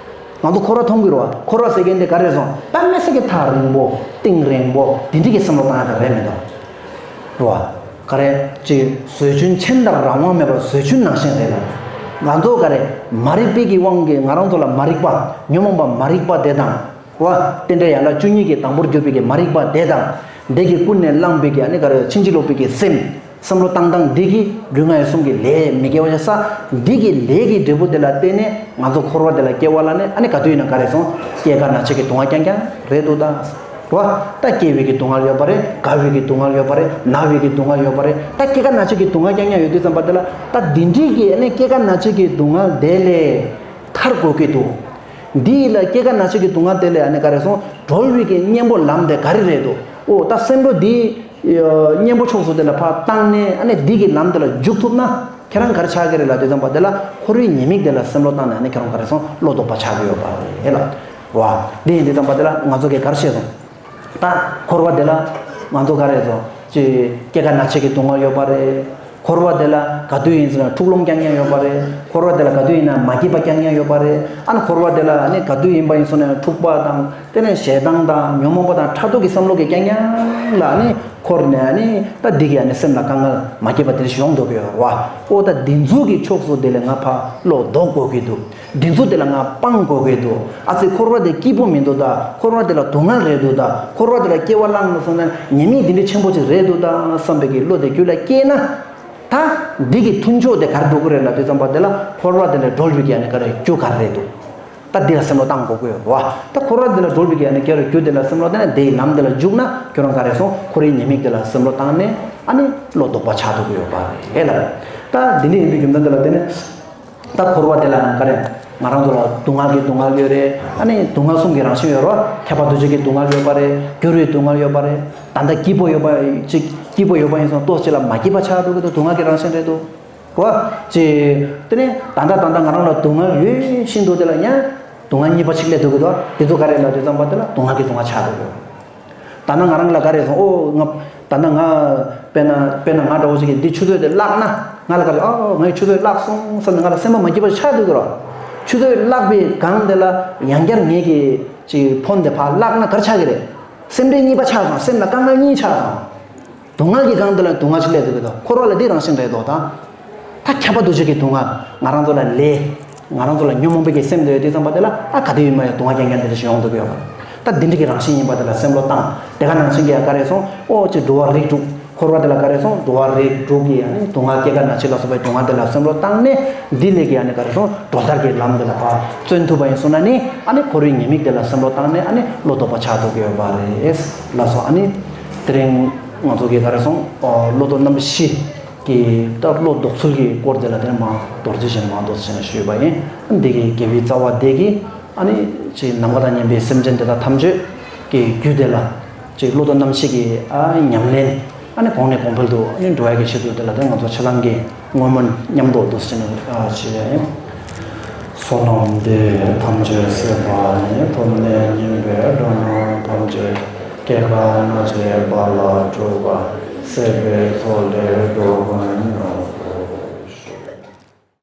ང་ཚོ་འཁོར་བ་མཐོང་གི་རེད་བ། འཁོར་བ་ཟེར་མཁན་དེ་ག་རེ་སོང་ད་མི་སྲིད་ཀྱི་ཐག་རིང་པོ་གཏིང་རིང་པོ་དེ་འདྲི་གི་བསམ་བློ་བཏང་ཡ་ད་རེད་མི་འདུག་རེད་བ། ག་རེ་ཅིག་ཟོལ་ཆུན་ཆེན་དང་རང་དབང་མེད་པར་ཟོལ་ཆུན་ནང་བཞིན་རེད་ལ། ང་ཚོ་ག་རེ་མ་རིག་པའི་གི་དབང་གིས་ང་རང་ཚོ་ལ་མ་རིག་པ་ཉོན་མོངས་པ་མ་རིག་པ་དེ་དང་། བ། རྟེན་འབྲེལ་ཡན་ལག་བཅུ་གཉིས་ཀྱི་དང་པོར་གྱུར་པའི་གི་མ་རིག་པ་དེ་དང་། འདི་གིས་ཀུན་ནས་བསླངས་པའི་གི་ཨ་ནི་ག་རེ་ཕྱིན་ཅི་ལོག་པའི་གི་སེམས། བསམ་བློ་བཏང་སྟངས་འདི་གིས་ལུས་ངག་ཡིད་གསུམ་གྱི་ལས་མི་དགེ་བ་བྱས། འདི་གི་ལས་ཀྱི་འབྲས་བུ་དེ་ལ་བརྟེན་ནས་ང་ཚོ་འཁོར་བ་དེ་ལ་སྐྱེ་བ་ལ་ནི་ཨ་ནི་ག་དུས་ཡིན་ན་ག་རེ་སོང་སྐྱེ་རྒ་ན་འཆི་གི་སྡུག་བསྔལ་རྐྱང་རྐྱང་རེད་འདུག་ད། བ། ད་སྐྱེ་བའི་གི་སྡུག་བསྔལ་ཡོད་པ་རེད། རྒ་བའི་གི་སྡུག་བསྔལ་ཡོད་པ་རེད། ན་བའི་གི་སྡུག་བསྔལ་ཡོད་པ་རེད། ད་སྐྱེ་རྒ་ན་འཆི་གི་སྡུག་བསྔལ་རྐྱང་རྐྱང་ཡོད་དུས་ཙམ་པ་དེ་ལ་ད་འདི་འདྲའི་གི་ཨ་ནི་སྐྱེ་རྒ་ན་འཆི་གི་སྡུག་བསྔལ་དེ་ལས་ཐར་དགོས་ཀྱི་འདུག་འདི་ལ་སྐྱེ་རྒ་ན་འཆི་གི་སྡུག་བསྔལ་དེ་ལས་ཨ་ནི་ག་རེ་སོང་གྲོལ་བའི་གི་གཉེན་པོ་ལམ་དེ་ག་རེ་རེད་འདུག་འོ་ད་སེམས་པ་འདི་གཉེན་པོ་ཕྱོགས་སུ་དེ་ལ་ཕར་བཏང་ནས་ཨ་ནི་འདི་གི་ལམ་དེ་ལ་འཇུག་ཐུབ་ན་ཁྱེད་རང་ག་རེ་ཆགས་ཀྱི་རེད་ལབ་དུས་ཙམ་པ་དེ་ལ་འཁོར་བའི་ཉེས་དམིགས་དེ་ལ་སེམས་བློ་བཏང་ནས་ཨ་ནི་ཁྱེད་རང་ག་རེ་སོང་བློ་ལྡོག་པ་ཆགས་ཀྱི་ཡོད་པ་རེད་ལ། བ། འདི་ཡིན་དུས་ཙམ་པ་དེ་ལ་ང་ཚོ་གིས་ག་རེ་བཤད་སོང་། ད་འཁོར་བ་དེ་ལ་ང་ཚོ་ག་རེ་ཟེར་ཅིག་སྐྱེ་རྒ་ན་འཆི་གི་སྡུག་བསྔལ་ཡོད་པ་རེད། འཁོར་བ་དེ་ལ་ག་དུས་ཡིན་ཟེར་ན་འཁྲུག་ལོང་རྐྱང་རྐྱང་ཡོད་པ་རེད། འཁོར་བ་དེ་ལ་ག་དུས་ཡིན་ན་མ་སྐྱིད་པ་རྐྱང་རྐྱང་ཡོད་པ་རེད། ཨ་ནི་འཁོར་བ་དེ་ལ་ཨ་ནི་ག་དུས་ཡིན་པ་ཡིན་སོང་ན་འཁྲུག་པ་དང་དེ་ནས་ཞེ་སྡང་དང་ཉོན་མོངས་པ་དང་ཕྲག་དོག་གི་བསམ་བློ་གི་རྐྱང་རྐྱང་ལ་ཨ་ནི་འཁོར་ནས་ཨ་ནི་ད་འདི་གི་ཨ་ནི་སེམས་ལ་དཀའ་ངལ་མ་སྐྱིད་པ་དེ་ཞིག་ཡོང་འདུག་གི་ཡོད་རེད་བ། ཨོ་ད་འདི་ཚོ་གི་ཕྱོགས་སུ་དེ་ལས་ང་ཕར་བློ་ལྡོག་དགོས་ཀྱི་འདུག་འདི་ཚོ་དེ་ལ་ང་སྤང་དགོས་ཀྱི་འདུག་ཨ་ཙི་འཁོར་བ་དེ་སྐྱིད་པོ་མི་འདུག་ད། འཁོར་བ་དེ་ལ་སྡུག་བསྔལ་རེད་འདུག་ད། འཁོར་བ་དེ་ལ་སྐྱེ་བ་བླངས་ནས་སོང་ན་ཉེས་དམིགས་འདི་འདྲའི་ཆེན་པོ་ཅིག་རེད་འདུག་ད་བསམ་པའི་གི་བློ་དེ་རྒྱུད་ལ་སྐྱེས་ན། ད་འདི་གི་མཐུན་ཕྱོགས་དེ་ག་རེ་འགྲོ་གི་རེད་ལབ་དུས་ཙམ་པ་དེ་ལ་འཁོར་བ་དེ་ལས་སྒྲོལ་བའི་གི་ཨ་ནི་ག་རེ་རྒྱུ་ག་རེ་རེད་འདུག་ད་འདི་ལ་བསམ་བློ་བཏང་དགོས་ཀྱི་ཡོད་རེད་བ། ད་འཁོར་བ་འདི་ལ་སྒྲོལ་བའི་གི་ཨ་ནི་ག་རེ་རྒྱུ་དེ་ལ་བསམ་བློ་བཏང་ན་དེའི་ལམ་དེ་ལ་འཇུག་ན་ཁྱོད་རང་ག་རེ་སོང་འཁོར་བའི་ཉེས་དམིགས་དེ་ལ་བསམ་བློ་བཏང་ནས་ཨ་ནི་བློ་ལྡོག་པ་ཆགས་ཐུབ་ཀྱི་ཡོད་པ་རེད་ལ། ད་འདི་འདྲ་ཡིན་པའི་རྒྱུ་མཚན་དེ་ལ་བརྟེན་ནས། ད་འཁོར་བ་དེ་ལ་ཡང་ག་རེ། ང་རང་ཚོ་ལ་སྡུག་བསྔལ་གྱི་སྡུག་བསྔལ་ཡོད་རེད། ཨ་ནི་སྡུག་བསྔལ་གསུམ་གྱི་རང་བཞིན་ཡོད་རེད་བ། ཁྱབ་པ་འདུ་བྱེད་ཀྱི་སྡུག་བསྔལ་ཡོད་པ་རེད། འགྱུར་བའི་སྡུག་བསྔལ་ཡོད་པ་རེད། ད་ལྟ་སྐྱིད་པོ་ཡོད་པ་ཅིག་སྐྱིད་པོ་ཡོད་པ་ཡིན་སོང་ཏོག་ཅིག་ལ་མ་སྐྱིད་པ་ཆགས་འགྲོ་གི་འདུག་སྡུག་བསྔལ་གྱི་རང་བཞིན་རེད་འདུག་གོ། ཅིག་དེ་ནས་ད་ལྟ་ད་ལྟ་ང་རང་ལ་སྡུག་བསྔལ་ཡོད་བཞིན་དུ་དེ་ལ་ཡང་ སྡུག་བསྔལ་གཉིས་པ་ཅིག་སླེབས་འདུག་གི་འདུག་དེ་ཚོ་ག་རེ་ལབ་དུས་ཙམ་པ་དེ་ལ་སྡུག་བསྔལ་གྱི་སྡུག་བསྔལ་ཆགས་འདུག་གི། ད་ནང་ང་རང་ལ་ག་རེ་སོང་། ཨོ་ང་ད་ནང་ང་དཔེར་ན་དཔེར་ན་ང་འདྲ་བོ་ཅིག་གིས་འདི་ཆུ་ཚོད་དེ་བརླག་ན། ང་ལ་ག་རེ། ཨོ་ངའི་ཆུ་ཚོད་བརླག་སོང་བསམ་ནས་ང་ལ་སེམས་པ་མ་སྐྱིད་པ་ཆགས་འདུག་གི་རོ། ཆུ་ཚོད་བརླག་པའི་སྒང་དེ་ལ་ཡང་བསྐྱར་ངེད་ཀྱི་ཅིག་ཕོན་དེ་ཕར་བརླག་ན་ག་རེ་ཆགས་ཀྱི་རེད། སེམས་ཁྲལ་གཉིས་པ་ཆགས་སོང་། སེམས་ལ་དཀའ་ངལ་གཉིས་ཆགས་སོང་། སྡུག་བསྔལ་གྱི་སྒང་དེ་ལ་སྡུག་བསྔལ་ཅིག་སླེབས་འདུག་གི་འདུག་འཁོར་བ་ལ་འདི་རང་བཞིན་རེད་དོ། ད་ད་ཁྱབ་པ་འདུ་བྱེད་ཀྱི་སྡུག་བསྔལ། ང་རང་ཚོ་ལ་ལས། ང་རང་ཚོ་ལ་ཉོན་མོངས་པའི་གི་སེམས་འདོད་དེ་ཙམ་པ་དེ་ལ་ཨ་ག་དུས་ཡིན་མ་ཡང་སྡུག་བསྔལ་རྐྱང་རྐྱང་དེ་འདྲ་ཞིག་ཡོང་འདུག་གི་ཡོད་པ། ད་འདི་འདྲ་གི་རང་བཞིན་ཡིན་པ་དེ་ལ་སེམས་བློ་བཏང་། དེ་ག་ནང་བཞིན་གྱི་ཡ་ག་རེ་སོང་། ཨོ་ཅིག་འགྲོ་བ་རིགས་དྲུག་འཁོར་བ་དེ་ལ་ག་རེ་སོང་། འགྲོ་བ་རིགས་དྲུག་གི་ཨ་ནི་སྡུག་བསྔལ་སྐྱེ་རྒ་ན་འཆི་ལ་སོགས་པའི་སྡུག་བསྔལ་དེ་ལ་སེམས་བློ་བཏང་ནས། འདི་ལས་ཀྱི་ཨ་ནི་ག་རེ་སོང་། གྲོལ་སྡར་གྱི་ལམ་དེ་ལ་ཕར་བརྩོན་ཐུབ་པ་ཡིན་སོང་ན་ནི། ཨ་ནི་འཁོར་བའི་ཉེས་དམིགས་དེ་ལ་སེམས་བློ་བཏང་ནས་ཨ་ནི་བློ་ལྡོག་པ་ཆགས་འགྲོ་གི་ཡོད་པ་རེད་ལགས་སོ། ཨ་ནི་དེ་རིང་ང་ཚོ་གི་ག་རེ་སོང་། ཨོ་བློ་ལྡོག་རྣམ་བཞི་གི་ད་བློ་ལྡོག་ཚུལ་གྱི་སྐོར་དེ་ལ་དེ་ནས་མར་མདོར་བསྡུས་བྱས་ནས་མར་མདོར་བསྡུས་བྱས་ནས་ཞུས་པ་ཡིན། འདི་གི་དགེ་བའི་རྩ་བ་དེ་གིས་ཨ་ནི་ཅིག་ནམ་མཁའ་དང་མཉམ་པའི་སེམས་ཅན་དེ་དག་ཐམས་ཅད་ཀྱི་རྒྱུད་དེ་ལ་ཅིག་བློ་ལྡོག་རྣམ་བཞི་གི་ཨ་ཉམས་ལེན་ཨ་ནི་གོང་ནས་གོང་འཕེལ་དུ་ཨ་ནི་འགྲོ་ཡ་གི་ཆེད་དུ་དེ་ལ་དེ་ང་ཚོ་ཆ་ཚང་གིས་བསྔོ་སྨོན་མཉམ་དུ་འདུག་ཟེར་ནས་ཨ་ཞུ་ཡ་ཡིན། བསོད་ནམས་འདི་ཐམས་ཅད་བསགས་པ་ཉིད། ཐོབ་ནས་ཉེས་པའི་དགྲ་རྣམས་ཕམ་བྱས་ཏེ། སྐྱེ་རྒ་ན་འཆིའི་རྦ་རླབས་འཁྲུགས་པ། སྲིད་པའི་མཚོ་ལས་འགྲོ་མགོན་ཡོངས་